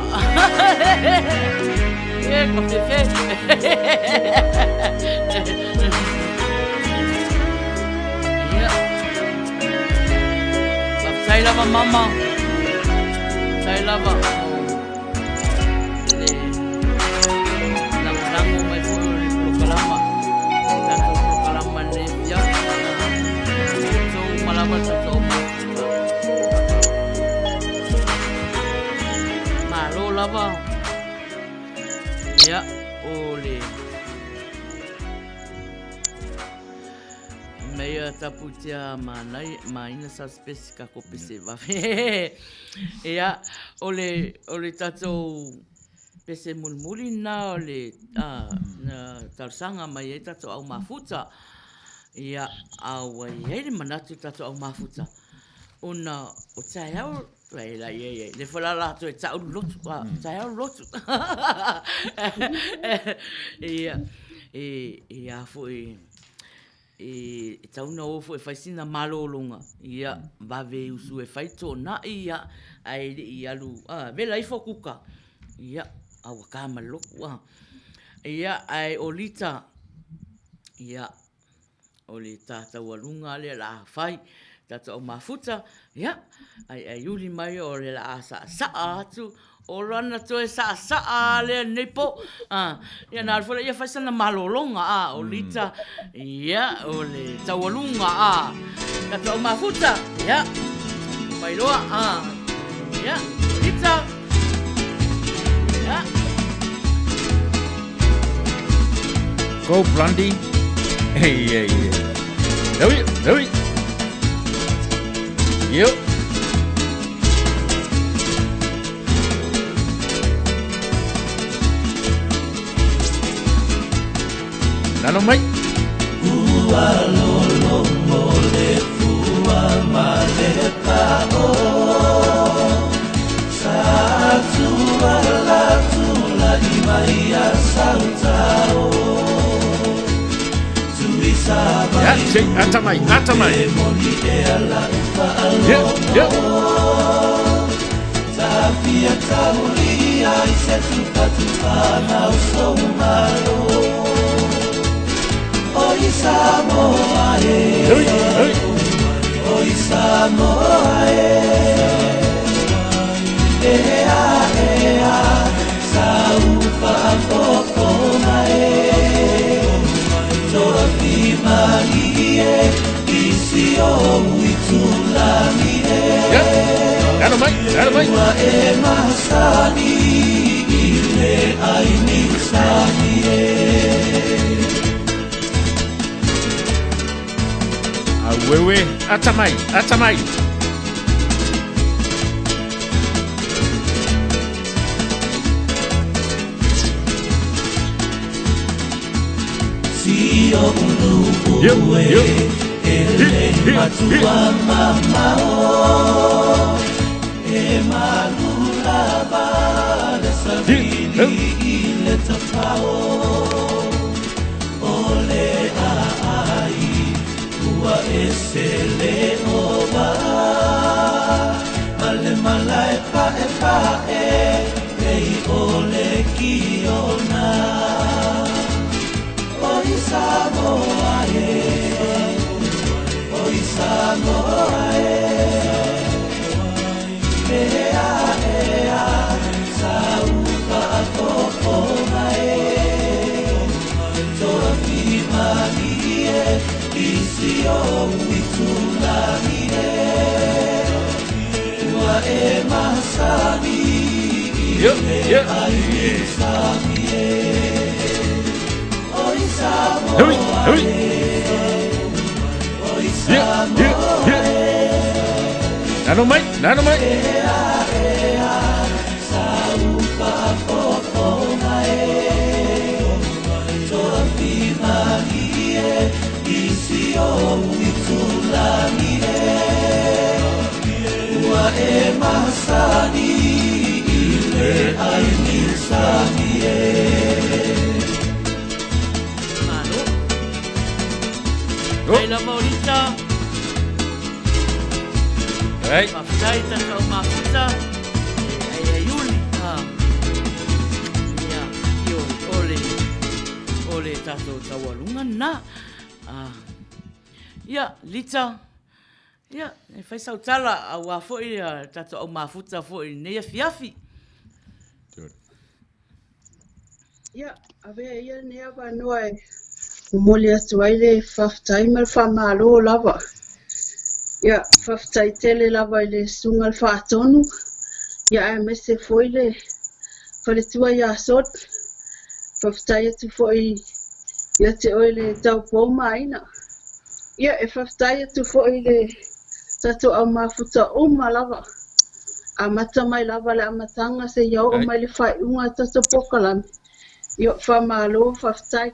E ka fefe. Ia. Faafetai lava mama. Faafetai lava mo le lagolago mai foi o le polokalama. Tatou polokalama i lenei afiafi. Outou uma lava le tatou mafuta. Malo lava. Ia, o le Meia taputia manai maina sa spesi ka ko pese vave. Ia, o le o le tatou pese mulimuli na o le na talosaga mai ai tatou au mafuta. Ia, a ua i ai le manatu tatou au mafuta ona o taeao Ai la ia ia le fala la toe tau lotu a taeao lotu. Ia e e a foi e e tau na o foi e fai sina malologa ia vave usu e fai tona'i ia ae le i alu a vela ifo kuka ia a ua ka ma le lotu a. Ia ae o Lita ia O le ta taualuga lea la a fai, tatou au mafuta, ia, aiaiuli mai o le la a saasaa atu, o lana toe saasaa lea lenei po. A, ia na alu foi lea ia fai sana malologa, a, o Lita, ia, o le taualuga, a, tatou au mafuta, ia, mai loa, a, ia, o Lita, ia. Go Blondie. Hey, hey, hey. There we, there we. Yep. Lalo mai. Ua lolomo le fua ma le pao Sa tua la tula i mai a sautao Tui sa Ya, si, ata mai, ata mai. E moni ea la Yeah, yeah. Tafia taulia i se tupatupa na uso malo O i Samoa e Hey, hey. O i Samoa e Ea, ea, sa ufa fofoga e Toa fi malie i si o itulagi e Yeah. Lalo mai, lalo mai. Ua e masani i le ai nisani e A wewe, ata mai, ata mai. Si o ulu Yep, yep. e le matua mamao E malula le savili i le tafao O le aai ua ese le ova Ma le malae pae pae pei o le kiona O i Samoa e O i Samoa e Ea, ea, sa upa ou itulagi e Ua e masani i le ai sami e Oi Samoa e Oi Samoa e Nalo mai, nalo mai. Malo. Ai lava o Lita. Ai. Faafetai tatou mafuta. E ai ai uli. Ha. Ia, io, ole, ole tatou taualuga na. Ah. Ia, Lita. Ia, e fai sau tala, auā foi ia tatou au mafuta foi i lenei afiafi. Ia, avea ia lenei avanoa e momoli atu ai le faafetai ma le faamalo lava. Ia, faafetai tele lava i le Susuga i le Faatonu, ia aemaise foi le faletua ia Sot. Faafetai atu foi ia te oe le taupou ma Aina. Ia, e faafetai atu foi i le tatou au mafuta uma lava. Amata mai lava le amataga seia oo mai le faaiuga o tatou polokalame. Ia, faamalo, faafetai.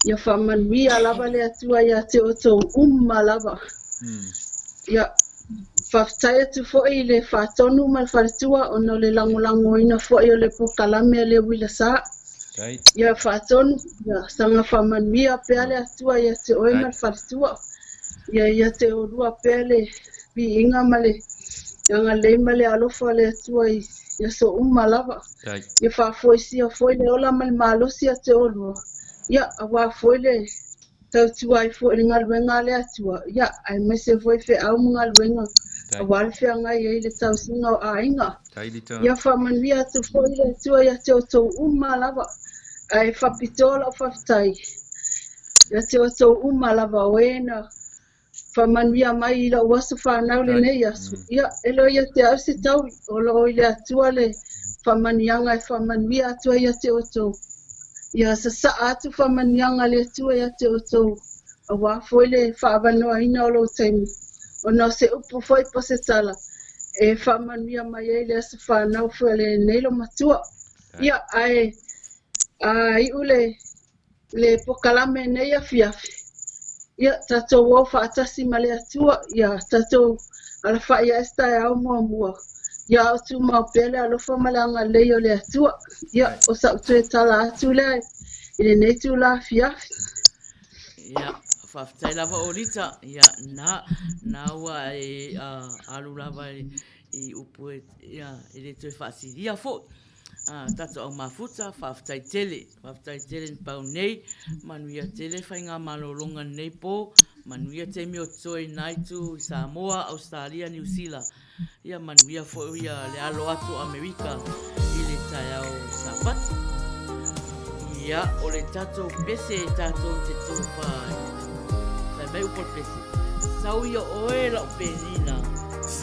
Ia faamanuia lava le Atua ia te outou uma lava. Ia, faafetai atu foi i le Faatonu ma le Faletua ona o le lagolagoina foi o le polokalame a le Uila Sa. Ia Faatonu, ia saga faamanuia pea le Atua ia te oe ma le Faletua. Ia ia te olua pea le viiga ma le agalelei ma le alofa o le Atua i aso uma lava. Ia faafoisia foi le ola ma le malosi ia te olua, ia auā foi le tautua ai foi i le galuega a le Atua, ia aemaise foi feau ma galuega auā le feagai ai i le tausiga o aiga. Ia faamanuia atu foi le Atua ia te outou uma lava, ae faapitoa lau faafetai ia te outou uma lava o e na faamanuia mai i lou aso fanau lenei aso. Ia, e le o ia te au se taui, o lo o i le Atua le faamanuiaga e faamanuia atu ai ia te outou. Ia sasaa atu faamanuiaga a le Atua ia te outou, auā foi le faaavanoaina o lou taimi, ona o se upu foi po o se tala e faamanuia mai ai le aso fanau foi o lenei loomatua. Ia, ae a iu le le pokalame nei afiafi, ia tatou o faatasi ma le Atua, ia tatou alafai ae se taeao muamua, ia o tumau pea le alofa ma le agalelei o le Atua. Ia, o sa'u toe tala atu lea i lenei itula afiafi. Ia, faafetai lava o Lita. Ia, na, na ua e alu lava i upu e, ia, e le toe faasilia foi. Tatou au mafuta, faafetai tele, faafetai tele ni pau nei, manuia tele faigamalologa lenei po, manuia taimi o totoe i na itu i Samoa, Ausetalia, Niu Sila, ia manuia foi ia le alo atu o Amerika i le taeao Sapati. Ia, o le tatou pese e tatou te tofa ai. Fai mai upu o le pese. Sau ia oe lau penina.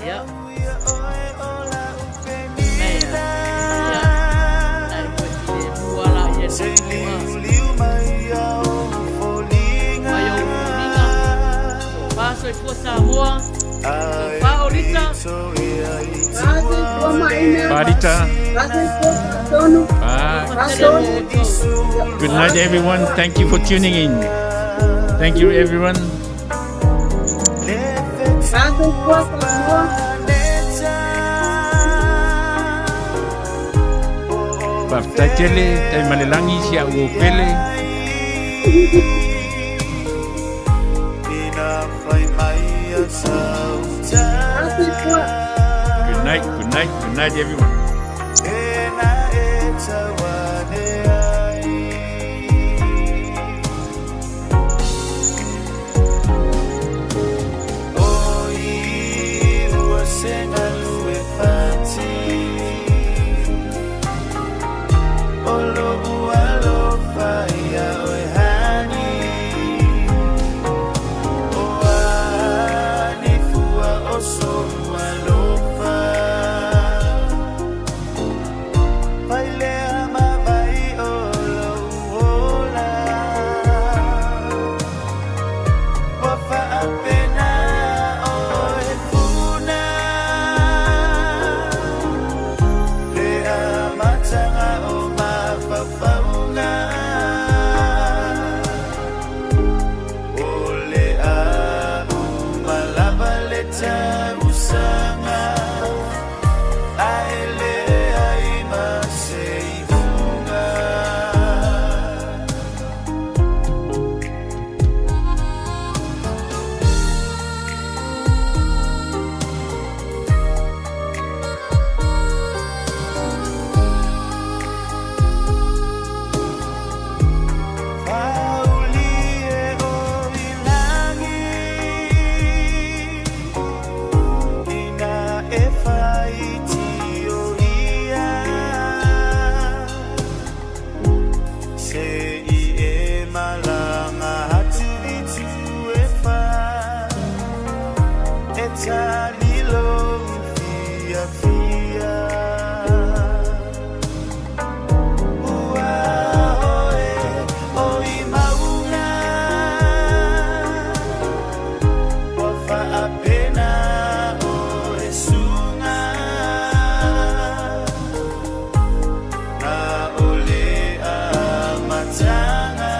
Ia. Sau ia oe o lau penina. Ia. Nai moe filemu ala ia Se liuliu mai au foliga. Mai au foliga. Sofa soifua Samoa. Sofa Olita. Parita. Good night, everyone. Thank you for tuning in. Thank you, everyone. Faafetai tele, tai ma le lagi si au o pele. Good night, good night, good night, everyone. Se i e malaga atu i tu e fa E tali lou fiafia Ua oe o i mauga Ua faapena oe suga Na o le amataga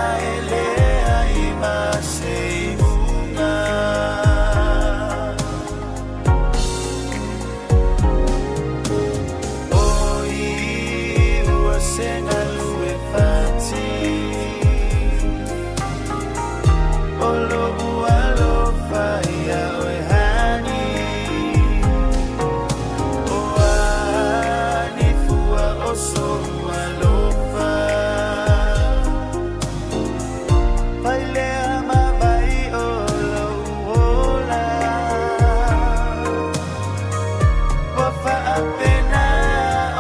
Ae leai ma se iuga. O i ua se galu e fati O lo'u alofa ia oe hani O a ni fua o so'u alofa Fai lea ma vai o lou ola Ua faapena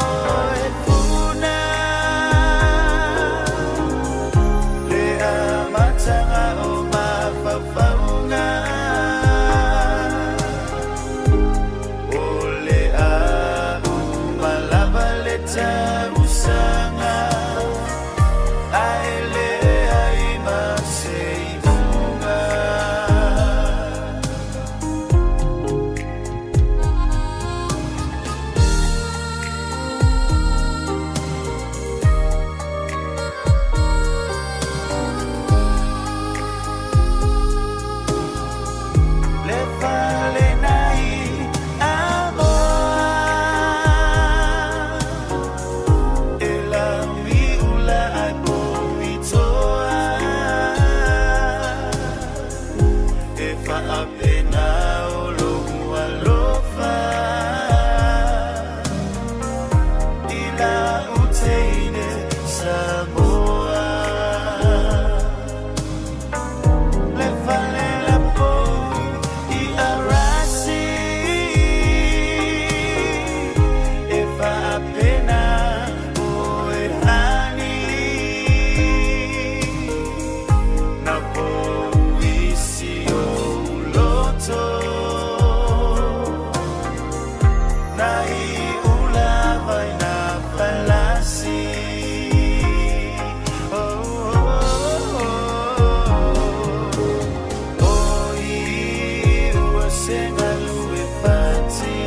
oe puna Le amataga o mafaufauga O le a uma lava le tausaga Ae leai ma se iuga. Le fale nai Amoa E laui ula ai poui toa E faapena o lou alofa I lau teine Samoa Le fale lapou i Arasi E faapena oe hani Na pou isi ou loto Na iu lava i na falasi Oh, oh, oh, oh. O i ua se galu e fati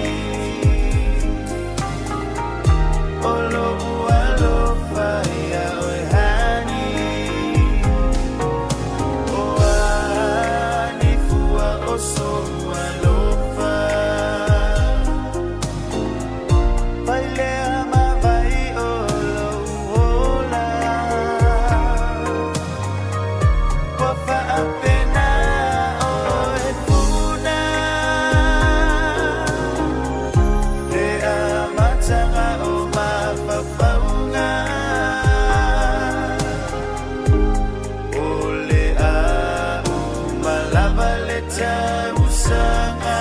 O lo'u alofa ia oe hani O a ni fua o so'u alofa Fai lea ma vai o lou ola Ua faapena oe puna Le amataga o mafaufauga O le a uma lava le tausaga.